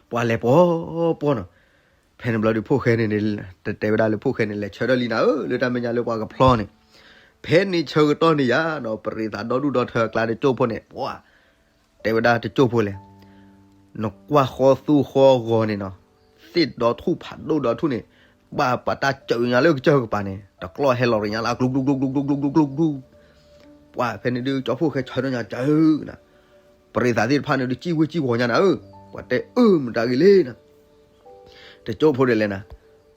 ပှၤလဲၤပီပီနီၤ, ဖဲန့ၣ်ဘျီဒုးဖိၣ်ဃဲန့ၣ် တတဲဝဲဒၣ်လၢဖိၣ်ဃဲန့ၣ် လဲၤဆၢထၢၣ်လံနၤဧၢ လၢတၢ်မဲာ်ညါလၢပှၤကဖျီန့ၣ်, ဖဲန့ၣ်ဆၢကတီၢ်န့ၣ်ယါနီၤ ပရ့သးဒီဒူၣ်ဒီထၢအကျါတကၠိၢ်ဖိန့ၣ် ပှၤ, တဲဝဲဒၣ်တကၠိၢ်ဖိလဲၣ်, နကွၢ်ဃီသူဃီဂီၤန့ၣ်နီၤ, သ့ၣ်ဒီထူၣ်ဖးဒိၣ်ဒီထူၣ်န့ၣ်, ဘၣ်ပှၤတၢ်စၢၤညါလၢကစၢၢ်ကပၤန့ၣ် တကျီၢ်ဟဲလီၤရံၣ်ညါလၢအကျူကျူကျူကျူကျူကျူကျူကျူ, ပှၤဖဲန့ၣ်ဒုးကၠီဖိၣ်ဃဲဆၢထၢၣ်ညါစၢၤနၤ ပရ့သးသ့ၣ်တဖၣ်န့ၣ်ဒုး စံၣ်ဝ့စံၣ်ဝီၤညါနၤဧၢ, ပှၤတဲအၢမတၤဂ့ၤလဲၣ်နၤ, တကၠိၢ်ဖိဒ်လဲၣ်နၤ,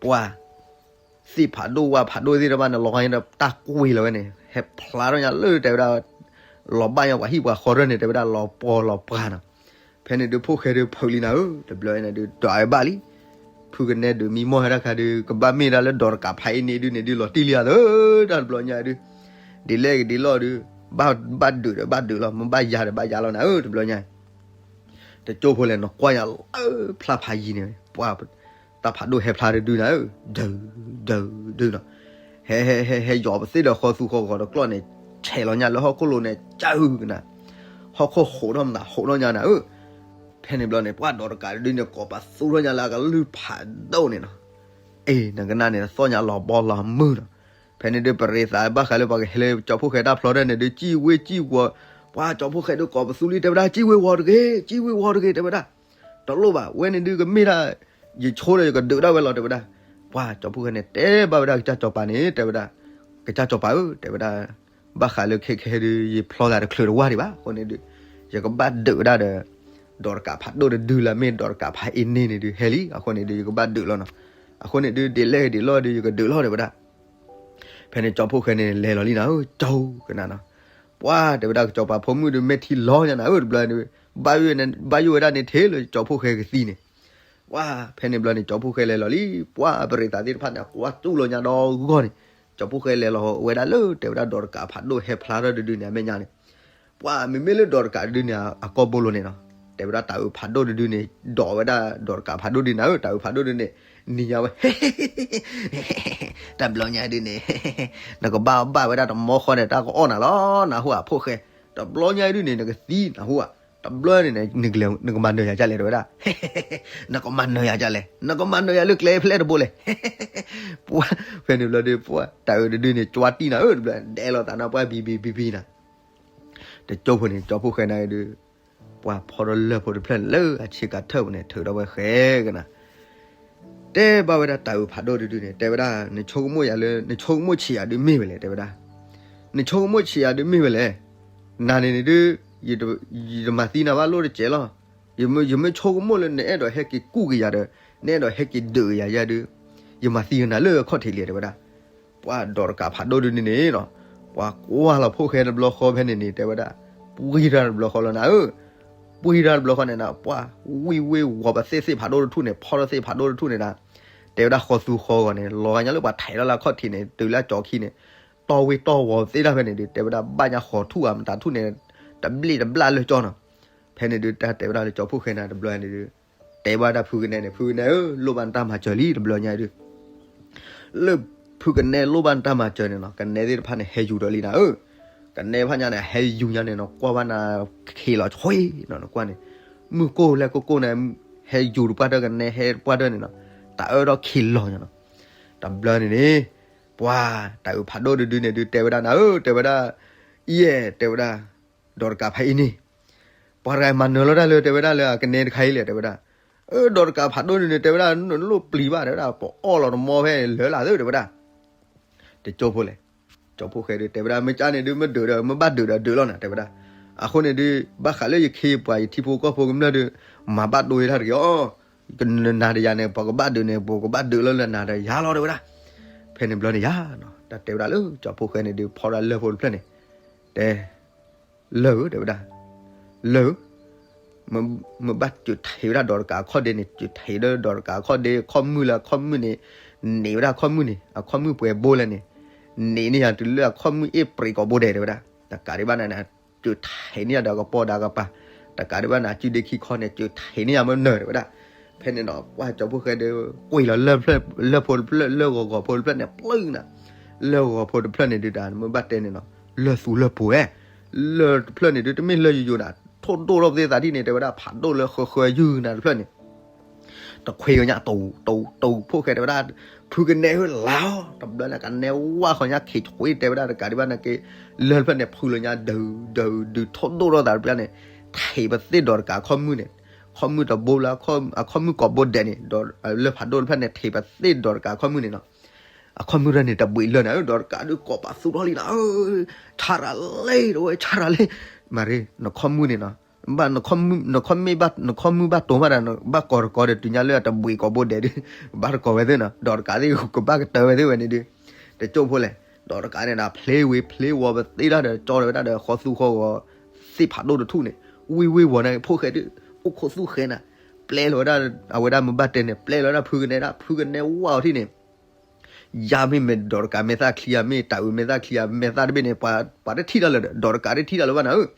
ပှၤ, သ့ၣ်ဖးဒိၣ်ဝၣ်ဖးဒိၣ်သ့ၣ်တဖၣ်န့ၣ် လီၤဂာ်ညါဒီးတၢ်ကွံာ်လီၤဝဲန့ၣ် ဟဲဖျါထီၣ်ညါလၢတဲဝဲဒၣ်, လီၤဘၣ်ညါပှၤဟံၣ်ပှၤဃီထၢၣ်န့ၣ် တဲဝဲဒၣ်လီၤပှီၢ်လီၤပှၤနီၤ, ဖဲန့ၣ်ဒုးဖိၣ်ဃဲဒုးဖုးလံနၤဧၢ တဘျီန့ၣ်ဒုး ဒွးဝဲဘၣ်လံ ဖုကနဲဒုးမံမီၢ်ဟဲတၢ်ခါဒုး ကဘၣ်မ့ၢ်ဒၣ်လၢဒီးတကးဖးအ့န့ၣ်ဒုးန့ၣ်ဒုး လီၤတံၢ်လံဧါသၢ, တၢ်တဘျီညါဒုး, ဒ်လဲၣ်ဂ့ၤဒ်လဲၣ်ဒုး, ဘၣ်ဒုးဒီးဘၣ်ဒုးလီၤ မ့ၢ်ဘၣ်ယၤဒီးဘၣ်ယၤလီၤနၤဧၢ တဘျီညါ, တကၠိၢ်ဖိလဲၣ် နကွၢ်ညါလၢဖျါဖးယံၤန့ၣ် ပှၤ, တၢ်ဖးဒိၣ်ဟဲဖျါတဒုနၤဧၢ, ဒုး, ဒုး, ဒုးနီၤ, ဟဲ, ဟဲ, ဟဲ, ဟဲယီၤပသ့ၣ်ဒီးဃီသူဃီဂီၤတကျီၢ်န့ၣ် ဆဲးလီၤညါလၢဟီၣ်ခိၣ်လိၤန့ၣ် ကၢကနၤ, ဟီၣ်ခိၣ်ဟိးထီၣ်မတၤဟိးထီၣ်ညါနၤဧၢ, ဖဲန့ၣ်ဘျီန့ၣ် ပှၤဒီးတကးဒုးန့ၣ် ကိးပသူထီၣ်ညါလၢအကလုၢ်ဖးဒိၣ်န့ၣ်နီၤ, အ့ နကနၣ်န့ၣ် သီၣ်ညါလီၤဘီလီၤမုၢ်နီၤ, ဖဲန့ၣ်ဒုး ပရ့သးဘၣ်ဃးလၢပှၤကဟဲလၢကၠီဖိၣ်ဃဲတၢ်ဖျီတၢ်န့ၣ်ဒုး စံၣ်ဝ့စံၣ်ဝီၤ, ပှၤကၠီဖိၣ်ဃဲဒုးကိးပသူလံ တဲဝဲဒၣ် စံၣ်ဝ့ဝီၤတဂ့ၤ, စံၣ်ဝ့ဝီၤတဂ့ၤ တဲဝဲဒၣ်, တလိၣ်ဘၣ် ဝဲန့ၣ်ဒုးကမ့ၢ်ဒၣ်, ယဆိဒီးယကဒုးဒၣ်ဝဲလီၤ တဲဝဲဒၣ်, ပှၤကၠီဖိၣ်ဃဲန့ၣ် တဲဘၣ်ဝဲဒၣ်ကစၢ်စီၤပၤန့ၣ် တဲဝဲဒၣ်, ကစၢ်စီၤပၤဧၢ တဲဝဲဒၣ်, ဘၣ်ဃးလၢခဲခဲဒုး ယဖျီသးတချုးတဝၢ်ဒံးဘၣ် အဃိန့ၣ်ဒုး, ယကဘၣ်ဒုးဝဲဒၣ်ဒီး, ဒီးတကးဖးဒိၣ်တဒုလၢမ့ၢ်ဒီးတကးဖးအ့န့ၣ်န့ၣ်ဒုး ဟဲလံ အဃိန့ၣ်ဒုး ယကဘၣ်ဒုးလီၤနီၤ, အဃိန့ၣ်ဒုး ဒ်လဲၣ်ဂ့ၤဒ်လဲၣ်ဒုး ယကဒုးလီၤ တဲဝဲဒၣ် ဖဲန့ၣ်ကၠီဖိၣ်ဃဲန့ၣ် လဲၤလီၤလံနၤဧၢ ကၠီကနၤနီၤ, ပှၤတဲဝဲဒၣ်ကစီၤပၤဖိမုၣ်ဒုး မဲာ်ထံလီၤညါနၤဧၢ တဘျီဒုး, ဘၣ်ယိၣ်ဝဲဒၣ်န့ၣ်ထဲလၢကၠီဖိၣ်ဃဲကသံန့ၣ်, ပှၤဖဲန့ၣ်ဘျီန့ၣ် ကၠီဖှိၣ်ဃဲလဲၤလီၤလံ, ပှၤပရ့ၤသးသ့ၣ်တဖၣ်န့ၣ် ကွၢ်တူၢ်လီၤညါဒီဂီၢ်န့ၣ်, ကၠီဖှိၣ်ဃဲလဲၤလီၤဝဲဒၣ်လၢ တဲဝဲဒၣ်ဒီးတကးဖးဒိၣ်ဟဲဖျါထီၣ်တဒုန့ၣ် အမဲာ်ညါန့ၣ်, ပှၤမ့မ့ၢ်လၢဒီးတကးတဒုန့ၣ် အကီၢ်ဘိလိၤန့ၣ်နီၤ, တဲဝဲဒၣ်တၤအုးဖးဒိၣ်တဒုန့ၣ် ဒီးဝဲဒၣ်ဒီးတကးဖးဒိၣ်ဒုန့ၣ်ဧၢ, တၤအုးဖးဒိၣ်ဒုန့ၣ် နံၤညါဝဲ တဘျီညါဒုန့ၣ် နကဘၣ်ဘၣ်ဝဲဒၣ်တမီၢ်ဃီန့ၣ် တၢ်ကအီၣ်နၤလီၤ နၢ်ဟူဧါ ဖှိၣ်ဃဲ, တဘျီညါဒုန့ၣ် နကသံနၢ်ဟူဧါ, တဘျီန့ၣ် နကမၤနၢၤယၤဒ်လဲၣ် တဲဝဲဒၣ်, နကမၤနၢၤယၤဒ်လဲၣ်, နကမၤနၢၤယၤလၢကျဲဖဲလဲၣ်တဘိလဲၣ်, ပှၤဖဲန့ၣ်ဘျီဒီး ပှၤတၤအုးတဒုန့ၣ် ကွၢ်တံၢ်နၤဧၢ တဘျီ ဒဲးလိာ်သးနၤ ပှၤဘံဘံဘံဘံနၤ တကၠိဖိန့ၣ် ကၠီဖှိၣ်ဃဲနၤဒု ပှၤဖီထီၣ်လၢၢ်ဖိတဖျၢၣ်န့ၣ်လၢအဆ့ကၤထၢၣ်ပူၤန့ၣ် ထုးထီၣ်ဝဲဃဲကနၤ, တဲဘၣ်ဝဲဒၣ်တၤအုးဖးဒိၣ်တဒုန့ၣ် တဲဝဲဒၣ် နဆိကမိၣ်ယၤလၢ နဆိကမိၣ်ဆံးယၤဒုမ့ၢ်ဝဲလဲၣ် တဲဝဲဒၣ်, နဆိကမိၣ်ဆံးယၤဒုမ့ၢ်ဝဲလဲၣ်, နၤန့ၣ်န့ၣ်ဒု ယတမၤသံနၤဘၣ်လိၣ်တစဲးလီၤ, ယမ့ၢ်ဆိကမိၣ်လၢ နအဲၣ်ဒိးဟဲက့ၤကူၣ်က့ၤယၤဒီး နအဲၣ်ဒိးဟဲက့ၤဒုးက့ၤယၤယဲဒု ယမၤသံနၤလၢအခီၣ်ထံးလံ တဲဝဲဒၣ်, ပှၤဒီးတကးဖးဒိၣ်ဒုန့ၣ်န့ၣ်နီၤ, ပှၤကွၢ်လီၤဖှိၣ်ဃဲတဘျီဃီဖဲန့ၣ်န့ၣ် တဲဝဲဒၣ်, ပှံၤတၢ်တဘျီဃီလီၤနၤဧၢ, ပှံၤတၢ်တဘျီဃီန့ၣ်နၤ ပှၤဝံၢ်ဝ့ဝီၤပသ့ၣ်သ့ၣ်ဖးဒိၣ်တထူၣ်န့ၣ် ဖီထီၣ်သ့ၣ်ဖးဒိၣ်တထူၣ်န့ၣ်ဒၣ်, တဲဝဲဒၣ်ဃီသူဃီဂီၤန့ၣ် လီၤဂာ်ညါလၢပှၤထဲးလီၤလၢအခီၣ်ထံးန့ၣ် တုၤလၢအကၠီခံန့ၣ်, တီၢ်ဝ့ၢ်တီၢ်ဝီၤသ့ၣ်တဖၣ်ဖဲန့ၣ်ဒု တဲဝဲဒၣ်ဘၣ်ညါဃီၤထူၣ်ဧါမတၤထူၣ်န့ၣ်, တဘျ့ၣ်တဘျၣ်လၢကၠီနီၤ, ဖဲန့ၣ်ဒု တၢ်တဲဝဲဒၣ်လၢကၠီဖှိၣ်ဃဲနၤတဘျီန့ၣ်ဒု တဲဘၣ်တၢ်ဖုကနဲန့ၣ် ဖုကနဲဧၢ လိၣ်ဘၣ်နတၢ်မၤစၢၤလံ တဘျီညါဒု လၢဖုကနဲလိၣ်ဘၣ်နတၢ်မၤစၢၤန့ၣ်နီၤ ကနဲသ့ၣ်တဖၣ်န့ၣ် ဟဲယူၤဒီးလံနၤဧၢ, ကနဲဖးညါန့ၣ် ဟဲယူၤညါန့ၣ်နီၤ ကွၢ်ဘၣ်နၤခ့လီၤဆှံနီၤ နကွၢ်န့ၣ်, မုၢ်ကိၢ်လဲၣ်ကိၢ်ကိၢ်န့ၣ် ဟဲယူၤတပှၢ်တၢၢ် ကနဲဟဲတပှၢ်တၢၢ်န့ၣ်နီၤ, တၢ်အၢထီၣ်ခ့လီၤညါနီၤ, တဘျီန့ၣ်န့ၣ် ပှၤတၤအုးဖးဒိၣ်တဒုန့ၣ်ဒု တဲဝဲဒၣ်နၤဧၢ တဲဝဲဒၣ်, ယဲၢ် တဲဝဲဒၣ်, ဒီးတကးဖးအံၤန့ၣ် ပှၤတဂၤမၤနၢၤလီၤတၢ်လၢ တဲဝဲဒၣ်လၢအကနဲတခါအံၤလဲၣ် တဲဝဲဒၣ်, အၢ ဒီးတကးဖးဒိၣ်န့ၣ်န့ၣ် တဲဝဲဒၣ် နလိၣ်ပျံၤဘၣ် တဲဝဲဒၣ် ပအီၣ်လီၤတမီၢ်ဖဲလၢာ်လၢ်သ့ တဲဝဲဒၣ်, တကၠိဖိလဲၣ်, ကၠီဖိဃဲဒု တဲဝဲဒၣ် မ့ၢ်ကၠါန့ၣ်ဒု မ့ၢ်ဒုးဒီး မ့ၢ်ဘၣ်ဒုးဒီးဒုးလီၤနၤ တဲဝဲဒၣ်, အဃိန့ၣ်ဒု ဘၣ်ဃးလၢယခ့ယပှၤယထံဖိကီၢ်ဖိကမျၢၢ်ဒု မၤဘၣ်တိၢ်ယဲၢ်တၢ်တဂ့ၤအီၤ, နၤဒီးယၤန့ၣ် ပှၤကဘၣ်ဒုးန့ၣ် ပှၤကဘၣ်ဒုးလီၤလၢနၤဒီးယၤလီၤ တဲဝဲဒၣ်, ဖဲန့ၣ်ဘျီန့ၣ်ယၤနီၤ တၢ်တဲဝဲဒၣ်လၢကၠီဖိဃဲန့ၣ်ဒု ဖီဒၣ်လၢၢ်ဖိတဖျၢၣ်န့ၣ်, တဲ လၢၢ်ဧၢ တဲဝဲဒၣ်, လၢၢ်ဧၢ, မ့ၢ်ဘၣ်စၢၤထံးဝဲဒၣ်ဒီးတကးအခီၣ်ဒ့န့ၣ် စၢၤထံးဒီးတကးအခီၣ်ဒ့ အခီၣ်မုၣ်လၢအခီၣ်မုၣ်န့ၣ်, န့ၢ်ဝဲဒၣ်အခီၣ်မုၣ်န့ၣ် အခီၣ်မုၣ်ပှဲၤဘိလဲၣ်န့ၣ်, န့ၢ်န့ၢ်ယၤတုၤလၢအခီၣ်မုၣ်အ့ၣ်ပြံးကိာ်ဘိဒဲး တဲဝဲဒၣ်, တကးဒံးဘၣ်န့ၣ် စၢၤထံးန့ၢ်ယၤဒီးအကပိာ်ဒီးအကပၤ, တကးဒံးဘၣ်န့ၣ် အစုဒ့ခံခီန့ၣ် စၢၤထံးန့ၢ်ယၤမ့ၢ်နၢၤ တဲဝဲဒၣ်, ဖဲန့ၣ်နီၤ ပှၤကၠီဖိဃဲဒု ကွံာ်လီၤလၢၢ်ဖိတဖျၢၣ် လၢၢ်ဂီၤဂီၤဖိတဖျၢၣ်န့ၣ် ပျုၢ်နၤ, လၢၢ်ဂီၤဖိတဖျၢၣ်န့ၣ်ဒု တၢ်မ့ၢ်ဘၣ်တဲန့ၣ်နီၤ, လၢၢ်သူလၢၢ်ပူၤဧဲ, လၢၢ်တဖျၢၣ်န့ၣ်ဒု တမ့ၢ်လၢၢ်ယိယိနၤ, ထိၣ်ဒိၣ်ထီၣ်ပသ့ၣ်သးထံၣ်န့ၣ် တဲဝဲဒၣ် ဖးဒိၣ်လၢဃၢဃၢယုၢ်နၤတဖျၢၣ်န့ၣ် တခွ့ကညါ တူၤတူၤတူၤ ဖှိၣ်ဃဲတဲဝဲဒၣ်, ဖုကနဲဧၢ လါအီၤ တဘျီန့ၣ် ကနဲဝါဃီညါ ခ့ဆှံ တဲဝဲဒၣ် တကးဒံးဘၣ်န့ၣ်က့ၤ လၢၢ်တဖျၢၣ်န့ၣ် ဖုလီၤညါ ဒုးဒုးဒုး ထိၣ်ဒိၣ်ထီၣ်သးတဖျၢၣ်န့ၣ် ထံးပသ့ၣ်ဒီးတကးအခီၣ်မုၣ်န့ၣ်, အခီၣ်မုၣ်တဘိလၢ အခီၣ်မုၣ်ကိာ်ဘိဒဲးန့ၣ် ဒီးလၢၢ်ဖးဒိၣ်တဖျၢၣ်န့ၣ် ထံးပသ့ၣ်ဒီးတကးအခီၣ်မုၣ်န့ၣ်နီၤ, အခီၣ်မုၣ်တဖျၢၣ်န့ၣ် တဘှံးလၢၢ်နၤဧၢ, ဒီးတကးဒုး ကိးပသူထီၣ်လံနၤဧၢ, ဆါရၤလံ တဝဲ ဆါရၤလံ, မၤရ့ နခီၣ်မုၣ်န့ၣ်နီၤ ဘၣ်နခီၣ်မုၣ်ဘၣ် နခီၣ်မုၣ်ဘၣ်တိၤမးဒီး ဘၣ်ကိးတကိးဒီး တုၤညါလၢအတဘှံးကိာ်ဘိဒဲးဒုး ဘၣ်တကိးဝဲသ့ၣ်နီၤ, ဒီးတကးသ့ၣ် ကဘၣ်ကတၢၢ်ဝဲသ့ၣ်ဝဲန့ၣ်ဒုး, တကၠိဖိလဲၣ်, ဒီးတကးန့ၣ်ဒီး ဖျ့ဝံၤဖျ့ဝီၤပသ့ၣ်တၢ်ဒီး ကၠီဒီးဝဲဒၣ်ဒီး ဃီသူဃီဂီၤ သ့ၣ်ဖးဒိၣ်တထူၣ်န့ၣ်, ဝံၢ်ဝံၢ်ဝီၤန့ၣ် ဖှိၣ်ဃဲဒုး အိၣ်ခိးသူဃဲနၤ, ပျဲလီၤဝဲဒၣ် အဝဲဒၣ်မ့ၢ်ဘၣ်တဲန့ၣ် ပျဲလီၤဝဲဒၣ်ဖုကနဲဒၣ် ဖုကနဲဝါအီၤထံၣ်န့ၣ် ယၤမ့ၢ်မဲာ်ဒီးတကးမဲာ်သၣ်ချံဧါ မ့ၢ်တၤအုးမဲာ်သၣ်ချံဧါ မဲာ်သၣ်တဘ့ၣ်န့ၣ် ပှၤတထံၣ်တၢ်လၢၤဒီး ဒီးတကးတထံၣ်တၢ်လၢၤဘၣ်နၤဧၢ,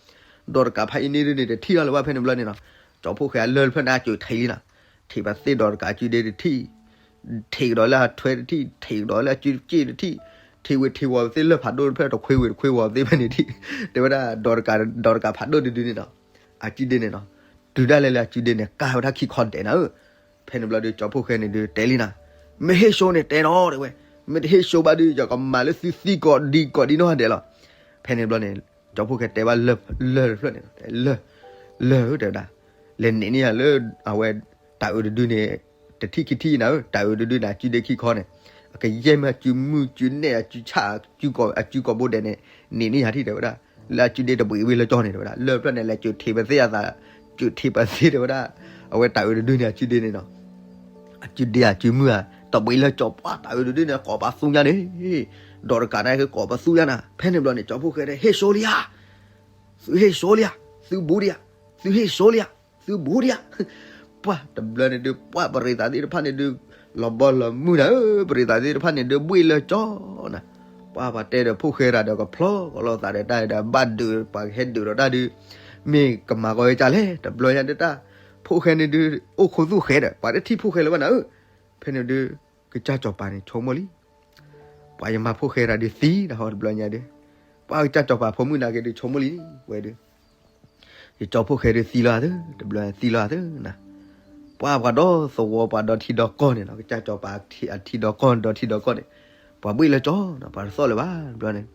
ဒီးတကးဖးအံၤန့ၣ်ဒုးန့ၣ် တထံၣ်တၢ်လၢၤဘၣ်ဖဲန့ၣ်ဘျီန့ၣ်နီၤ, ကၠီဖိဃဲအလၢၢ်တဖျၢၣ်န့ၣ် အစၢၤထံးလံနၤ, ထံးပသ့ၣ်ဒီးတကးအစုဒ့တထံၣ်, ထံးကဒီးလၢအထွဲတထံၣ်, ထံးကဒီးလၢအစုစ့ၣ်တထံၣ်, ထံးဝံၤထံးဝီၤပသ့ၣ်လၢၢ်ဖးဒိၣ်တဖျၢၣ် တခွ့ဝံၤတခွ့ဝီၤပသ့ၣ်ဖဲန့ၣ်ထံၣ်, တဲဝဲဒၣ် ဒီးတကး ဒီးတကးဖးဒိၣ်တဒုန့ၣ်နီၤ, အစုဒ့န့ၣ်နီၤ, တုၤဒၣ်လဲာ်လၢအစုဒ့န့ၣ် ကၢ်ဝဲဒၣ်ခံခီဒဲးနၤဧၢ, ဖဲန့ၣ်ဘျီဒုး ကၠီဖိဃဲန့ၣ်ဒုး တဲလံနၤ, မ့ၢ်ဟ့ၣ်ဆိန့ၣ်တဲနီၤ တဲဝဲ, မ့ၢ်တဟ့ၣ်ဆိဘၣ်ဒုး ယကမၤလၢသုသံကိးဒံကိးဒံနီၢ်ဂၤဒဲးလီၤ, ဖဲန့ၣ်ဘျီန့ၣ် ကၠီဖိဃဲတဲဘၣ်လၢၢ်တဖျၢၣ်န့ၣ် လၢၢ်, လၢၢ်ဧၢ တဲဝဲဒၣ်, လဲၤန့ၢ်န့ၢ်ယၤလၢ အဝဲ တၤအုးတဒုန့ၣ် တထံၣ်ခံထံၣ်နၤဧၢ, တၤအုးတဒုန့ၣ် အစုဒ့ခံခီန့ၣ်, အကယဲၢ်မ့ၢ်အစုမုၢ်စုနဲၣ် အစုဆၣ် အစုကိာ်ဘိဒဲးန့ၣ် န့ၢ်န့ၢ်ယၤထံၣ်တဲဝဲဒၣ်, လၢအစုဒ့တဘှံးဝံၤလၢကၠီန့ၣ် တဲဝဲဒၣ်, လၢၢ်တဖျၢၣ်န့ၣ် လဲၤစၢၤထံးပသ့ၣ်အသး, စၢၤထံးပသ့ၣ်တဲဝဲဒၣ်, အဝဲတၤအုးတဒုန့ၣ် အစုဒ့န့ၣ်နီၤ အစုဒ့အစုမုၢ်ဧါ တဘှံးလၢကၠီပှၢ် တၤအုးတဒုန့ၣ် ကိးပသူညါန့ၣ်, ဒီးတကးန့ၣ် ကကိးပသူညါနၤ, ဖဲန့ၣ်ဘျီန့ၣ် ကၠီဖိဃဲဒုး ဟ့ၣ်ဆိလံဧါ, သုဟ့ၣ်ဆိလံဧါ, သုဘူးဒံးဧါ, သုဟ့ၣ်ဆိလံဧါ, သုဘူးဒံးဧါ, ပှၢ်တဘျီန့ၣ်ဒုး ပှၢ်ပရံးသးသ့ၣ်တဖၣ်န့ၣ်ဒုး လီၤဘီလီၤမုၢ်နၤဧၢ, ပရံးသးသ့ၣ်တဖၣ်န့ၣ်ဒုး ဘှ့ၣ်လၢကၠီနၤ. ပှၢ်ပှၤတဲဒီးဖိၣ်ဃဲရၤဒီးကဖျီကလီၤသးဒီးတၢ်ဒီး ဘၣ်ဒုးပှၤကဟဲဒုးဒီးတၢ်ဒုး မ့ၢ်ကမၤကီဝဲကၢ်လဲၣ်. တဘျီညါဒုးတၢ် ဖိၣ်ဃဲန့ၣ်ဒုး အိၣ်ခိးသူၣ်ဃဲဒီး ပှၤတထံၣ်ဖိၣ်ဃဲလၢၤဘၣ်နၤဧၢ. ဖဲန့ၣ်ဒုး ကစၢ်စီၤပၤန့ၣ်ဆိကမိၣ်လံ ပှၤယမၤဖိၣ်ဃဲရၤဒုးသံဒီးဟီတဘျီညါဒုး, ပှၢ်ကစၢ်စီၤပၤဖိမုၣ်နာ်က့ဒုးဆိကမိၣ်လံ ဝဲဒုး ယကၠီဖိၣ်ဃဲဒုးသံလီၤသၢ, တဘျီသံလီၤသၢနၤ. ပှၢ်ပှၤဒီသဝီပှၤဒီထံဒီကီၢ်န့ၣ်နီၤ, ကစၢ်စီၤပၤအထံဒီကီၢ်ဒီထံဒီကီၢ်န့ၣ် ပှၤဘှ့ၣ်လၢကၠီနီၤ, ပှၤတသီၣ်လၢၤဘၣ်တဘျီန့ၣ်.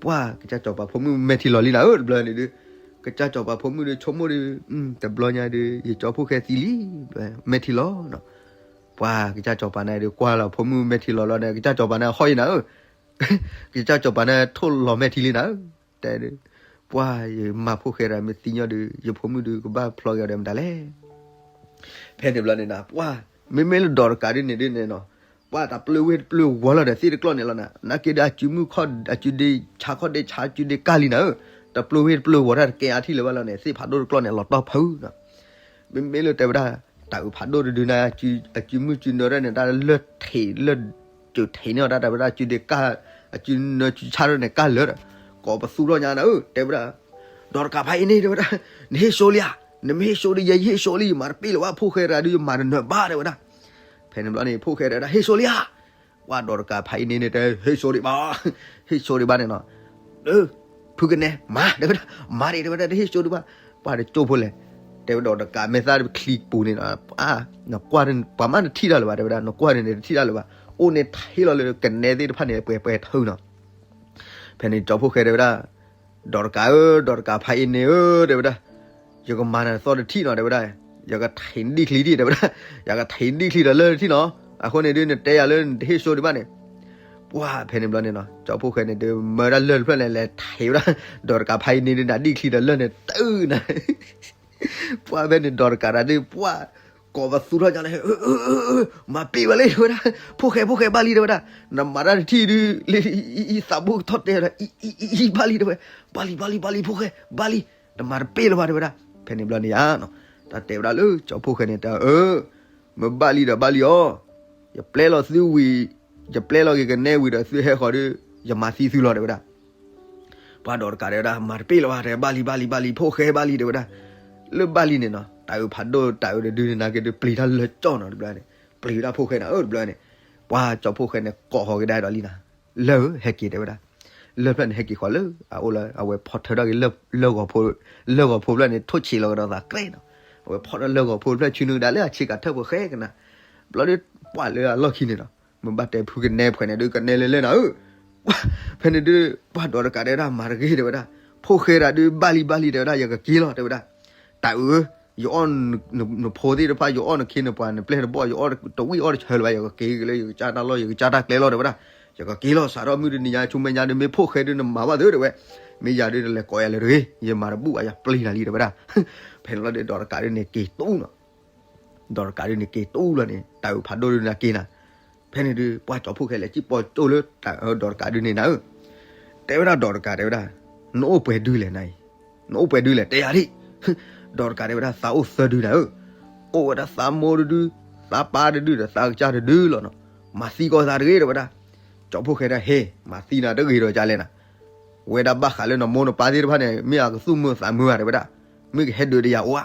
ပှၢ်ကစၢ်စီၤပၤဖိမုၣ်မဲာ်ထံလီၤလံနၤဧၢ တဘျီန့ၣ်ဒုး, ကစၢ်စီၤပၤဖိမုၣ်ဒုးဆိကမိၣ်ဒုး, တဘျီညါဒုး ယကၠီဖိၣ်ဃဲသံလံ မဲာ်ထံလီၤနီၤ. ပှၢ်ကစၢ်စီၤပၤန့ၣ်ဒုး ကွၢ်လီၤဖိမုၣ်မဲာ်ထံလီၤလီၤန့ၣ် ကစၢ်စီၤပၤန့ၣ်ဟီၣ်အံၤနၤဧၢ, ကစၢ်စီၤပၤန့ၣ်ထိၣ်လီၤမဲာ်ထံလံနၤဧၢ, တဲဒုး, ပှၢ်ယမၤဖိၣ်ဃဲဒီးမ့ၢ်သံညီဒုး ယဖိမုၣ်ဒုးကဘၣ်ဖျီက့ၤအီၤဒီးမတၤလဲၣ်. ဖဲန့ၣ်ဘျီန့ၣ်နၤ ပှၢ် မ့မ့ၢ်လၢဒီးတကးဒုးန့ၣ်ဒုးန့ၣ်နီၤ, ပှၢ်တၢ်ပျၢၤဝ့ၢ်တပျၢၤဝီၤလီၤဒီးသ့ၣ်တကျီၢ်န့ၣ်လီၤနၤ, နာ်က့ဒုးအစုမုၢ်ခီၣ် အစုဒ့ဆါခီၣ်ဒ့ဆါ အစုဒ့ကၢ်လံနၤဧၢ, တပျၢၤဝ့ၢ်တပျၢၤဝီၤတၢ်တကဲအါထံၣ်လၢၤဘၣ်လီၤန့ၣ် သ့ၣ်ဖးဒိၣ်တကျီၢ်န့ၣ် လီၤတီၢ်ဖုနီၤ. မ့မ့ၢ်လၢတဲဝဲဒၣ် တၢ်အုးဖးဒိၣ်တဒုန့ၣ် အစုမုၢ်စုနၢၤဒၣ်န့ၣ် တၢ်လၢထံးလၢ စၢၤထံးန့ၢ်အီၤတၢ်တဲဝဲဒၣ် အစုဒ့ကၢ် အစုနၢၤစုဆါဒၣ်န့ၣ် ကၢ်လၢာ်ဒီး ကိးပသူထီၣ်ညါနၤဧၢ တဲဝဲဒၣ်, ဒီးတကးဖးအံၤန့ၣ် တဲဝဲဒၣ်, နဟ့ၣ်စိလံဧါ, နမ့ၢ်ဟ့ၣ်စိဒီး ယဲယဟ့ၣ်စိလံ ယမၤတပ့ၢ်လၢၤဘၣ် ဖိၣ်ဃဲတဂၤဒုး ယမၤတနၢၤဘၣ် တဲဝဲဒၣ်. ဖဲန့ၣ်ဘျီန့ၣ် ဖိၣ်ဃဲတဲဝဲဒၣ် ဟ့ၣ်စိလံဧါ, ပှၢ်ဒီးတကးဖးအံၤန့ၣ်န့ၣ် တဲဟ့ၣ်စိဒံးဘၣ်, ဟ့ၣ်စိဒံးဘၣ်န့ၣ်နီၤ, ဖုကနဲ မၤ တဲဝဲဒၣ်, မၤဒံး တဲဝဲဒၣ် တဟ့ၣ်စိဒံးဘၣ်, ပှၢ်တကၠိဖိလဲၣ်, တဲဝဲဒီးတကးမဲာ်သၣ်ချံပူၤန့ၣ်နီၤ, နကွၢ် ပှၤမးနထံၣ်တၢ်လၢၤဘၣ် တဲဝဲဒၣ်, နကွၢ်န့ၣ်န့ၣ်တထံၣ်တၢ်လၢၤဘၣ်, အိၣ်န့ၣ်ထံၣ်လီၤလၢကနဲသ့ၣ်တဖၣ်န့ၣ် ပှဲၤပှဲၤထုနီၤ. ဖဲန့ၣ်ကၠီဖိၣ်ဃဲတဲဝဲဒၣ်, ဒီးတကးဧၢ ဒီးတကးဖးအံၤန့ၣ်ဧၢ တဲဝဲဒၣ်, ယကမၤနၤသီတထံၣ်နီၤ တဲဝဲဒၣ်, ယကထံးနဒံၣ်ချံဒံး တဲဝဲဒၣ်, ယကထံးနဒံၣ်ချံဒီးလၢၢ်တထံၣ်နီၤ, အဃိန့ၣ်ဒုး နတဲယၤလၢနတဟ့ၣ်စိဒံးဘၣ်န့ၣ်, ပှၢ်ဖဲန့ၣ်ဘျီန့ၣ်နီၤ ကၠီဖိၣ်ဃဲန့ၣ်ဒုး မၢဒၣ်လၢၢ်တဖျၢၣ်န့ၣ် လဲၤထံးဝဲဒၣ် ဒီးတကးဖးအံၤန့ၣ်ဒုး နဒံၣ်ချံဒီးလၢၢ်န့ၣ် တုၤနၤ ပှၢ်ဖဲန့ၣ်ဒီးတကးတၢ်ဒုး ပှၢ်ကိးပသူထီၣ်ညါန့ၣ်, မၤပ့ၢ်ဝဲလံ တဲဝဲဒၣ်, ဖိၣ်ဃဲ ဖိၣ်ဃဲ ဘၣ်လံ တဲဝဲဒၣ်, နမၤတၢ်တထံၣ်ဒုး လၢအံၤ သးဘိကထီၣ်တဲဝဲဒၣ် အံၤ အံၤ အံၤ ဘၣ်လံ တဲဝဲ, ဘၣ်လံ ဘၣ်လံ ဘၣ်လံ ဖိၣ်ဃဲ ဘၣ်လံ, တမၤတပ့ၢ်လၢၤဘၣ် တဲဝဲဒၣ်. ဖဲန့ၣ်ဘျီန့ၣ်ဧါနီၤ တၢ်တဲဝဲဒၣ်လၢကၠီဖိၣ်ဃဲန့ၣ် တၢ်အၢ မ့ၢ်ဘၣ်လံဒီးဘၣ်လံအီၤ, ယပျဲလီၤသုဝံၤ, ယပျဲလီၤက့ၤကနဲဝံၤဒီးသုဟဲဃီၤဒီး ယမၤသံသုလီၤ တဲဝဲဒၣ်. ပှၢ်ဒီးတကးတဲဝဲဒၣ် မၤတပ့ၢ်လၢၤဘၣ် တဲ ဘၣ်လံ ဘၣ်လံ ဘၣ်လံ ဖိၣ်ဃဲ ဘၣ်လံ တဲဝဲဒၣ်. လၢဘၣ်လံန့ၣ်နီၤ တၢ်အုးဖးဒိၣ်တၢ်အုးတဒုန့ၣ် နာ်က့ဒုးပျံၤတၢ်လၢာ်ကၠီနီၤ တဘျီန့ၣ်, ပျံၤဝဲဒၣ်ဖိၣ်ဃဲနၤဧၢ တဘျီန့ၣ်, ပှၢ်ကၠီဖိၣ်ဃဲန့ၣ် ကိးဃီၤက့ၤဒၣ်ဒီးလံနၤ, လၢၢ်ဧၢ ဟဲက့ၤ တဲဝဲဒၣ်. လၢၢ်ဖျၢၣ်န့ၣ် ဟဲက့ၤဃီၤလၢအအိၣ်လၢ အဝဲဖီၣ်ထၢထီၣ်က့ၤ လၢၢ်ဂီၤဖိ, လၢၢ်ဂီၤဖိဖျၢၣ်န့ၣ် ထိၣ်ဆံးလီၤကဒီးသးကြဲးနီၤ, အဝဲဖီၣ်ထီၣ်လၢၢ်ဂီၤဖိဖျၢၣ် ဆူနုာ်ကဒါလၢအဆ့ကၤထၢၣ်ဖိဃဲကနၤ, ဘျီဒုး ပှၢ်လၢအလီၢ်ခံန့ၣ်နီၤ မ့ၢ်ဘၣ်တဲဖုကနဲဖှဲးန့ၣ်ဒုး ကနဲလၢလၢၢ်နၤဧၢ, ဖဲန့ၣ်ဒုး ပှၢ်ဒီးတကးတဲဝဲဒၣ် မၤတဂ့ၤ တဲဝဲဒၣ်, ဖိၣ်ဃဲဒၣ်ဒုး ဘၣ်လံ ဘၣ်လံ တဲဝဲဒၣ် ယကက့ၤလီၤ တဲဝဲဒၣ်, တၢ်အုးဧၢ, ယအီၣ်နဖိသ့ၣ်တဖၣ် ယအီၣ်နခ့နပှၤနပျဲၢ်နဘီၣ် ယအီၣ်တဝံၣ်အီၣ်တဆၢလၢၤဘၣ် ယကက့ၤက့ၤလၢယကစၢ်တၢ်လီၢ် ယကစၢ်တၢ်ကျဲလီၤ တဲဝဲဒၣ်, ယကက့ၤလီၤ စးထီၣ်မုၢ်တနံၤညါဆူမဲာ်ညါဒုး မ့ၢ်ဖိၣ်ဃဲဒုးနမၤဘၣ်သု တဲဝဲ, မ့ၢ်ယၤဒုးနလဲၤကိးယၤလၢၤတဂ့ၤ ယမၤတဘူၣ်ဘၣ် ယပျံၤနၤလံ တဲဝဲဒၣ်. ဖဲန့ၣ်လီၤဒုးဒီးတကးဒုးန့ၣ်က့ၤတူၢ်နီၤ ဒီးတကးဒုးန့ၣ်က့ၤတူၢ်လီၤန့ၣ် တၢ်အုးဖးဒိၣ်ဒုးန့ၣ်က့ၤနၤ, ဖဲန့ၣ်ဒုး ပှၢ်ကၠီဖိၣ်ဃဲလဲၤစံၣ်ပိာ်ကၠိလၢ ဒီးတကးဒုးန့ၣ်နၤဧၢ, တဲဝဲဒၣ်ဒီးတကးတဲဝဲဒၣ်, နအိၣ်ပှဲၤဒုလဲၣ်နၤအံၤ, နအိၣ်ပှဲၤဒုလဲၣ် တဲယၤဒံး, ဒီးတကးတဲဝဲဒၣ် သးအိၣ်သၢဒုနၤဧၢ, အိၣ်ဝဲဒၣ်သးမိၢ်တဒု, သးပၢ်တဒုဒီးသးကစၢ်တဒုလီၤနီၤ, မၤသံကီးသးတဂ့ၤ တဲဝဲဒၣ်, ကၠီဖိၣ်ဃဲဒၣ် ဟ့ၣ် မၤသံနၤတဂ့ၤဒီးကလဲၣ်နၤ, ဝဲဒၣ်ဘၣ်ဃးလၢနမိၢ်နပၢ်သ့ၣ်တဖၣ်န့ၣ် မ့ၢ်အကသူၣ်မုာ်သးမုာ်ဧါ တဲဝဲဒၣ်, မ့ၢ်ကဟဲဒုးဒီးယၤအိၣ်ဧါ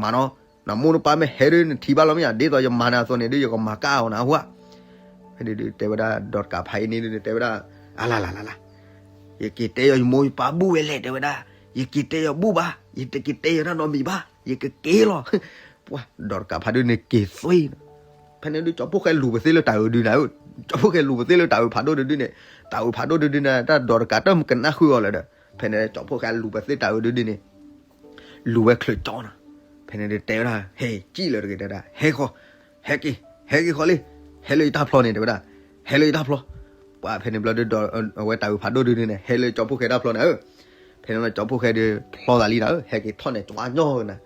မၤနီၤ, နမိၢ်နပၢ်မ့ၢ်ဟဲဒုးနထံၣ်ဘၣ်လီၤမ့ၢ်ဧါ, ဒ်သိးယမၤနၤအသိးန့ၣ်ဒုး ယကမၤကၢ်အီၤနၤဟူဧါ. ဖဲန့ၣ်ဒုးတဲဝဲဒၣ်ဒီးတကးဖးအံၤန့ၣ်ဒုး တဲဝဲဒၣ်, အလါလါလါလါ, ယက့ၤတဲယၤယမိၢ်ယပၢ်ဘူၣ်ဝဲလဲၣ် တဲဝဲဒၣ်, ယက့ၤတဲယၤဘူၣ်ဘၣ်, ယတက့ၤတဲယၤတၢ်နီတမံၤဘၣ်, ယကက့ၤလီၤ. ပှၢ်ဒီးတကးဖးဒုးန့ၣ်က့ၤသွံနီၤ, ဖဲန့ၣ်ဒုး ကၠီဖိၣ်ဃဲလူၤပသ့လၢတၢ်အုးဒုနၤ, ကၠီဖိၣ်ဃဲလူၤပသ့လၢတၢ်အုးဖးဒိၣ်တဒုန့ၣ်, တၢ်အုးဖးဒိၣ်တဒုန့ၣ် တၢ်ဒီးတကးတၢ်မုၢ်ကနၣ်ဃုာ်အီၤလၢၤဒီး, ဖဲန့ၣ်ကၠီဖိၣ်ဃဲလူၤပသ့တၢ်အုးဒုဒုန့ၣ် လူၤဝဲချုးကၠီနီၤ, ဖဲန့ၣ်ဒုးတဲဝဲဒၣ် ဟဲစံၣ်လၢၤတဂ့ၤ တဲဝဲဒၣ်, ဟဲဃီၤ, ဟဲက့ၤ, ဟဲက့ၤဃီၤလံ, ဟဲလၢယတၢ်ဖျီန့ၣ် တဲဝဲဒၣ်, ဟဲလၢယတၢ်ဖျီ. ပှၢ်ဖဲန့ၣ်ဘျီဒုးဒီး အဝဲတၢ်အုးဖးဒိၣ်ဒုန့ၣ် ဟဲလၢကၠီဖိၣ်ဃဲတၢ်ဖျီနၤဧၢ, ဖဲန့ၣ်လီၤကၠီဖိၣ်ဃဲဒုးဖျီသးလံနၤဧၢ, ဟဲက့ၤထီၣ်န့ၣ် ကၠီညီကနၤ,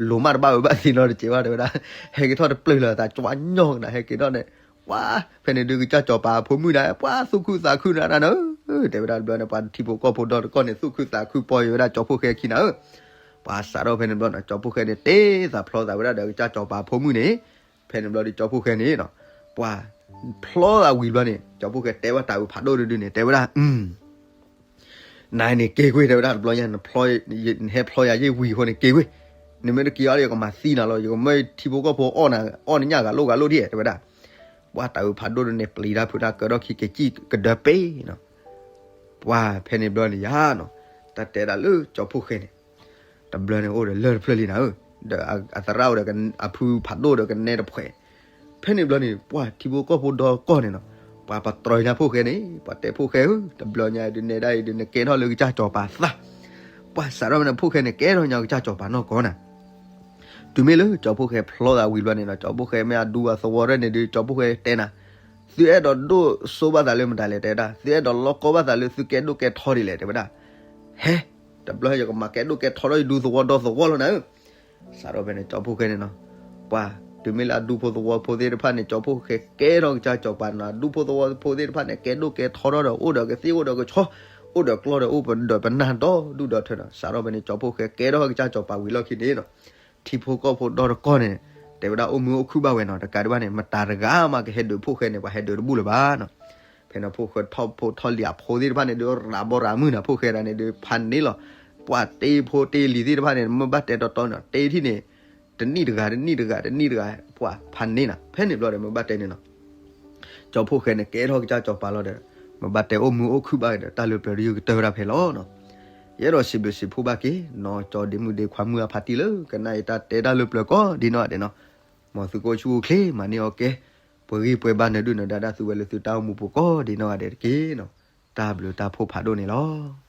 လူၤမးတဘၣ်ဝဲဘၣ်သ့နီတစဲးဘၣ် တဲဝဲဒၣ်, ဟဲက့ၤထီၣ်တပျုၢ်လၢၤသး ကၠီညီကနၤ, ဟဲက့ၤထီၣ်န့ၣ် ပှၢ် ဖဲန့ၣ်ဒုးကစၢ်စီၤပၤဖိမုၣ်နၤ ပှၢ်သူၣ်ခုသးခုနၤနၤဧၢ, တဲဝဲဒၣ်တဘျီန့ၣ် ပှၤထံဖိကီၢ်ဖိဒီတကီၢ်န့ၣ် သူၣ်ခုသးခုပီယိၤဝဲဒၣ်ကၠီဖိၣ်ဃဲခံနၤဧၢ, ပှၤစးထီၣ်ဖဲန့ၣ်ဘျီန့ၣ် ကၠီဖှိၣ်ဃဲန့ၣ် တဲသးဖျီသးဝဲဒၣ်ဒီးကစၢ်စီၤပၤဖိမုၣ်န့ၣ်, ဖဲန့ၣ်ဘျီဒီးကၠီဖှိၣ်ဃဲန့ၣ်နီၤ, ပှၤဖျီသးဝံၤဘျီန့ၣ် ကၠီဖှိၣ်ဃဲတဲဘၣ်တၢ်အုးဖးဒိၣ်တဒုန့ၣ် တဲဝဲဒၣ် နၤန့ၣ်က့ၤကွံာ် တဲဝဲဒၣ် တဘျီညါ နဟဲဖျီယၤယ့ၢ်ဝံၤအဃိန့ၣ် က့ၤကွံာ်, နမ့ၢ်တက့ၤအီၤဒီး ယကမၤသံနၤလီၤ, ယကမၢထံဖိကီၢ်ဖိအီၣ်နၤ, အီၣ်နညၣ်ဂၤလိၣ်ဂၤလိၣ်ဒံး တဲဝဲဒၣ်. ပှၤတၢ်အုးဖးဒိၣ်တဒုန့ၣ် ပျံၤတၢ်ဖုးတၢ်ကၢထီၣ်ခံက့ၤစံၣ်ကဒၢပ့ၤနီၤ ပှၤဖဲန့ၣ်ဘျီန့ၣ်ယါနီၤ, တၢ်တဲဒၣ်လၢကၠီဖှိၣ်ဃဲန့ၣ်, တဘျီန့ၣ်အိၣ်ဒီးလၢၢ်တဖျၢၣ်လံနၤဧၢ, ဒီးအသရၣ်အိၣ်ဒီးအဖုဖးဒိၣ်ဒီးကနဲတဖှဲး, ဖဲန့ၣ်ဘျီန့ၣ် ပှၤထံဖိကီၢ်ဖိဒီကီၢ်န့ၣ်နီၤ, ပှၤပတြီညါဖှိၣ်ဃဲန့ၣ် ပှၤတဲဖှိၣ်ဃဲဧၢ, တဘျီညါအံၤဒုးနဲဒၣ်အံၤဒုးနကဲထီၣ်လၢကစၢ်စီၤပၤသး, ပှၤစးထီၣ်ဖဲန့ၣ်ဖှိၣ်ဃဲန့ၣ် ကဲထီၣ်ညါကစၢ်စီၤပၤနီၢ်ကီၢ်နၤ တုၤမ့ၢ်လၢကၠီဖှိၣ်ဃဲဖျီသးဝံၤဘျီန့ၣ်နီၤ, ကၠီဖှိၣ်ဃဲမ့ၢ်အဒူအသဝီရဲၣ်န့ၣ်ဒုး ကၠီဖှိၣ်ဃဲတဲနၤ, သုအဲၣ်ဒိးဒိၣ်စိဘၣ်သးလၢမတၤလဲၣ် တဲဝဲဒၣ်, သုအဲၣ်ဒိးလီၢ်ကီဘၣ်သးလၢသုကဲဒိၣ်ကဲထီဒ်လဲၣ် တဲဝဲဒၣ်. ဟဲ, တဘျီယကမၤကဲဒိၣ်ကဲထီထီၣ်ယဒူသဝီဒီသဝီလီၤနၤဧၢ စးထီၣ်ဖဲန့ၣ် ကၠီဖှိၣ်ဃဲန့ၣ်နီၤ, ပှၤတုၤမ့ၢ်လၢအဒူဖိသဝီဖိသ့ၣ်တဖၣ်န့ၣ် ကၠီဖှိၣ်ဃဲကဲထီၣ်ကစၢ်စီၤပၤနီၤ, အဒူဖိသဝီဖိသ့ၣ်တဖၣ်န့ၣ် ကဲဒိၣ်ကဲထီထီၣ်ဒီး အိၣ်ဒီးကသ့ၣ်အိၣ်ဒီးကဆီ, အိၣ်ဒီးကျီဒီးအိၣ်ဒီးပနၢ်ဒီဒူၣ်ဒီထၢနီၤ, စးထီၣ်ဖဲန့ၣ် ကၠီဖှိၣ်ဃဲကဲထီၣ်ကစၢ်စီၤပၤဝံၤလီၢ်ခံန့ၣ်နီၤ, ထံဖိကီၢ်ဖိဒီတကီၢ်န့ၣ် တဲဝဲဒၣ်အိၣ်မုာ်အိၣ်ခုၣ်ဘၣ်ဝဲနီၤ, တကးဒံးဘၣ်န့ၣ် မတၤတဂၤမးကဟဲဒုးဖှိၣ်ဃဲန့ၣ် ပှၤဟဲဒုးတဘူၣ်လၢၤဘၣ်နီၤ ဖဲန့ၣ်ဖှိၣ်ဃဲထီၣ်ဖိထီၣ်လံၤအဖိသ့ၣ်တဖၣ်န့ၣ်ဒုး ရၤဘီရၤမုၢ်နၤ ဖှိၣ်ဃဲဒၣ်န့ၣ်ဒုး ဖးန့ၣ်လီၤ. ပှၤတ့ဖိတ့လံၤသ့ၣ်တဖၣ်န့ၣ် မ့ၢ်ဘၣ်တဲတီတီန့ၣ် တ့ထံၣ်န့ၣ် တနံၣ်တဂၤ တနံၣ်တဂၤ တနံၣ်တဂၤ ပှၤဖးန့ၣ်နၤ ဖဲန့ၣ်ဘျီဒီး မ့ၢ်ဘၣ်တဲန့ၣ်နီၤ ကၠီဖှိၣ်ဃဲန့ၣ် ကဲထီၣ်ကစၢ်စီၤပၤလီၤဒီး မ့ၢ်ဘၣ်တဲအိၣ်မုာ်အိၣ်ခုၣ်ဘၣ်ဒီး တၢ်လၢပျၢၤတယုၢ်ကတၢၢ်ဝဲဒၣ်ဖဲလီၤနီၤ. ယအဲၣ်ဒိးစံးဘျုးစံးဖှိၣ်ဘၣ်က့ၤ နီၢ်ကၠီဒ့မုၣ်ဒ့ခွါမုၣ်အဖါတံၢ်လၢ ကနၣ်ယတၢ်တဲတၢ်လၢပျၢၤကိးဒ်နီၢ်ဂၤဒဲးနီၤ. မ်သုကအိၣ်ဆူၣ်အိၣ်ချ့ မၤန့ၢ်အီၣ်ကဲ ပှဲၤဂံၢ်ပှဲၤဘါနၢၤဒုၣ်နၢၤဒါဒၣ်သုဝဲလၢသုတၢ်အိၣ်မူပူၤကိးဒ်နီၢ်ဂၤဒဲးတက့ၢ်နီၤ. တၢ်ဘျုးတၢ်ဖှိၣ်ဖးဒိၣ်န့ၣ်လီၤ.